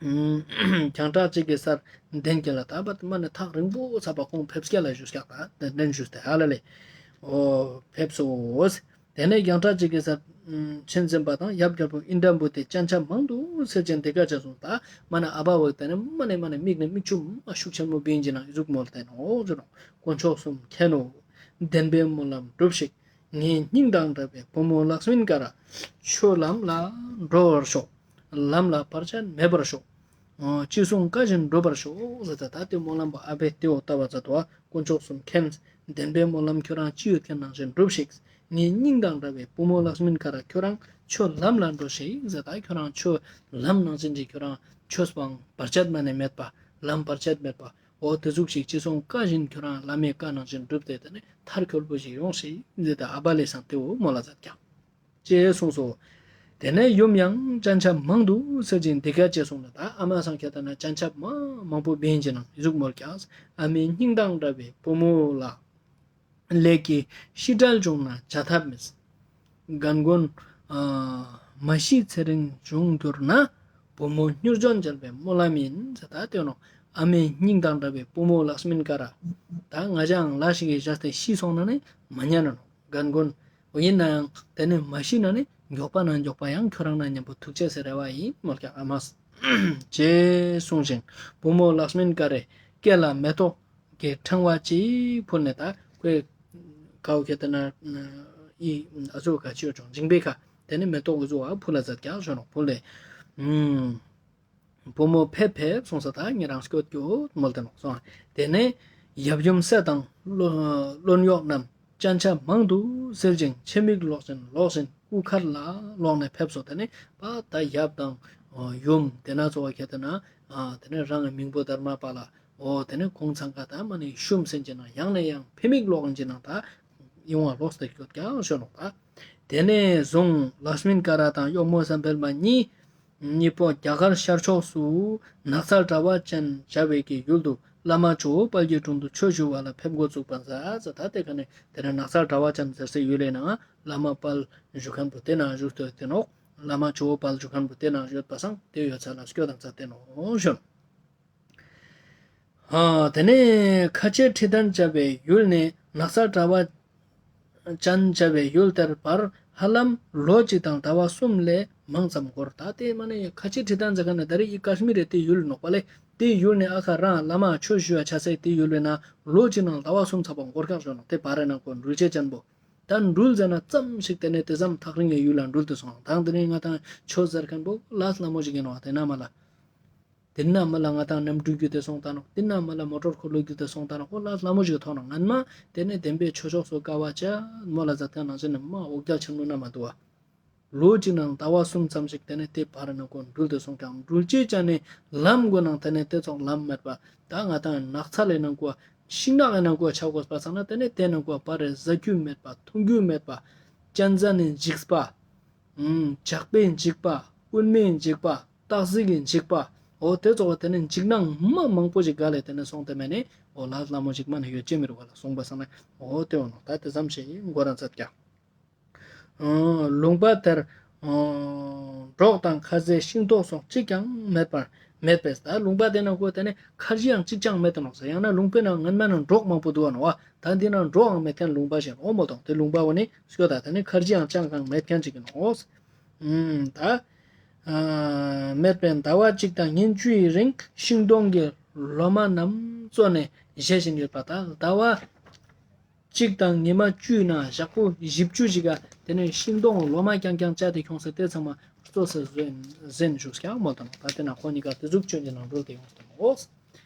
རྒྱང་གྲགས་གཅིག་གི་སར་གདན་ཁེ་ལ་ད་བར་མ་ནི་ཐག་རིང་པོ་ཚ་བ་ཁོང་ཕེབས་སྐྱེལ་ལ་ཞུས་ཀྱག་ད་གདན་ཞུས་ཏེ་ཧ་ལ་ལེ། འོ་ཕེབས་སོ། དེ་ནས་རྒྱང་གྲགས་གཅིག་གི་སར་ཕྱིན་ཟིན་པ་དང་ཡབ་རྒྱལ་པོ་ཨིནྡྲ་བྷུ་ཏི་སྤྱན་ཆབ་མང་དུ་སེལ་ཅིང་འདི་སྐད་ཅེས་གསུངས། ད་མ་ན་ཨ་བ་བོ་དེ་ནས་མ་ནས་མ་ནས་མིག་ནས་མིག་ཆུ་མ་ཤུགས་ཆེན་མོ་བིན་ཅིག་ནང་ཨི་ཟུག་མོལ་ཏེ་ནོག་ཟེར་ནོག། དཀོན་མཆོག་གསུམ་མཁྱེན་ནོ། བདེན་པའི་སྨོན་ལམ་སྒྲུབས་ཤིག། ངའི་སྙིང་དང་འདྲ་བའི་བུ་མོ་ལཀྵྨན་ཀ་ར། ཁྱོད་ལམ་ལ་འགྲོ་བར་ཤོག། ལམ་ལ་བར་ཆད་མེད་པར་ཤོག། ཨ་ཅི་གསུང་བཀའ་བཞིན་སྒྲུབ་པར་ཤོག་ཟེར་ཏེ། ད་དེ་སྨོན་ལམ་པོ་ཨ་བས་དེ་བོ་བཏབ་པ་ཙ་དོ། དཀོན་མཆོག་གསུམ་མཁྱེན། བདེན་པའི་སྨོན་ལམ་ཁྱོད་རང་ཅི་ཡོད་མཁན་ནང་བཞིན་སྒྲུབས་ཤིག། ངའི་སྙིང་དང་འདྲ་བའི་བུ་མོ་ལཀྵྨན་ཀ་ར་ཁྱོད་རང་ཁྱོད་ལམ་ལ་འགྲོ་ཤིག་ཟེར་ཏེ། ཁྱོད་རང་ཁྱོད་ལམ་ནང་བཞིན་གྱི་ཁྱོད་རང་ཆོས་པའང་བར་ཆད་མ་ནས་མེད་པ། ལམ་བར་ཆད་མེད་པ། འོ་དེ་ཟུག་ཞིག་ཅི་གསུང་བཀའ་བཞིན་ཁྱོད་རང་བླ་མའི་བཀའ་ནང་བཞིན་སྒྲུབ་སྟེ་དེ་ནས་མཐར་འཁྱོལ་པོ་ཞིག་ཡོང་ཤིག་ཟེར་ཏེ་ཨ་བ་ལེ་སང་དེ་བོ་མོལ་ལ་མཛད་ཀྱག། ཅེས་གསུངས་སོ། དེ་ནས་ཡུམ་ཡང་སྤྱན་ཆབ་མང་དུ་སེལ་ཅིང་འདི་སྐད་ཅེས་གསུངས་ལ། ད་ཨ་མ་སང་ཁྱེད་ལྟ་ན་སྤྱན་ཆབ་མ་མང་པོ་བིན་ཅིག་ནང་ཨི་ཟུག་མོལ་ཀྱག། ཨ་མའི་སྙིང་དང་འདྲ་བའི་བུ་མོ་ལ། ལས་ཀྱི་ཤི་བྲལ་བྱུང་ན་བྱ་ཐབས་མེད། རྒན་རྒོན་ཨ་མ་ཤི་ཚེ་རིང་བྱུང་གྱུར་ན། བུ་མོ་མྱུར་འབྱོན་མཇལ་བའི་སྨོན་ལམ་ཡིན་ཟེར་ད་དེ་ནོ། ཨ་མའི་སྙིང་དང་འདྲ་བའི་བུ་མོ་ལཀྵྨན་ཀ་ར། ད་ང་ཅའང་ལ་ཞིག་གི་བཞག་སྟེ་ཤི་སོང་ན་ནི་མ་ཉན་ནོ། རྒན་རྒོན་འོ་ཡིན་ནའང་དེ་ནི་མ་ཤི་ན་ནི་མགྱོགས་པ་ན་མགྱོགས་པ་ཡང་ཁྱོད་རང་ན་མཉམ་པོ་ཐུག་ཅེས་སི་རེ་བ་ཡིན་མོལ་ཀྱག་ཨ་མས། ཅེས་གསུངས་ཤིང་བུ་མོ་ལཀྵྨན་ཀ་རའི་སྐེ་ལ་མེ་ཏོག་གི་ཕྲེང་བ་གཅིག་ཕུལ་ནས། ད་ཁོའི་ཁའོ་ཁྱེད་ལྟ་ན་ཨི་ཨ་ཟུག་ག་ཅི་ཡོད་ཅུང་མཇིང་པའི་ཁ་དེ་ནི་མེ་ཏོག་གི་ཟུག་ཕུལ་ལ་མཛད་ཀྱག་ཞུ་ནོག། ཕུལ་ལེ། ཨུམ། བུ་མོ་ཕེབས་ཕེབས་གསུངས་ས་ད་ཉེ་རང་སྐྱོད་ཀྱོ་མོལ་ཏེ་ནོག་སོང་། དེ་ནས་ཡབ་ཡུམ་སྲས་དང་བློན་གཡོག་རྣམས་སྤྱན་ཆབ་མང་དུ་སེལ་ཅིང་ཕྱི་མིག་ལོག་བཞིན་ལོག་བཞིན་སྐུ་མཁར་ལ་ལོག་ནས་ཕེབས་སོ། དེ་ནས་པ་ད་ཡབ་དང་ཡུམ་དེ་ན་ཚོ་བ་ཁྱེད་ལྟ་ན་དེ་ནས་རང་གི་མིང་པོ་དྷརྨ་པཱ་ལ། འོ་དེ་ནས་ཁོང་ཚང་ཀ་ད་མ་ནི་ཤུམ་སེན་ཅིག་ནང་ཡང་ནས་ཡང་ཕི་མིག་ལོག་ཅིག་ནང་ད་ཡོང་བ་ལོག་སྟེ་སྐྱོད་ཀྱག་ཞུ་ནོག་ད། དེ་ནས་བཟུང་ལཀྵྨན་ཀ་ར་དང་གཡོག་མོ་བསམ་འཕེལ་མ་གཉིས་གཉིས་པོ་རྒྱ་གར་ཤར་ཕྱོགས་སུ་ནགས་ཚལ་དྲ་བ་ཅན་བྱ་བའི་གི་ཡུལ་དུ་བླ་མ་ཇོ་བོ་དཔལ་གྱི་དྲུང་དུ་ཆོས་ཞུ་བ་ལ་ཕེབས་འགོ་བཙུགས་པ་མཛད་ཟེར། ད་དེ་ཀ་ནས་དེ་ནས་ནགས་ཚལ་དྲ་བ་ཅན་ཟེར་སའི་ཡུལ་ལས་ནང་བླ་མ་དཔལ་བཞུགས་མཁན་པོ་དེ་ནང་བཞུགས་ཏེ་དེ་ནོག། བླ་མ་ཇོ་བོ་དཔལ་བཞུགས་མཁན་པོ་དེ་ནང་ཡོད་པ་སང་དེ་ཡོད་ས་ལ་སྐྱོད་དང་མཛད་དེ་ནོག་ཞུ། ཨ་དེ་ནས་ཁ་ཆེ་ཁྲི་གདན་བྱ་བའི་ཡུལ་ནས་ནགས་ཚལ་དྲ་བ་ཅན་བྱ་བའི་ཡུལ་དེར་བར་ཧ་ལམ་ལོ་གཅིག་དང་ཟླ་བ་གསུམ་ལས་མང་ཙམ་འགོར། ད་དེ་མ་ནས་ཁ་ཆེ་ཁྲི་གདན་ཟེར་མཁན་ནི་ད་རེས་ཨི་ཀ་ཤི་མིར་རེ་དེ་ཡུལ་ནོག་པ་ལེ། དེ་ཡུལ་ནས་ཨ་ཁ་རང་བླ་མ་ཆོས་ཞུ་བ་ཆ་སའི་དེ་ཡུལ་བས་ན་ལོ་གཅིག་ནང་ཟླ་བ་གསུམ་ཚག་པ་འགོར་ཁག་ཞུ་ནོག། དེ་བར་རེ་ན་ཁོ་འགྲུལ་བྱེད་ཅན་པོ། ད་འགྲུལ་ཟེར་ན་ཙམ་ཞིག་དེ་ནས་དེ་ཙམ་ཐག་རིང་གི་ཡུལ་ལ་འགྲུལ་ཏེ་སོང་། དང་དེ་ནས་ང་དང་ཆོས་ཟེར་མཁན་པོ་ལས་སླ་མོ་ཞིག་ཡིན་ནོག་དེ་ན་མ་ལ། དེ་ན་མ་ལ་ང་དང་གནམ་གྲུ་བརྒྱུད་དེ་སོང་ད་ནོག། དེ་ན་མ་ལ་མོ་ཊོར་འཁོར་ལོ་བརྒྱུད་དེ་སོང་ད་ནོག། ཁོ་ལས་སླ་མོ་ཞིག་མཐོང་ནོག། ངན་མ་དེ་ནས་བདེན་པའི་ཆོས་ཕྱོགས་སུ་དཀའ་བ་ཅན་མོལ་ལ་མཛད་མཁན་ནང་བཞིན་ནི་མ་འོ་བརྒྱལ་ཆེན་མོ་ན་མ་འདུག་བ། ལོ་གཅིག་ནང་ཟླ་བ་གསུམ་ཙམ་ཞིག་དེ་ནས་དེ་བར་ན་ཁོ་འགྲུལ་ཏེ་སོང་ཀྱང་འགྲུལ་བྱེད་ཅན་ནི་ལམ་གོ་ནང་དེ་ནས་དེ་ཙོགས་ལམ་མེད་པ། ད་ང་དང་ནགས་ཚལ་ལས་ནང་གོ་ཤིང་ནགས་ལས་ནང་གོ་ཆ་དགོས་པ་སང་ན་དེ་ནས་དེ་ནང་གོ་བར་རེ་ཟ་རྒྱུ་མེད་པ་འཐུང་རྒྱུ་མེད་པ། གཅན་གཟན་ནི་འཇིགས་པ། ཨུམ། ཇག་པའི་འཇིགས་པ། རྐུན་མའི་འཇིགས་པ། སྟག་གཟིག་གི་འཇིགས་པ། འོ་དེ་ཙོགས་པ་དེ་ནས་འཇིགས་སྣང་མ་མང་པོ་ཞིག་ག་ལས་དེ་ནས་སོང་དེ་མ་ནས་འོ་ལས་སླ་མོ་ཞིག་མ་ནས་ཡོད་ཅེས་མི་རུག་ག་ལ་སོང་པ་སང་ན་འོ་དེ་འོ་ནོ་ད་དེ་ཙམ་ཞིག་འགོར་ར་མཛད་ཀྱག། ཨ་ལུང་པ་དེར་ཨ་འབྲོག་དང་ཁ་ཟས་ཤིང་ཏོག་སོགས་གཅིག་ཀྱང་མེད་པར་མེད་པས། ད་ལུང་པ་དེ་ན་གོ་དེ་ནས་ཁར་ཇི་ཡང་གཅིག་ཀྱང་མེད་དེ་ནོག་ཟེར། ཡང་ན་ལུང་པའི་ནང་ངན་མ་ན་འབྲོག་མང་པོ་འདུག་བ་ནོག་བ། ད་འདི་ན་འབྲོག་ཡང་མེད་མཁན་ལུང་པ་ཞིག་འོ་མོ་དང་དེ་ལུང་པ་བོ་ནི་སྐྱོ་ད་དེ་ནས་ཁར་ཇི་ཡང་ཅང་གང་མེད་མཁན་ཅིག་ཡིན་ནོག། ཨུམ། ད་ཨ་མེད་པས་ཟླ་བ་གཅིག་དང་ཉིན་བཅུའི་རིང་ཤིང་སྡོང་གི་ལོ་མ་རྣམས་བཙོས་ནས་བཞེས་བཞིན་ཡོད་པ། ད་ཟླ་བ་གཅིག་དང་ཉི་མ་བཅུའི་ནང་ཞག་པོ་བཞི་བཅུ་ཞིག་ག་དེ་ནས་ཤིང་སྡོང་ལོ་མ་རྐྱང་རྐྱང་བཅད་དེ་ཁྱོངས་ཏེ་དེ་ཚང་མ་བཙོས་ཏེ་བཟོས་བཞིན་བཞུགས་ཀྱག་མོལ་ཏེ་ནོག། ད་དེ་ན་ཁོ་གཉིས་ཀ་དེ་ཟུག་ཅོ་ནི་ནང་འགྲོ་དེ་ཡོང་སྟེ་ནོག།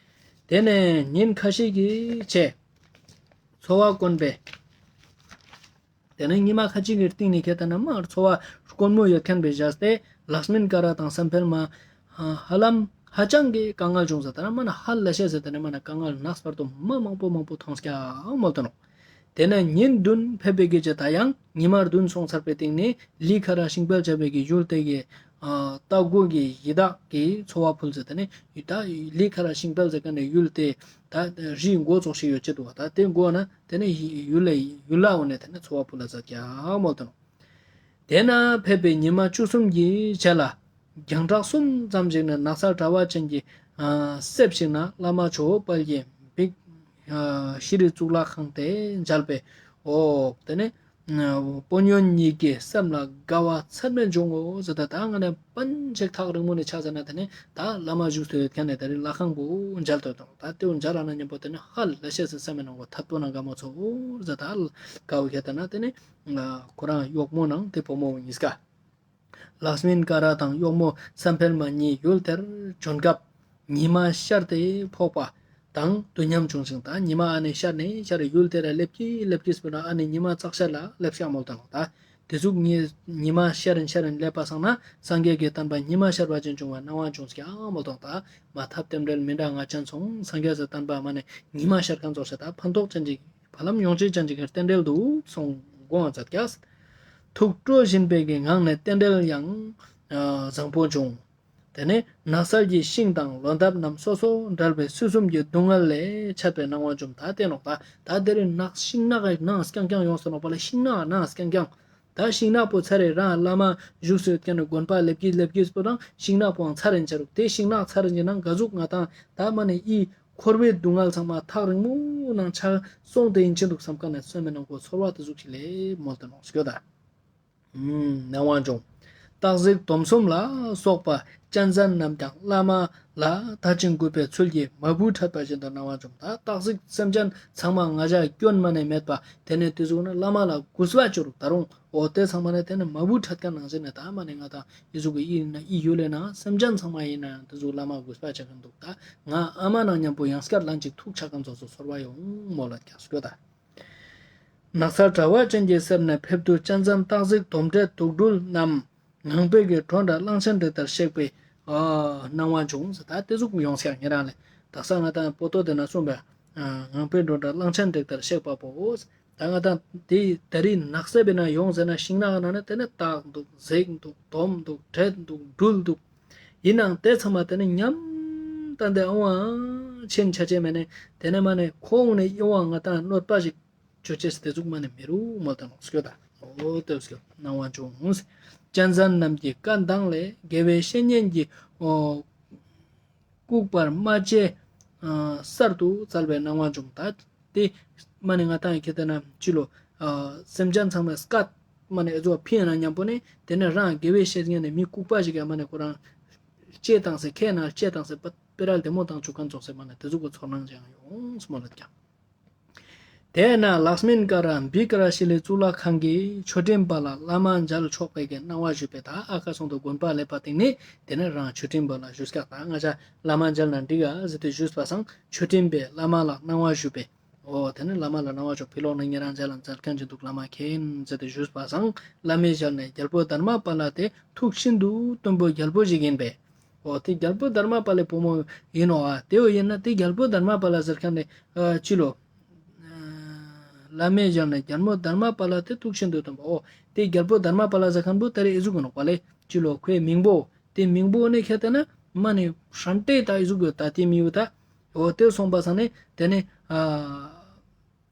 དེ་ནས་ཉིན་ཁ་ཤས་ཀྱི་རྗེས་ཚོ་བ་དཀོན་པས། དེ་ནས་ཉི་མ་ཁ་ཅིག་གི་སྟིང་ནས་ཁྱེད་ལྟ་ན་མ་ཚོ་བ་དཀོན་མོ་ཡོད་མཁན་པའི་བཞག་སྟེ་ལཀྵྨན་ཀ་ར་དང་བསམ་འཕེལ་མ་ཧ་ལམ་ཧ་ཅང་གི་དཀའ་ངལ་བྱུང་ཟེར་ད་ན་མ་ན་ཧ་ལས་ཤེས་ཟེར་ད་ན་མ་ན་དཀའ་ངལ་ནགས་བར་དུ་མ་མང་པོ་མང་པོ་མཐོང་སྐྱ་མོལ་ཏེ་ནོག། དེ་ནས་ཉིན་བདུན་ཕེབས་པའི་གི་རྗེས་ད་ཡང་ཉི་མ་བདུན་སོང་ཚར་བའི་སྟིང་ནས་ལི་ཁ་ར་ཤིང་བལ་བྱ་བའི་གི་ཡུལ་དེ་གི་ཨ་རྟ་མགོ་གི་ཡི་དྭགས་ཀྱི་ཚོ་བ་ཕུལ་ཟེར་ད་ནི་ད་ལི་ཁ་ར་ཤིང་བལ་ཟེར་མཁན་ནི་ཡུལ་དེ་ད་རི་མགོ་ཙོགས་ཤིག་ཡོད་ཅེས་འདུག་བ། ད་དེ་མགོ་ན་དེ་ནས་ཡུལ་ལ་ཡུལ་ལ་འོ་ནས་དེ་ནས་ཚོ་བ་ཕུལ་ལ་མཛད་ཀྱག་མོལ་ཏེ་ནོག། དེ་ན་ཕེབས་པའི་ཉི་མ་བཅུ་གསུམ་གྱི་རྗེས་ལ་རྒྱང་གྲགས་གསུམ་ཙམ་ཞིག་ནས་ནགས་ཚལ་དྲ་བ་ཅན་གྱི་ཨ་གསེབ་ཞིག་ན་བླ་མ་ཇོ་བོ་དཔལ་གྱི་འབིགས་ཨ་ཤྲཱི་གཙུག་ལག་ཁང་དེ་མཇལ་བས། འོ་དེ་ནས་ དཔོན་གཡོག་གཉིས་ཀྱི་སེམས་ལ་དགའ་བ་ཚད་མེད་འབྱུང་ངོ་ཟེར། ད་ད་ང་ནི་པན་ཅིག་ཐག་རིང་མོ་ནས་ཆ་ཟ་ན་དེ་ནི་ད་བླ་མ་བཞུགས་སུ་ཡོད་མཁན་ནི་ད་རེས་ལྷ་ཁང་པོ་མཇལ་ཏེ་ཡོད་དང་། ད་དེ་བོ་མཇལ་ལ་ན་མཉམ་པོ་དེ་ནི་ཧ་ལས་ཤེས་སི་སེམས་ནང་གོ་ཐད་པོ་ནང་དགའ་མོ་ཚོར་ཟེར། ད་དགའ་བོ་ཁྱེད་ད་ན་དེ་ནི་ཁོ་རང་གཡོག་མོ་ནང་དེ་བུ་མོ་གཉིས་ཀ། ལཀྵྨིན་ཀ་ར་དང་གཡོག་མོ་སཾ་ཕེར་མ་གཉིས་ཡུལ་དེར་བྱོན་སྐབས་ཉི་མ་ཤར་ཏེ་ཕོག་པ་དང་དུས་མཉམ་བྱུང་ཞིང་། ད་ཉི་མ་ཨ་ནི་ཤར་ནས་ཤར་ཡུལ་དེ་ར་སླེབས་ཀྱི་སླེབས་ཀྱི་སྤུ་ན་ཨ་ནི་ཉི་མ་ཙག་ཤར་ལ་སླེབས་ཤག་མོལ་དང་། ད་དེ་ཟུག་ཉི་ཉི་མ་ཤར་རིན་ཤར་རིན་སླེབས་པ་སང་ན་སངས་རྒྱས་ཀྱི་བསྟན་པ་ཉི་མ་ཤར་བ་ཅན་བྱུང་བ་སྣང་བ་བྱུང་ཀྱག་མོལ་དང་། ད་མ་ཐབས་རྟེན་འབྲེལ་མི་འདྲ་ང་ཅན་སོང་། སངས་རྒྱས་སི་བསྟན་པ་མ་ནི་ཉི་མ་ཤར་མཁན་ཙོགས་ཤིག་ད་ཕན་ཐོགས་ཅན་ཅིག་ཧ་ལམ་ཡོང་ཅེས་ཅན་ཅིག་གི་རྟེན་འབྲེལ་འདུག་སོང་དགོངས་མཛད་ཀྱག། ཐུགས་སྤྲོ་བཞིན་པའི་གི་ངང་ནས་རྟེན་འབྲེལ་ཡང་བཟང་པོ་བྱུང་། དེ་ནས་ནགས་ཚལ་གྱི་ཤིང་དང་ལོ་འདབ་རྣམས་སོ་སོ་བྲལ་བའི་སྲིད་གསུམ་གྱི་སྡུག་བསྔལ་ལས་ཆད་པའི་སྣང་བ་འབྱུང་། ད་དེ་ནོག་ད། ད་དེ་རིང་ནགས་ཤིང་ནགས་ཀྱི་ནང་རྐྱང་རྐྱང་ཡོངས་སུ་ནོག་པ་ལ། ཤིང་ནགས་ནང་རྐྱང་རྐྱང་། ད་ཤིང་ནགས་པོ་ཚར་རེ་རང་བླ་མ་བཞུགས་སུ་ཡོད་མཁན་ནི་དགོན་པ་སླེབས་ཀྱི་སླེབས་ཀྱི་སྤོ་དང་ཤིང་ནགས་པོའང་ཚར་རེ་ཆ་རུག། དེ་ཤིང་ནགས་ཚར་རེ་ནང་ག་ཟུག་ང་དང་ད་མ་ནི་ཨི་འཁོར་བའི་སྡུག་བསྔལ་ཚང་མ་ཐག་རིང་མོ་ནང་ཆ་སོང་སྟེ་ཡིན་ཅི་འདུག་བསམ་མཁན་ནི་སེམས་ནང་གོ་ཚོར་བ་དེ་ཟུག་ཞིག་ལས་མོལ་ཏེ་ནོག་སྐྱོ་ད། སྣང་བ་འབྱུང་། སྟག་གཟིག་དོམ་གསུམ་ལ་སོགས་པ་གཅན་གཟན་རྣམས་ཀྱང་བླ་མ་ལ་དད་ཅིང་གུས་པའི་ཚུལ་གྱིས་མ་བུ་འཕྲད་པ་བཞིན་དུ་སྣང་བ་འབྱུང་། ད་སྟག་གཟིག་སེམས་ཅན་ཚང་མ་ང་ཅག་སྐྱོན་མ་ནས་མེད་པ་དེ་ནས་དེ་ཟུག་ན་བླ་མ་ལ་གུས་པ་བཅོ་རུག་ད་རུང་འོ་དེ་ཚང་མ་ནས་དེ་ནས་མ་བུ་འཕྲད་མཁན་ནང་བཞིན་ནས་ད་མ་ནས་ང་དང་ཨི་ཟུག་གི་ཨི་ན་ཨི་ཡུལ་ལས་ན་སེམས་ཅན་ཚང་མ་ཡིན་ན་ཡང་དེ་ཟུག་བླ་མ་གུས་པ་བྱེད་མཁན་འདུག། ད་ང་ཨ་མ་ནང་མཉམ་པོ་ཡང་སྐྱར་ལན་ཅིག་ཐུག་ཆ་མཁན་ཙོགས་སུ་ཚོར་བ་ཡོང་མོལ་ལ་ཀྱང་སྐྱོ་ད། ནགས་ཚལ་དྲ་བ་ཅན་གྱི་གསེབ་ནས་ཕེབས་དུས་གཅན་གཟན་སྟག་གཟིག་དོམ་དྲེད་དུག་སྦྲུལ་རྣམས་ངང་པའི་གི་འགྲོ་འདྲ་གླང་ཆེན་འགྲིག་ལྟར་གཤེགས་པའི་སྣང་བ་བྱུང་ཟེར། ད་དེ་ཟུག་ཡོང་ས་ཉེ་རང་ལས་དག་ས་ང་དང་པོ་ཏོ་དེ་ན་གསུངས་པའི་ངང་པའི་འགྲོ་འདྲ་གླང་ཆེན་འགྲིག་ལྟར་གཤེགས་པ་པོ། ད་ང་དང་དེ་ད་རིང་ནགས་གསེབ་པའི་ན་ཡོང་ཟེར་ན་ཤིང་ནགས་ན་ནི་དེ་ནི་སྟག་འདུག་གཟིག་འདུག་དོམ་འདུག་དྲེད་འདུག་སྦྲུལ་འདུག། ཡིན་ནའང་དེ་ཚང་མ་དེ་ནི་ཉམས་ཏན་ཏན་ཨ་ཝང་ཆེན་ཆ་ཆེ་མེ་ནི་དེ་ནི་མ་ནི་ཁོང་ནི་ཨ་ཝང་ང་དང་གནོད་པ་ཞིག་ཅོ་ཅེས་དེ་ཟུག་མ་ནི་མི་རུག་མོལ་ཏེ་ནོག་སྐྱོ་ད། འོ་དེ་ཟུག་སྣང་བ་བྱུང་། གཅན་གཟན་རྣམས་ཀྱི་བཀའ་མདངས་ལས་དགེ་བའི་བཤེས་གཉེན་གྱི་འོ་ལྐུགས་པར་རྨ་བྱའི་ཨ་གསར་དུ་བཙལ་བའི་སྣང་བ་བྱུང་། ད་དེ་མ་ནི་ང་དང་ཁྱེད་དེ་ན་ཅི་ལོ་ཨ་སེམས་ཅན་ཚང་མའི་སྐད་མ་ནི་ཨེ་ཟོ་ཕིན་ན་མཉམ་པོ་ནི་དེ་ནི་རང་དགེ་བའི་བཤེས་གཉེན་ནི་མི་ལྐུགས་པ་ཞིག་ག་མ་ནི་ཁོ་རང་ལྕེ་བཏང་སེ་ཁའི་ནང་ལྕེ་བཏང་སེ་པད་པེ་རལ་བདེ་མོ་བཏང་བཅུག་མཁན་ཙོགས་སེ་མ་ནི་དེ་ཟུག་གི་ཚོར་སྣང་ཅིག་ཡང་ཡོང་སྨོ་ལ་ཀྱང་། དེས་ན་ལཀྵྨིན་ཀ་ར་བི་ཀ་ར་ཤི་ལའི་གཙུག་ལག་ཁང་གི་མཆོད་སྤྲིན་པ་ལ་བླ་མ་མཇལ་ཆོག་པའི་གི་སྣང་བ་ཞུས་པས། ད་ཨ་ཁ་སོང་དུ་དགོན་པ་སླེབས་པ་དེང་ནི་དེ་ནི་རང་མཆོད་སྤྲིན་པ་ལ་ཞུས་ཀྱག། ད་ང་ཅག་བླ་མ་མཇལ་ན་འགྲིག་ག་ཟེར་ཏེ་ཞུས་པ་སང་མཆོད་སྤྲིན་པས་བླ་མ་ལ་སྣང་བ་ཞུས་པས། འོ་དེ་ནི་བླ་མ་ལ་སྣང་བ་ཞུ་ཕི་ལོག་ན་ཉེ་རང་མཇལ་ལ་མཇལ་མཁན་ཅིག་འདུག་བླ་མ་མཁྱེན་ཟེར་ཏེ་ཞུས་པ་སང་བླ་མའི་ཞལ་ནས་རྒྱལ་པོ་དྷརྨ་པཱ་ལ་དེ་ཐུགས་ཤིན་ཏུ་དུམ་བུ་རྒྱལ་པོ་ཞིག་ཡིན་པས། འོ་དེ་རྒྱལ་པོ་དྷརྨ་པཱ་ལའི་བུ་མོ་ཡིན་ནོ་ཨ། དེ་འོ་ཡིན་ན་དེ་རྒྱལ་པོ་དྷརྨ་པཱ་ལ་ཟེར་མཁན་ནི་ཨ་ཅི་ལོ། ཨ་བླ་མའི་ཞལ་ནས་རྒྱལ་མོ་དྷརྨ་པཱ་ལ་དེ་ཐུགས་ཤིན་ཏུ་དུམ་བུ། འོ་དེ་རྒྱལ་པོ་དྷརྨ་པཱ་ལ་ཟེར་མཁན་པོ་ད་རེ་ཨི་ཟུག་གི་ནོག་པ་ལེ། ཅི་ལོ་ཁོའི་མིང་པོ་དེ་མིང་པོ་ནི་ཁྱེད་དེ་ན་མ་ནི་ཧྲན་ཏེ་ད་ཨི་ཟུག་གི་ད་དེ་མི་ཡུ་ད། འོ་དེ་སོང་པ་སང་ནི་དེ་ནི་ཨ་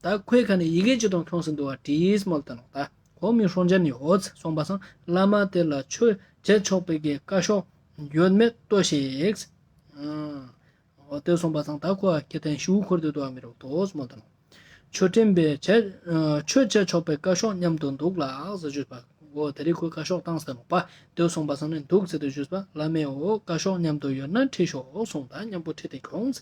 ད་ཁོའི་ཁ་ནས་ཡི་གེ་ཅི་དང་ཁྱོངས་སེ་འདུག་བ་བྲིས་མོལ་ཏེ་ནོག། ད་ཁོ་མི་ཧྲོན་ཅན་ཡོད་སོང་པ་སང་བླ་མ་དེ་ལ་ཆོས་བྱེད་ཆོག་པའི་གི་བཀའ་ཤོག་ཡོད་མེད་ལྟོས་ཤིག། ཨ་འོ་དེ་སོང་པ་སང་ད་ཁོ་ཁྱེད་དེ་ཤིའུ་འཁོར་དུ་འདུག་བ་མི་རོགས་དོ་མོལ་ཏེ་ནོག། མཆོད་སྤྲིན་པས་བྱེད་ཨ་ཆོས་བྱེད་ཆོག་པའི་བཀའ་ཤོག་མཉམ་དུ་འདུག་ལགས་ཟེར་ཞུས་པ། འོ་དེ་རིང་ཁོས་བཀའ་ཤོག་བཏང་སྟེ་ནོག་པ། དེ་སོང་པ་སང་ནི་འདུག་ཟེར་ཏེ་ཞུས་པ། བླ་མས་འོ་བཀའ་ཤོག་མཉམ་དུ་ཡོད་ན་ཁྲིད་ཤོག་གསུངས། ད་མཉམ་པོ་ཁྲིད་དེ་ཁྱོངས།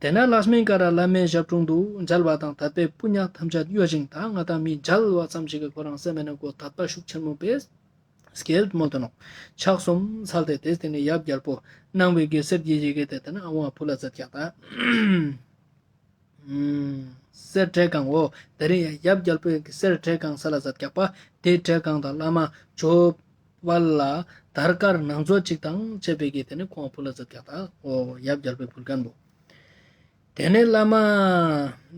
དེ་ན་ལཀྵྨིན་ཀ་ར་བླ་མའི་ཞབས་དྲུང་དུ་མཇལ་བ་དང་དད་པའི་སྤུན་ཉག་ཐམས་ཅད་གཡོ་ཞིང་། ད་ང་དང་མི་མཇལ་བ་ཙམ་ཞིག་གི་ཁོ་རང་སེམས་ནང་གོ་དད་པ་ཤུགས་ཆེན་མོ་པས་སྐྱེས་མོལ་ཏེ་ནོག། ཕྱག་གསུམ་འཚལ་ཏེ་དེ་སྟེང་ནས་ཡབ་རྒྱལ་པོ་གནང་བའི་གི་གསེར་གྱི་ཡི་གེ་དེ་དེ་ན་ཨ་ཝང་ཕུལ་ལ་མཛད་ཀྱག་ད། གསེར་བྲེ་གང་འོ། དེ་རིང་ཡབ་རྒྱལ་པོའི་གི་གསེར་བྲེ་གང་ས་ལ་མཛད་ཀྱག་པ། དེ་བྲེ་གང་དང་བླ་མ་ཇོ་བོ་ལ་དར་དཀར་ནང་མཛོད་ཅིག་དང་བཅས་པའི་གི་དེ་ནི་ཁོང་ཕུལ་ལ་མཛད་ཀྱག་ད། འོ་ཡབ་རྒྱལ་པོའི་ཕུལ་མཁན་པོ། དེ་ནས་བླ་མ་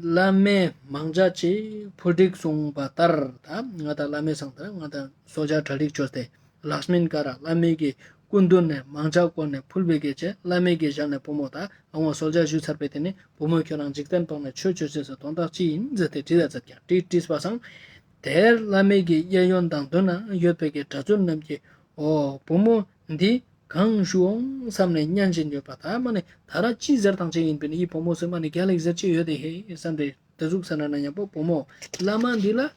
བླ་མས་མང་ཇ་ཅིག་ཕུལ་འགྲིག་གསུངས་པ་ལྟར་ད་ང་དང་བླ་མའི་སང་ད་ང་དང་གསོལ་ཇ་གྲ་སྒྲིག་བཅོས་ཏེ། ལཀྵྨིན་ཀ་ར་བླ་མའི་གི་སྐུ་མདུན་ནས་མང་ཇ་བསྐོལ་ནས་ཕུལ་བའི་གི་ཅེས་བླ་མའི་གི་ཞལ་ནས་བུ་མོ་ད་ཨ་ཝང་གསོལ་ཇ་ཞུས་ཚར་བའི་དེ་ནི་བུ་མོ་ཁྱོད་རང་འཇིག་རྟེན་པ་ནས་ཆོས་ཅོ་ཅེས་སི་དོན་དག་ཅི་ཡིན་ཟེར་ཏེ་དྲིས་ལ་མཛད་ཀྱག། དྲིས་དྲིས་པ་སང་དེར་བླ་མའི་གི་གཡས་གཡོན་དང་མདུན་ན་ཡོད་པའི་གི་གྲྭ་བཙུན་རྣམས་ཀྱིས་འོ་བུ་མོ་འདི་གང་ཞུའང་བསམ་ནས་ཉན་བཞིན་ཡོད་པ། ད་མ་ནི་ད་ར་ཅི་ཟེར་དང་ཅི་ཡིན་པས་ནི་ཡི་བུ་མོ་སེ་མ་ནི་རྒྱལ་ལེགས་ཟེར་ཅི་ཡོད་དེ་ཧེ་བསམ་སྟེ་དེ་ཟུག་ས་ན་ན་མཉམ་པོ་བུ་མོ་བླ་མ་འདི་ལ་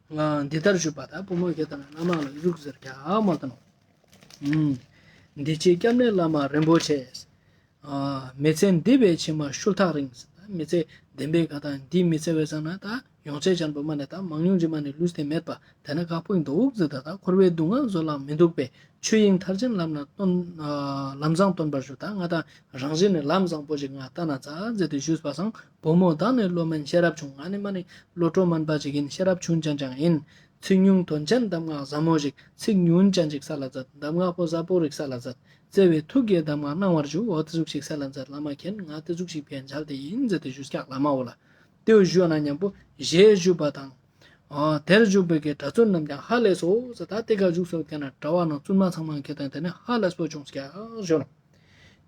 འདི་ལྟར་ཞུས་པ་དང་བུ་མོ་ཁྱེད་དང་བླ་མ་ལ་ཡུག་ཟེར་ཀྱག་མོལ་ཏེ་ནོག། འདི་ཕྱི་སྐྱབས་གནས་བླ་མ་རིན་པོ་ཆེ། མི་ཚེ་འདི་བའི་ཕྱི་མ་ཤུལ་ཐག་རིང་། མི་ཚེ་བདེན་པའི་ཁ་ཐང་འདི་མི་ཚེ་བའི་སང་ན་ད་ཡོང་ཆེ་ཅན་པོ་མ་ནེ་ད་མང་ཉུང་ཅིག་མ་ནེ་ལུས་ཏེ་མེད་པ་དེ་ན་ཁག་པོ་ཨིན་འདུག་ཟེར། ད་ད་འཁོར་བའི་སྡུག་བསྔལ་བཟོད་གླགས་མི་འདུག་པས། ཆོས་དབྱིངས་མཐར་ཕྱིན་ལམ་ན་སྟོན། ལམ་བཟང་སྟོན་པར་ཞུ། ད་ང་ད་རང་བཞིན་ནི་ལམ་བཟང་པོ་ཞིག་ང་ལྟ་ན་ཙ་ཟེར་ཏེ་ཞུས་པ་སང་བུ་མོ་བདག་ནི་བློ་དམན་ཤེས་རབ་ཆུང་། ང་ནི་མ་ནེ་བློ་གྲོས་དམན་པ་ཞིག་ཨིན། ཤེས་རབ་ཆུང་ཅན་ཅང་ཨིན། ཚིག་ཉུང་དོན་ཅན་གདམས་ངག་ཟབ་མོ་ཞིག། ཚིག་ཉུང་ཅན་ཞིག་སལ་ལ་མཛད། གདམས་ངག་པོ་ཟབ་པོ་རིག་སལ་ལ་མཛད། བརྩེ་བའི་ཐུགས་ཀྱིས་གདམས་ངག་གནང་བར་ཞུ། འོ་ཏེ་ཟུག་ཞིག་སལ་ལ་མཛད། བླ་མ་མཁྱེན། ང་ཏེ་ཟུག་ཞིག་ཕན་མཇལ་ཏེ་ཨིན་ཟེར་ཏེ་ཞུས་ཀྱག་བླ་མ་འོ་ལ། ཏེ་བོ་ཞུ་ན་མཉམ་པོ་ཞེས་ཞུས་པ་དང་། འོ་དེར་བཞུགས་པའི་གི་གྲྭ་བཙུན་རྣམས་ཀྱང་ཧ་ལས་སོ་ཟེར། ད་ཏེ་ཀ་བཞུགས་སོ་ཁྱེད་ན་གྲྭ་བ་ནང་བཙུན་མ་ཚང་མ་ཁྱེད་དང་ཏེ་ནེ་ཧ་ལས་པོ་བྱུང་ཀྱག་ཞུ་ནོག།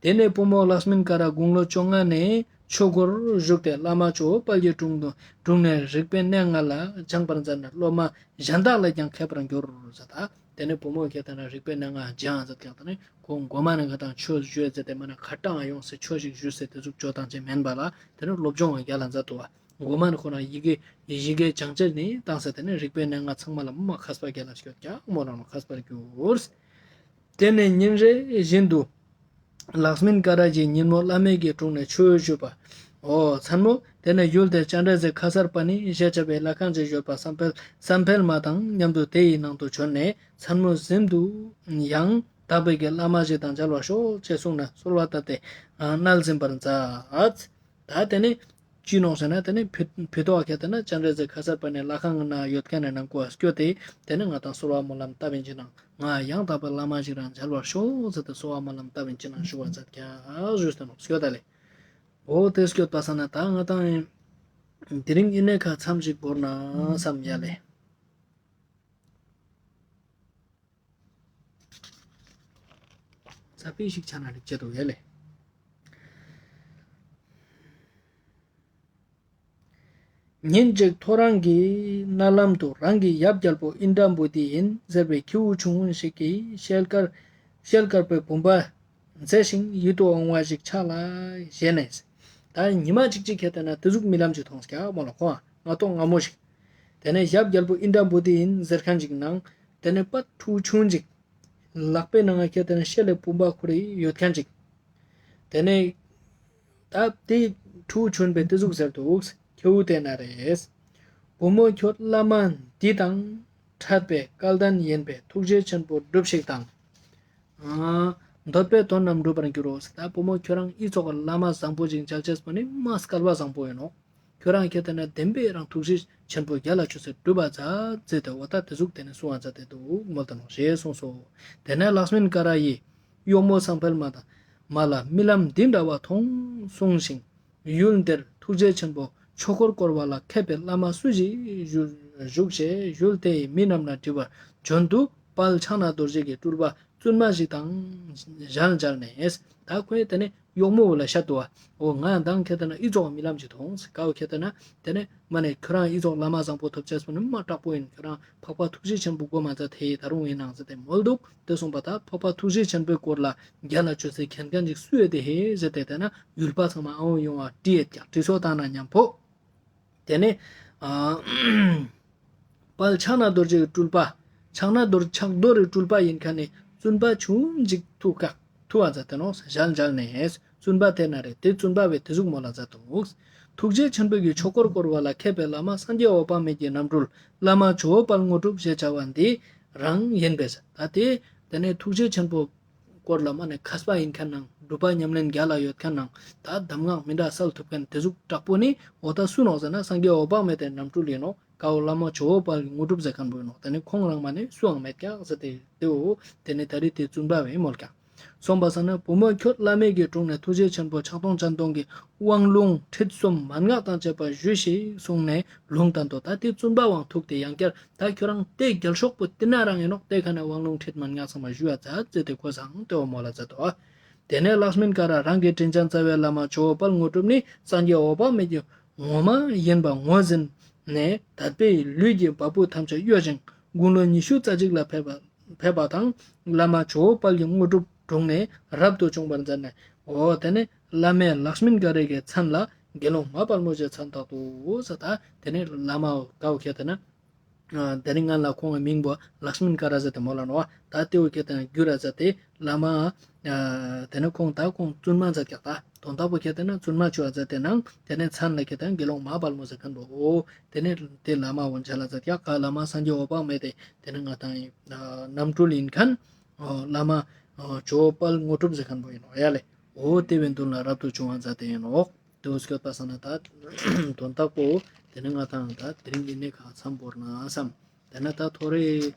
ཏེ་ནེ་བུ་མོ་ལཀྵྨན་ཀ་ར་དགུང་ལོ་བཅོ་ལྔ་ནས་ཆོས་སྒོར་ཞུགས་ཏེ་བླ་མ་ཇོ་བོ་དཔལ་གྱི་དྲུང་དུ་དྲུང་ནས་རིག་པའི་གནས་ལྔ་ལ་སྦྱངས་པར་མཛད་ནས་སློབ་མ་གཞན་དག་ལས་ཀྱང་མཁས་པར་གྱུར་ཟེར། ད་ཏེ་ནེ་བུ་མོ་ཁྱེད་དང་རིག་པའི་གནས་ལྔ་སྦྱངས་ཟེར་ཀྱག། ཏེ་ནེ་ཁོང་གོ་མ་ནེ་ཁ་དང་ཆོས་ཞུས་ཟེར་ཏེ་མ་ནེ་ཁ་ཏང་ཡོང་སེ་ཆོས་ཤིག་ཞུས་སེ་ཏེ་ཟུག་ཅོ་ཏང་ཅེས་མེན་པ་ལ་ཏེ་ནེ་སློབ་སྦྱོང་བ་རྒྱལ་ལ་མཛད་དོ་བ། གོ་མ་ནེ་ཁོ་རང་ཡི་གེ་ཡི་གེ་བྱང་ཆེ་ནི་ཏང་སེ་ཏེ་ནེ་རིག་པའི་གནས་ལྔ་ཚང་མ་ལ་མ་མཁས་པ་རྒྱལ་ལ་སྐྱོད་ཀྱག་མོ་རང་མཁས་པར་གྱུར། ཏེ་ནེ་ཉིན་རེ་བཞིན་དུ་ལཀྵྨན་ཀ་ར་གྱིས་ཉིན་མོ་བླ་མའི་གི་དྲུང་ནས་ཆོས་ཞུས་པ། འོ་མཚན་མོ་ཏེ་ནེ་ཡུལ་དེར་སྤྱན་རས་གཟིགས་ཁ་སར་པ་ཎི་ཞེས་བྱ་བའི་ལྷ་ཁང་ཅིག་ཡོད་པ་བསམ་འཕེལ་བསམ་འཕེལ་མ་དང་མཉམ་དུ་དེ་ཡི་ནང་དུ་བྱོན་ནས་མཚན་མོ་གཟིམ་དུ་ཡང་དག་པའི་གི་བླ་མ་ཞིག་དང་མཇལ་བར་ཤོག་ཅེས་གསུངས་ནས་གསོལ་བ་བཏབ་སྟེ་མནལ་གཟིམས་པར་མཛད། ད་ཏེ་ནེ་ཅི་ནོག་ཟེར་ན་ཏེ་ནེ་ཕི་ཕི་ཏོག་ཁྱེད་ཏེ་ན་སྤྱན་རས་གཟིགས་ཁ་སར་པ་ཎི་ལྷ་ཁང་ནང་ཡོད་མཁན་ནི་ནང་ཀོ་སྐྱོད་དེ་ཏེ་ནེ་ང་དང་གསོལ་བ་སྨོན་ལམ་བཏབ་ཨིན་ཅི་ནང་ང་ཡང་དག་པའི་བླ་མ་ཞིག་རང་མཇལ་བར་ཤོག་ཟེར་ཏེ་གསོལ་བ་སྨོན་ལམ་བཏབ་ཨིན་ཅི་ནང་ཞུ་བ་མཛད་ཀྱག་ཞུས་ཏེ་ནོག་སྐྱོད་ད་ལེ། འོ་ཏེ་སྐྱོད་པ་སང་ན་ད་ང་དང་དེ་རིང་ཨི་ནེ་ཁ་མཚམས་ཤིག་བོར་ན་བསམ་ཡ་ལེ། ཙ་པིག་ཞིག་ཆ་ན་ལེགས་ཆ་འདུག་ཡ་ལེ། ཉིན་གཅིག་ཐོ་རངས་ཀྱི་མནལ་ལམ་དུ་རང་གི་ཡབ་རྒྱལ་པོ་ཨིནྡྲ་བྷུ་ཏི་ཡིན་ཟེར་བའི་ཁྱེའུ་ཆུང་ངུ་ཞིག་གིས་ཤེལ་དཀར་ཤེལ་དཀར་པོའི་བུམ་པ་མཛེས་ཤིང་ཡིད་དུ་འོང་བ་ཞིག་ཆགས་ལ་ཞེན་ནས། ད་ཉི་མ་གཅིག་གཅིག་ཁྱེད་ལྟ་ན་ཏེ་ཟུག་རྨི་ལམ་ཅིག་མཐོང་ཀྱག་མོ་ལ་ཁོང་ང་ཏོག་སྔ་མོ་ཞིག། ཏེ་ནེ་ཡབ་རྒྱལ་པོ་ཨིནྡྲ་བྷུ་ཏི་ཡིན་ཟེར་མཁན་ཅིག་ནང་ཏེ་ནེ་པད་ཕྲུ་གུ་ཆུང་ཅིག་ལག་པའི་ནང་ང་ཁྱེད་ལྟ་ན་ཤེལ་ལི་བུམ་པ་ཁུར་ཡོད་མཁན་ཅིག། ཏེ་ནེ་ད་ཏེ་ཕྲུ་གུ་ཆུང་པོས་ཏེ་ཟུག་ཟེར་འདུག། ཁྱེའུ་ཏེ་ན་རེ། བུ་མོ་ཁྱོད་བླ་མ་འདི་དང་འཕྲད་པའི་སྐལ་ལྡན་ཡིན་པས་ཐུགས་རྗེ་ཆེན་པོ་སྒྲུབས་ཤིག་དང་། ཨ་འདོད་པའི་དོན་རྣམས་འགྲུབ་པར་འགྱུར་རོ་ཟེར། ད་བུ་མོ་ཁྱོད་རང་ཨི་ཙོགས་བླ་མ་བཟང་པོ་ཞིག་མཇལ་ཅེས་པོ་ནི་མ་སྐལ་བ་བཟང་པོ་ཡིན་ནོག། ཁྱོད་རང་ཁྱེད་ལྟ་ན་བདེན་པའི་རང་ཐུགས་རྗེ་ཆེན་པོ་རྒྱལ་ལ་ཅོས་སེ་སྒྲུབ་པ་མཛད་ཟེར་ཏེ་འོ་ད་ཏེ་ཟུག་ཏེ་ནེ་གསུང་བ་མཛད་དེ་འདུག་མོལ་ཏེ་ནོག་ཞེས་གསུངས་སོ། ཏེ་ནེ་ལཀྵྨན་ཀ་ར་ཡིས་གཡོག་མོ་བསམ་འཕེལ་མ་དང་མ་ལ་རྨི་ལམ་འདི་འདྲ་བ་མཐོང་གསུངས་ཤིང་། ཡུལ་འདིར་ཐུགས་རྗེ་ཆེན་པོ་ཆོས་འཁོར་བསྐོར་བ་ལ་མཁས་པའི་བླ་མ་སུ་ཞིག་བཞུགས་ཞེས་ཡུལ་དེའི་མི་རྣམས་ལ་དྲི་བར་བྱོན་དུ་དཔལ་ཕྱག་ན་རྡོ་རྗེ་གི་སྤྲུལ་པ་བཙུན་མ་ཞིག་དང་ཞལ་མཇལ་ནས། ད་ཁོས་ཏེ་ནེ་གཡོག་མོ་བོ་ལ་བཤད་དོ་བ། འོ་ང་མདང་ཁྱེད་ལྟ་ན་ཨི་ཙོགས་རྨི་ལམ་ཅིག་མཐོང་ཟེར། ཀ་བོ་ཁྱེད་ལྟ་ན་ཏེ་ནེ་མ་ནེ་ཁྱོད་རང་ཨི་ཙོགས་བླ་མ་བཟང་པོ་ཐོབ་ཅེས་པོ་ནི་མ་དྲག་པོ་ཡིན། ཁྱོད་རང་འཕགས་པ་ཐུགས་རྗེ་ཆེན་པོ་གོ་མ་མཛད་དེ་ད་རུང་ཡིན་ནང་ཟེར་ཏེ་མོལ་འདུག། ཏེ་གསུངས་པ་ད་འཕགས་པ་ཐུགས་རྗེ་ཆེན་པོའི་སྐོར་ལ་རྒྱལ་ལ་ཅོས་སེ་མཁྱེན་མཁན་ཅིག་སུ་ཡོད་དེ་ཧེ་ཟེར་ཏེ་ཏེ་ན་ཡུལ་པ་ཚང་མ་ཨ་འོ་ཡོང་བ་དྲི་ཡོད་ཀྱག། དྲི་སོ་བཏང་ན་མཉམ་པོ། ཏེ་ནེ་ཨ་དཔལ་ཕྱག་ན་རྡོ་རྗེའི་སྤྲུལ་པ། ཕྱག་ན་རྡོ་ཕྱག་རྡོར་རི་སྤྲུལ་པ་ཡིན་མཁན་ནི་བཙུན་པ་ཆུང་ཅིག་ཐུག་ཀ་ཐུག་པ་མཛད་དེ་ནོག། ཞལ་མཇལ་ནས་བཙུན་པ་ཏེ་ན་རེ། ཏེ་བཙུན་པ་བོས་ཏེ་ཟུག་མོལ་ལ་མཛད་དོ། ཐུགས་རྗེ་ཆེན་པོ་གི་ཆོས་འཁོར་བསྐོར་བ་ལ་མཁས་པའི་བླ་མ་སངས་རྒྱས་འོད་དཔག་མེད་ཀྱི་རྣམ་སྤྲུལ་བླ་མ་ཇོ་བོ་དཔལ་དངོས་གྲུབ་ཞེས་བྱ་བ་འདི་རང་ཡིན་པས། ད་ཏེ་ཏེ་ནེ་ཐུགས་རྗེ་ཆེན་པོ་སྐོར་ལ་མ་ནེ་མཁས་པ་ཡིན་མཁན་ནང་སྒྲུབ་པ་ཉམས་ལེན་རྒྱལ་ལ་ཡོད་མཁན་ནང་ད་གདམས་ངག་མི་འདྲ་སལ་ཐུབ་མཁན་ཏེ་ཟུག་དྲག་པོ་ནི་འོ་ད་སུ་ནོག་ཟེར་ན་སངས་རྒྱས་འོད་དཔག་མེད་དེ་རྣམ་སྤྲུལ་ཡིན་ནོག། ཀ་བོ་བླ་མ་ཇོ་བོ་དཔལ་གྱི་དངོས་གྲུབ་ཟེར་མཁན་པོ་ཡིན་ནོག། ཏེ་ནེ་ཁོང་རང་མ་ནེ་སུའང་མེད་ཀྱག་ཟེར་ཏེ་ཏེ་བོ་ཏེ་ནེ་ད་རེས་ཏེ་བཙུན་པ་བོས་མོལ་ཀྱག། གསུངས་པ་སང་ན་བུ་མོ་ཁྱོད་བླ་མའི་གི་དྲུང་ནས་ཐུགས་རྗེ་ཆེན་པོ་ཕྱག་སྟོང་སྤྱན་སྟོང་གི་དབང་ལུང་ཁྲིད་གསུམ་མན་ངག་དང་བཅས་པ་ཞུས་ཤིག་གསུངས་ནས་ལུང་བསྟན་ཏོ། ད་ཏེ་བཙུན་པ་བོའང་ཐུག་སྟེ་ཡང་བསྐྱར་ད་ཁྱོད་རང་ཏེ་རྒྱལ་ཤོག་པོ་ཏེ་ན་རང་ཡིན་ནོག། ཏེ་ཁ་ནེ་དབང་ལུང་ཁྲིད་མན་ངག་ཚང་མ་ཞུ་བ་མཛད་ཟེར་ཏེ་ཁོས་སང་ཏེ་བོ་མོལ་ལ་མཛད་དོ། ཏེ་ནེ་ལཀྵྨན་ཀ་ར་རང་གི་དྲིན་ཅན་རྩ་བའི་བླ་མ་ཇོ་བོ་དཔལ་དངོས་གྲུབ་ནི་སངས་རྒྱས་འོད་དཔག་མེད་ཀྱི་ངོ་མ་ཡིན་པ་ངོས་ཟིན་ནས་དད་པའི་ལུས་ཀྱི་བ་སྤུ་ཐམས་ཅད་གཡོ་ཞིང་དགུང་ལོ་ཉི་ཤུ་རྩ་གཅིག་ལ་ཕེབས་པ་ཕེབས་པ་དང་བླ་མ་ཇོ་བོ་དཔལ་གྱི་དངོས་གྲུབ་དྲུང་ནས་རབ་ཏུ་བྱུང་བར་མཛད་ནས། འོ་ཏེ་ནེ་བླ་མས་ལཀྵྨན་ཀ་རའི་གི་མཚན་ལ་དགེ་སློང་མ་དཔལ་མོ་ཞེས་མཚན་བཏགས་ཏོ་ཟེར། ད་ཏེ་ནེ་བླ་མ་ཀ་བོ་ཁྱེད་ལྟ་ན་ ཨ་དེ་ནི་ང་ལ་ཁོང་གི་མིང་པོ་ལཀྵྨན་ཀ་ར་ཟེར་ཏེ་མོལ་ལ་ནོག། ད་དེ་བོ་ཁྱེར་ཏེ་ན་གྱུར་ར་ཟེར་ཏེ་བླ་མ་ཨ་དེ་ནི་ཁོང་ད་ཁོང་བཙུན་མ་མཛད་ཀྱག། ད་དོན་དག་པོ་ཁྱེར་ཏེ་ན་བཙུན་མ་ཆོ་བ་མཛད་དེ་ནང་དེ་ནི་མཚན་ལ་ཁྱེར་ཏེ་ན་དགེ་སློང་མ་དཔལ་མོ་ཟེར་མཁན་པོ། འོ་དེ་ནི་དེ་བླ་མ་འོ་མཇལ་ལ་མཛད་ཀྱག། ག་བླ་མ་སངས་རྒྱས་འོད་དཔག་མེད་དེ་དེ་ནི་ང་ཏང་ཨ་རྣམ་སྤྲུལ་ཡིན་མཁན། འོ་བླ་མ་ཨ་ཇོ་བོ་དཔལ་དངོས་གྲུབ་ཟེར་མཁན་པོ་ཡིན་ནོག་ཡ་ལེ། འོ་དེ་བོའི་མདུན་ལ་རབ་ཏུ་བྱུང་བ་མཛད་དེ་ཡིན་ནོག། དེ་བོ་སྐྱོད་པ་སང་ན་ད་དོན་དག་པོ་དེ་ནི་ང་ཏང་ད་དེ་རིང་ཨི་ནེ་ཁ་མཚམས་བོར་ན་བསམ། དེ་ན་ད་ཐོ་རེ་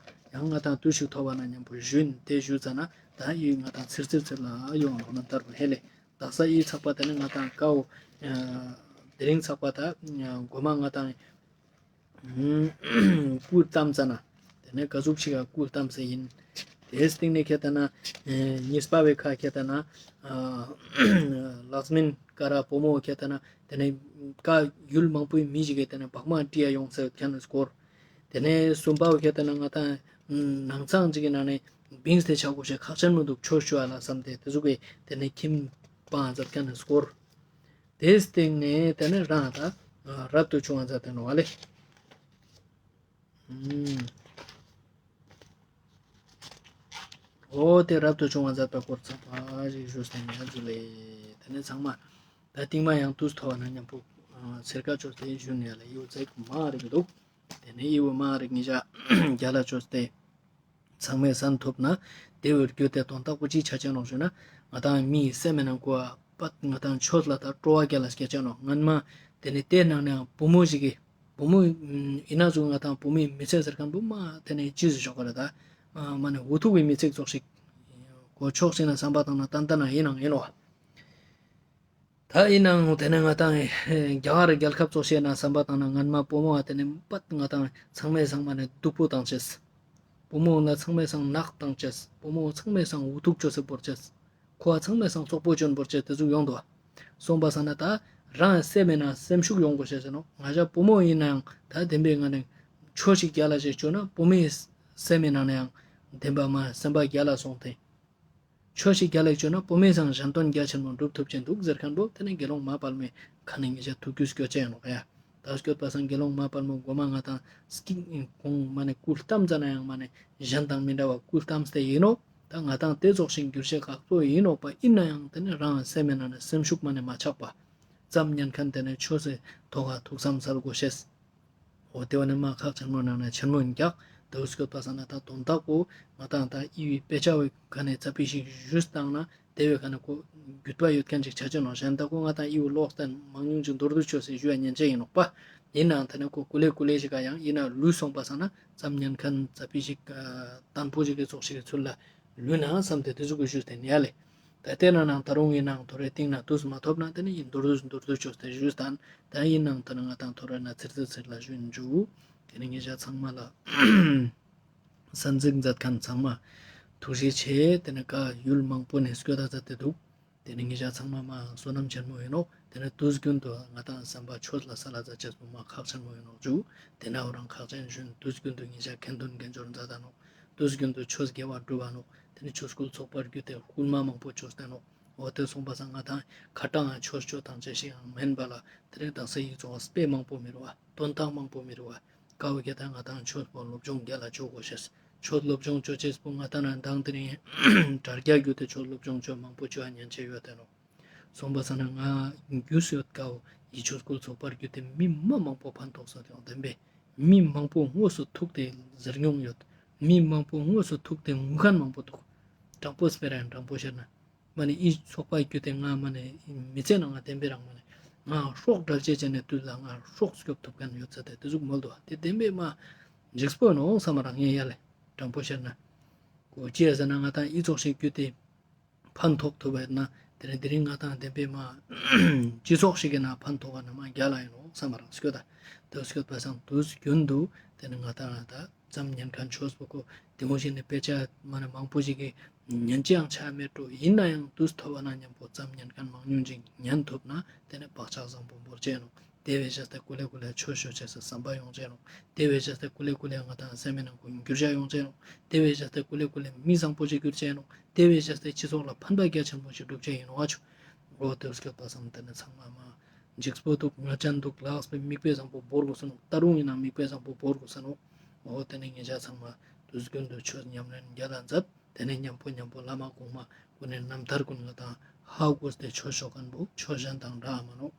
ཡང་ང་ཏང་དུས་ཤིག་ཐོབ་པ་ན་མཉམ་པོ་ཞུན་དེ་ཞུ་ཙ་ན་ད་ཨི་ང་ཏང་ཚིར་ཚིར་ཚིར་ལ་ཡོང་ལོག་ན་ལྟར་བོ་ཧེ་ལེ། དག་ས་ཨི་ཚག་པ་དེ་ནི་ང་ཏང་ཀའོ་ཨ་དེ་རིང་ཚག་པ་ད་ཨ་མགོ་མ་ང་ཏང་སྐུ་བལྟམས་ཙ་ན། དེ་ནས་ག་ཟུག་ཞིག་ག་སྐུ་བལྟམས་ས་ཡིན། དེའི་སྟེང་ནས་ཁྱེར་ཏེ་ན་ཨེ་གཉིས་པ་བའི་ཁ་ཁྱེར་ཏེ་ན་ཨ་ལཀྵྨན་ཀ་ར་བུ་མོ་ཁྱེར་ཏེ་ན་དེ་ནས་ཀ་ཡུལ་མང་པོའི་མི་ཞིག་གིས་དེ་ནས་བག་མ་བཀྲི་ཡ་ཡོང་ས་ཡོད་མཁན་ནི་སྐོར། དེ་ནས་གསུམ་པ་བོ་ཁྱེར་ཏེ་ན་ང་ཏང་ནང་ཚང་ཅིག་གི་ནང་ནས་བིངས་ཏེ་ཆ་དགོས་ཤེས་ཁག་ཆེན་མི་འདུག། ཆོས་ཞུ་བ་ལ་བསམ་སྟེ་དེ་ཟུག་གི་དེ་ནས་ཁྱིམ་སྤངས་མཛད་མཁན་ནི་སྐོར། དེའི་སྟེང་ནས་དེ་ནས་རང་ད་རབ་ཏུ་བྱུང་བ་མཛད་དེ་ནོག་ལེ། ཨུམ། འོ་དེ་རབ་ཏུ་བྱུང་བ་མཛད་པའི་སྐོར་ཚང་མ་ཞིག་ཞུས་ཏེ་ནས་ཞུ་ལེ། དེ་ནས་ཚང་མ་ད་རྟིང་མ་ཡང་དུས་ཐོབ་པ་ན་མཉམ་པོ་ཚེར་ཀ་ཅོས་ཏེ་ཞུ་ནས་ལེ། ཡིའུ་ཚེག་མ་རིག་འདུག། དེ་ནས་ཡིའུ་མ་རིག་ཉིས་ཆ་རྒྱ་ལ་ཅོས་ཏེ། ཚང་མས་གསན་ཐུབ་ན་དེ་བོའི་རྒྱུ་དེ་དོན་དག་པོ་ཅི་ཆ་ཅེས་ནོག་ཞུ་ན། ང་ཏང་མིའི་སེམས་མེད་ན་གོ་བ་པད་ང་ཏང་ཆོས་ལ་ད་སྤྲོ་བ་རྒྱལ་ལ་སྐྱེ་ཅེས་ནོག། སྔན་མ་དེ་ནས་དེ་ནང་ནས་བུ་མོ་ཞིག་གིས་བུ་མོ་ཨིན་ན་ཟུག་ང་ཏང་བུ་མོའི་མི་ཚེ་ཟེར་མཁན་པོ་མ་དེ་ནས་ཅི་ཟེར་ཞོག་ག་རེ་ད་མ་ནས་འུ་ཐུག་གི་མི་ཚེ་ཙོགས་ཤིག་གོ་ཆོག་ཅེས་ན་བསམ་པ་བཏང་ན་ཏན་ཏན་ན་ཡིན་ནང་ཡིན་ནོག། ད་ཡིན་ནའང་དེ་ནས་ང་ཏང་རྒྱ་གར་རྒྱལ་ཁབ་ཙོགས་ཤིག་ན་བསམ་པ་བཏང་ན་སྔན་མ་བུ་མོ་བ་དེ་ནས་པད་ང་ཏང་ཚང་མའི་སང་མ་ནས་སྡུག་པོ་བཏང་ཅེས། བུ་མོ་ལ་ཚང་མའི་སང་ནག་བཏང་ཅེས། བུ་མོ་ཚང་མའི་སང་འུ་ཐུག་ཅོས་སེ་བོར་ཅེས། ཁོ་བ་ཚང་མའི་སང་བཙོག་པོ་ཅོན་བོར་ཅེས་དེ་ཟུག་ཡོང་དུག། སོང་པ་སང་ན་ད་རང་སེམས་མེད་ན་སེམས་ཤུགས་ཡོང་དགོས་ཤེས་ཟེར་ནོག། ང་ཞ་བུ་མོ་ཡིན་ནའང་ད་བདེན་པའི་ངང་ནས་ཆོས་ཤིག་རྒྱལ་ལ་ཞིག་ཅོས་ན་བུ་མོའི་སེམས་མེད་ན་ནའང་བདེན་པ་མ་སེམས་པ་རྒྱལ་ལ་སོང་སྟེ། ཆོས་ཤིག་རྒྱལ་ལ་ཅོས་ན་བུ་མོའི་སང་གཞན་དོན་རྒྱ་ཆེན་མོ་འགྲུབ་ཐུབ་ཅེས་འདུག་ཟེར་མཁན་པོ་དེ་ནས་དགེ་སློང་མ་དཔལ་མོའི་ཁ་ནས་ཉིས་ཆ་ཐུགས་རྒྱུས་སྐྱོད་ཅེས་ཡིན་ནོག་ཡ། ད་སྐྱོད་པ་སང་དགེ་སློང་མ་དཔལ་མོ་མགོ་མ་ང་ཏང་སྐྱིད་གོང་མ་ནས་སྐུ་བལྟམས་ཙ་ན་ཡང་མ་ནས་གཞན་དང་མི་འདྲ་བ་སྐུ་བལྟམས་ཏེ་ཡིན་ནོག། ད་ང་ཏང་དེ་ཙོགས་ཤིག་འགྱུར་ཤེས་ཁག་པོ་ཡིན་ནོག་པ། ཡིན་ན་ཡང་དེ་ནས་རང་སེམས་མེད་ན་ནས་སེམས་ཤུགས་མ་ནས་མ་ཆག་པ་ཙམ་ཉན་མཁན་དེ་ནས་ཆོས་སི་ཐོག་ག་ཐུགས་བསམ་སལ་དགོས་ཤེས། འོ་དེ་བ་ནི་མ་ཁག་ཆེན་མོ་ནང་ནས་ཆེན་མོ་ཡིན་ཀྱག། དེ་བོ་སྐྱོད་པ་སང་ན་ད་དོན་དག་པོ་ང་ཏང་ད་ཨི་བི་དཔེ་ཆ་བོའི་ཁ་ནས་ཙ་པིག་ཞིག་ཞུས་བཏང་ན་དེ་བོའི་ཁ་ནས་ཁོ་རྒྱུས་པ་ཡོད་མཁན་ཅིག་ཆ་ཅེས་ནོག། གཞན་ད་ཁོ་ང་ཏང་ཨི་བི་ཀློག་སྟེ་མང་ཉུང་ཅིག་མདོར་བསྡུས་ཅོས་སེ་ཞུ་ཡ་ཉན་ཅེས་ཡིན་ནོག་པ། ཡིན་ནའང་དེ་ནས་ཁོ་ཀུ་ལེ་ཀུ་ལེ་ཞིག་ག་ཡང་ཡིན་ན་ལུས་སོང་པ་སང་ན་ཙམ་ཉན་མཁན་ཙ་པིག་ཞིག་ཨ་བརྟན་པོ་ཞིག་གི་ཚོགས་ཞིག་གི་ཚུལ་ལ་ལུས་ན་བསམ་སྟེ་དེ་ཟུག་གི་ཞུས་ཏེ་ནི་ཡ་ལེ། ད་དེ་ན་ནང་ད་རུང་ཡིན་ནའང་ཐོ་རེ་སྟིང་ན་དུས་མ་ཐོབ་ན་དེ་ནི་ཡིན་མདོར་བསྡུས་མདོར་བསྡུས་ཅོས་ཏེ་ཞུས་ཏེ་ན། ད་ཡིན་ནའང་ད་ནི་ང་ཏང་ཐོ་རེ་ན་ཚིར་ཚིར་ཚིར་ལ་ཞུ་ཡིན་འཇུ། དེ་ནི་ཉེ་ཞ་ཚང་མ་ལ་གསན་གཟིགས་མཛད་མཁན་ཚང་མ་ཐུགས་རྗེ་ཆེ། དེ་ནི་ཀ་ཡུལ་མང་པོ་ནས་སྐྱོད་ད་མཛད་དེ་འདུག། དེ་ནི་ཉེ་ཞ་ཚང་མ་མ་བསོད་ནམས་ཆེན་མོ་ཡིན་ནོག། དེ་ནི་དུས་རྒྱུན་དུ་ང་ཏང་བསམ་པ་ཆོས་ལ་སལ་ལ་མཛད་ཅེས་པོ་མ་ཁག་ཆེན་མོ་ཡིན་ནོག་འཇུ། དེ་ན་འོ་རང་ཁག་ཅན་ཞུན་དུས་རྒྱུན་དུ་ཉེ་ཞ་ཁ་འདོན་དགེ་སྦྱོར་མཛད་ད་ནོག། དུས་རྒྱུན་དུ་ཆོས་དགེ་བ་སྒྲུབ་པ་ནོག། དེ་ནི་ཆོས་སྐུལ་ཚོགས་པ་བརྒྱུད་དེ་སྐུལ་མ་མང་པོ་ཅོས་ཏེ་ནོག། འོ་དེ་སོང་པ་སང་ང་ཏང་ཁ་ཏང་ཆོས་ཅོ་ཐང་ཆེ་ཞིག་ཡང་མེན་པ་ལ། དེ་རིང་དག་ས་ཡིག་ཚོགས་དཔེ་མང་པོ་མི་རུ་བ་དོན་དག་མང་པོ་མི་རུ་བ། ཀ་བོ་ཁྱེར་ཏེ་ན་ང་ཏང་ཆོས་པོ་སློབ་སྦྱོང་རྒྱལ་ལ་ཅོ་དགོས་ཤེས། ཆོས་སློབ་སྦྱོང་ཅོ་ཅེས་པོ་ང་ཏང་ན་མདང་དེ་རིང་དྲ་རྒྱ་བརྒྱུད་དེ་ཆོས་སློབ་སྦྱོང་ཅོ་མང་པོ་ཅོ་ཉན་ཆེ་ཡོད་དེ་ནོག། སོང་པ་སང་ན་ང་རྒྱུས་ཡོད་ཀའོ་ཡི་ཆོས་སྐུལ་ཚོགས་པར་བརྒྱུད་དེ་མི་མ་མང་པོ་ཕན་ཐོགས་སོང་སྟེ་ཡོང་བདེན་པས། མི་མང་པོ་དངོས་སུ་ཐུག་སྟེ་ཟེར་མྱོང་ཡོད། མི་མང་པོ་དངོས་སུ་ཐུག་སྟེ་ངུ་མཁན་མང་པོ་འདུག། དྲང་པོ་སྤེ་ར་ཡང་དྲང་པོ་བཤད་ན། མ་ནི་ཨི་ཚོགས་པ་བརྒྱུད་དེ་ང་མ་ནི་མི་ཚེ་ནང་ང་བདེན་པའི་རང་མ་ནི་ང་སྲོག་བྲལ་ཆེ་ཆེ་ནས་དུས་ལ་ང་སྲོག་སྐྱོབ་ཐུབ་མཁན་ཡོད་ཚད་དེ་དེ་ཟུག་མོལ་འདུག། དེ་བདེན་པའི་མ་འཇིགས་པོ་ནོག་བསམ་མ་རང་ངས་ཡ་ལེ་དྲང་པོ་བཤད་ན། གོ་ཅི་ཡ་ཟེར་ན་ང་ཏང་ཨི་ཚོགས་ཤིག་བརྒྱུད་དེ། ཕན་ཐོགས་ཐུབ་པ་ཡིན་ན་དེ་རིང་དེ་རིང་ང་ཏང་བདེན་པའི་མ་སྤྱི་ཚོགས་ཤིག་གི་ནང་ཕན་ཐོགས་པ་ན་མ་རྒྱལ་ལ་ཡིན་ནོག་བསམ་པ་རང་སྐྱོད་ད། དེ་སྐྱོད་པ་སང་དུས་རྒྱུན་དུ་དེ་ནི་ང་ཏང་ད་ཙམ་ཉན་མཁན་ཆོས་པོ་ཁོ་དེ་འོ་ཞིག་ནི་དཔེ་ཆ་མ་ནི་མང་པོ་ཞིག་གི་ཉན་ཅི་ཡང་ཆ་མེད་འགྲོ། ཡིན་ན་ཡང་དུས་ཐོབ་པ་ན་མཉམ་པོ་ཙམ་ཉན་མཁན་མང་ཉུང་ཅིག་ཉན་ཐུབ་ན་དེ་ནི་བག་ཆགས་བཟང་པོ་བོར་ཅེས་ནོག། དེ་བས་བྱས་ཏེ་ཀུ་ལེ་ཀུ་ལེ་ཆོས་ཞུ་ཅེས་སི་བསམ་པ་ཡོང་ཅེས་ནོག། དེ་བས་བྱས་ཏེ་ཀུ་ལེ་ཀུ་ལེ་ང་ཏང་སེམས་ནང་ཁོ་འགྱུར་བ་ཡོང་ཅེས་ནོག། དེ་བས་བྱས་ཏེ་ཀུ་ལེ་ཀུ་ལེ་མི་བཟང་པོ་ཞིག་འགྱུར་ཅེས་ནོག། དེ་བས་བྱས་ཏེ་སྤྱི་ཚོགས་ལ་ཕན་པ་རྒྱ་ཆེན་པོ་ཞིག་སྒྲུབ་ཅེས་ཡིན་ནོག་ཨ་ཆུ། འོ་དེ་སྐྱོད་པ་སང་དེ་ནི་ཚང་མ་མ་འཇིགས་པོ་འདུག། ང་ཅན་འདུག་ལགས་པའི་མིག་དཔེ་བཟང་པོ་བོར་དགོས་ས་ནོག། ད་རུང་ཡིན་ན་མིག་དཔེ་བཟང་པོ་བོར་དགོས་ས་ནོག། འོ་དེ་ནེ་ངེད་ཅག་ཚང་མ་དུས་རྒྱུན་དུ་ཆོས་ཉམས་ལེན་རྒྱལ་ལ་མཛད། དེ་ནེ་མཉམ་པོ་མཉམ་པོ་བླ་མ་གོང་མ་གུན་ནི་རྣམ་ཐར་གུན་ང་དང་ཧ་གོ་སྟེ་ཆོས་ཞུ་ཁན་བོ་ཆོས་གཞན་དང་འདྲ་མ་ནོག།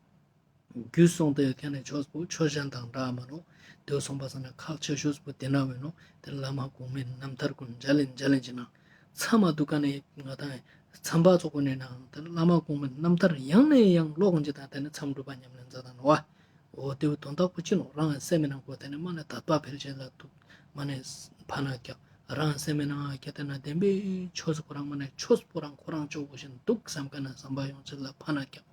རྒྱུས་སོང་སྟེ་ཡོད་ཁན་ནི་ཆོས་པོ་ཆོས་གཞན་དང་འདྲ་མ་ནོག། དེ་སོང་པ་སང་ན་ཁག་ཆེ་ཤོས་པོ་དེ་ན་བོ་ཨིན་ནོག། དེ་བླ་མ་གོང་མའི་རྣམ་ཐར་གུན་མཇལ་ལེན་མཇལ་ལེན་ཅིག་ནང་མཚམས་མ་འདུག་ཀ་ནེ་ང་དང་མཚམས་པ་ཚོགས་པོ་ནེ་ནང་དེ་བླ་མ་གོང་མའི་རྣམ་ཐར་ཡང་ནས་ཡང་ཀློག་ཅིག་དང་དེ་ནེ་མཚམས་སྒྲུབ་པ་ཉམས་ལེན་མཛད་དང་ནོག་བ། འོ་དེ་བོ་དོན་དག་པོ་ཅི་ནོག། རང་སེམས་མི་ནང་ཁོ་དེ་ནེ་མ་ནེ་དད་པ་འཕེལ་ཅེས་ལ་ཐུག་མ་ནེ་ཕན་ན་ཀྱག། རང་སེམས་མི་ནང་ཁྱེར་ཏེ་ན་བདེན་པའི་ཆོས་ཁོ་རང་མ་ནེ་ཆོས་པོ་རང་ཁོ་རང་ཅོ་གོ་ཤེས་འདུག་བསམ་ཁན་ནི་བསམ་པ་ཡོང་ཅེས་ལ་ཕན་ན་ཀྱག།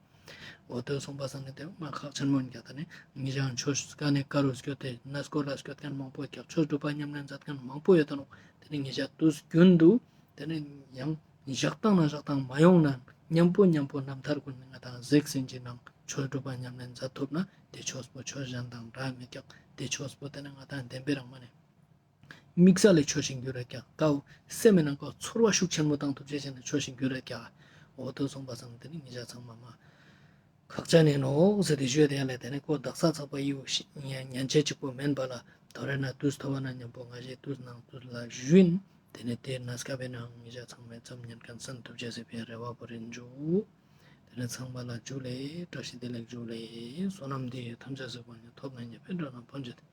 འོ་དེ་སོང་པ་སང་ནེ་དེ་མ་ཁག་ཆེན་མོ་ཨིན་ཀྱག། ད་ནི་ངེད་ཅག་ཆོས་ཀ་ནེ་ཀ་རུ་སྐྱོད་དེ་གནས་སྐོར་ལ་སྐྱོད་ཁན་མང་པོ་ཀྱག། ཆོས་སྒྲུབ་པ་ཉམས་ལེན་མཛད་ཁན་མང་པོ་ཡོད་དོ་ནོག། དེ་ནེ་ངེད་ཅག་དུས་རྒྱུན་དུ་དེ་ནེ་ཡང་བཞག་སྟངས་ན་བཞག་སྟངས་མ་ཡོང་ན་མཉམ་པོ་མཉམ་པོ་རྣམ་ཐར་གུན་ནི་ང་དང་གཟིགས་ཟིན་ཅིག་ནང་ཆོས་སྒྲུབ་པ་ཉམས་ལེན་མཛད་ཐུབ་ན་དེ་ཆོས་པོ་ཆོས་གཞན་དང་འདྲ་མེད་ཀྱག། དེ་ཆོས་པོ་དེ་ནེ་ང་དང་བདེན་པའི་རང་མ་ནེ་དམིགས་བསལ་ལ་ཆོས་ཤིག་འགྱུར་ར་ཀྱག། ཀའོ་སེམས་མི་ནང་ཁོ་ཚོར་བ་ཤུགས་ཆེན་མོ་བཏང་ཐུབ་ཅེས་ཅན་ནི་ཆོས་ཤིག་འགྱུར་ར་ཀྱག། འོ་དེ་སོང་པ་སང་དེ་ནེ་ངེད་ཅག་ཚང་མ་མ་ཁག་ཅན་ཨིན་ནོག་ཟེར་ཏེ་ཞུས་ཏེ་ཡ་ལེ། དེ་ནེ་ཁོ་དག་ས་ཚགས་པ་ཡིའུ་ཉན་ཅེས་ཅིག་པོ་མེན་པ་ལ་ཐོ་རེ་ན་དུས་ཐོབ་པ་ན་མཉམ་པོ་ང་ཞེ་དུས་ནང་དུས་ལ་ཞུ་ཨིན། དེ་ནེ་དེ་གནས་སྐབས་ནང་ངེད་ཅག་ཚང་མའི་མཚམས་ཉན་ཁན་སན་ཐུབ་ཅེས་སི་ཕིའ་རེ་བ་བོར་ཨིན་ཇུ། དེ་ནེ་ཚང་མ་ལ་ཇུ་ལེ། བཀྲ་ཤིས་བདེ་ལེགས་ཇུ་ལེ། བསོད་ནམས་འདི་ཡིས་ཐམས་ཅད་གཟིགས་པ་ཉིད། ཐོབ་ནས་ཉེས་པའི་དགྲ་རྣམས་ཕམ་བྱས་ཏེ།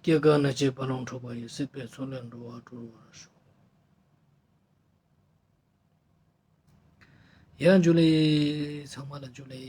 སྐྱེ་རྒ་ན་འཆིའི་རྦ་ཀློང་འཁྲུགས་པ་ཡི། སྲིད་པའི་མཚོ་ལས་འགྲོ་བ་སྒྲོལ་བར་ཤོག། ཡ་ཇུ་ལེ། ཚང་མ་ལ་ཇུ་ལེ།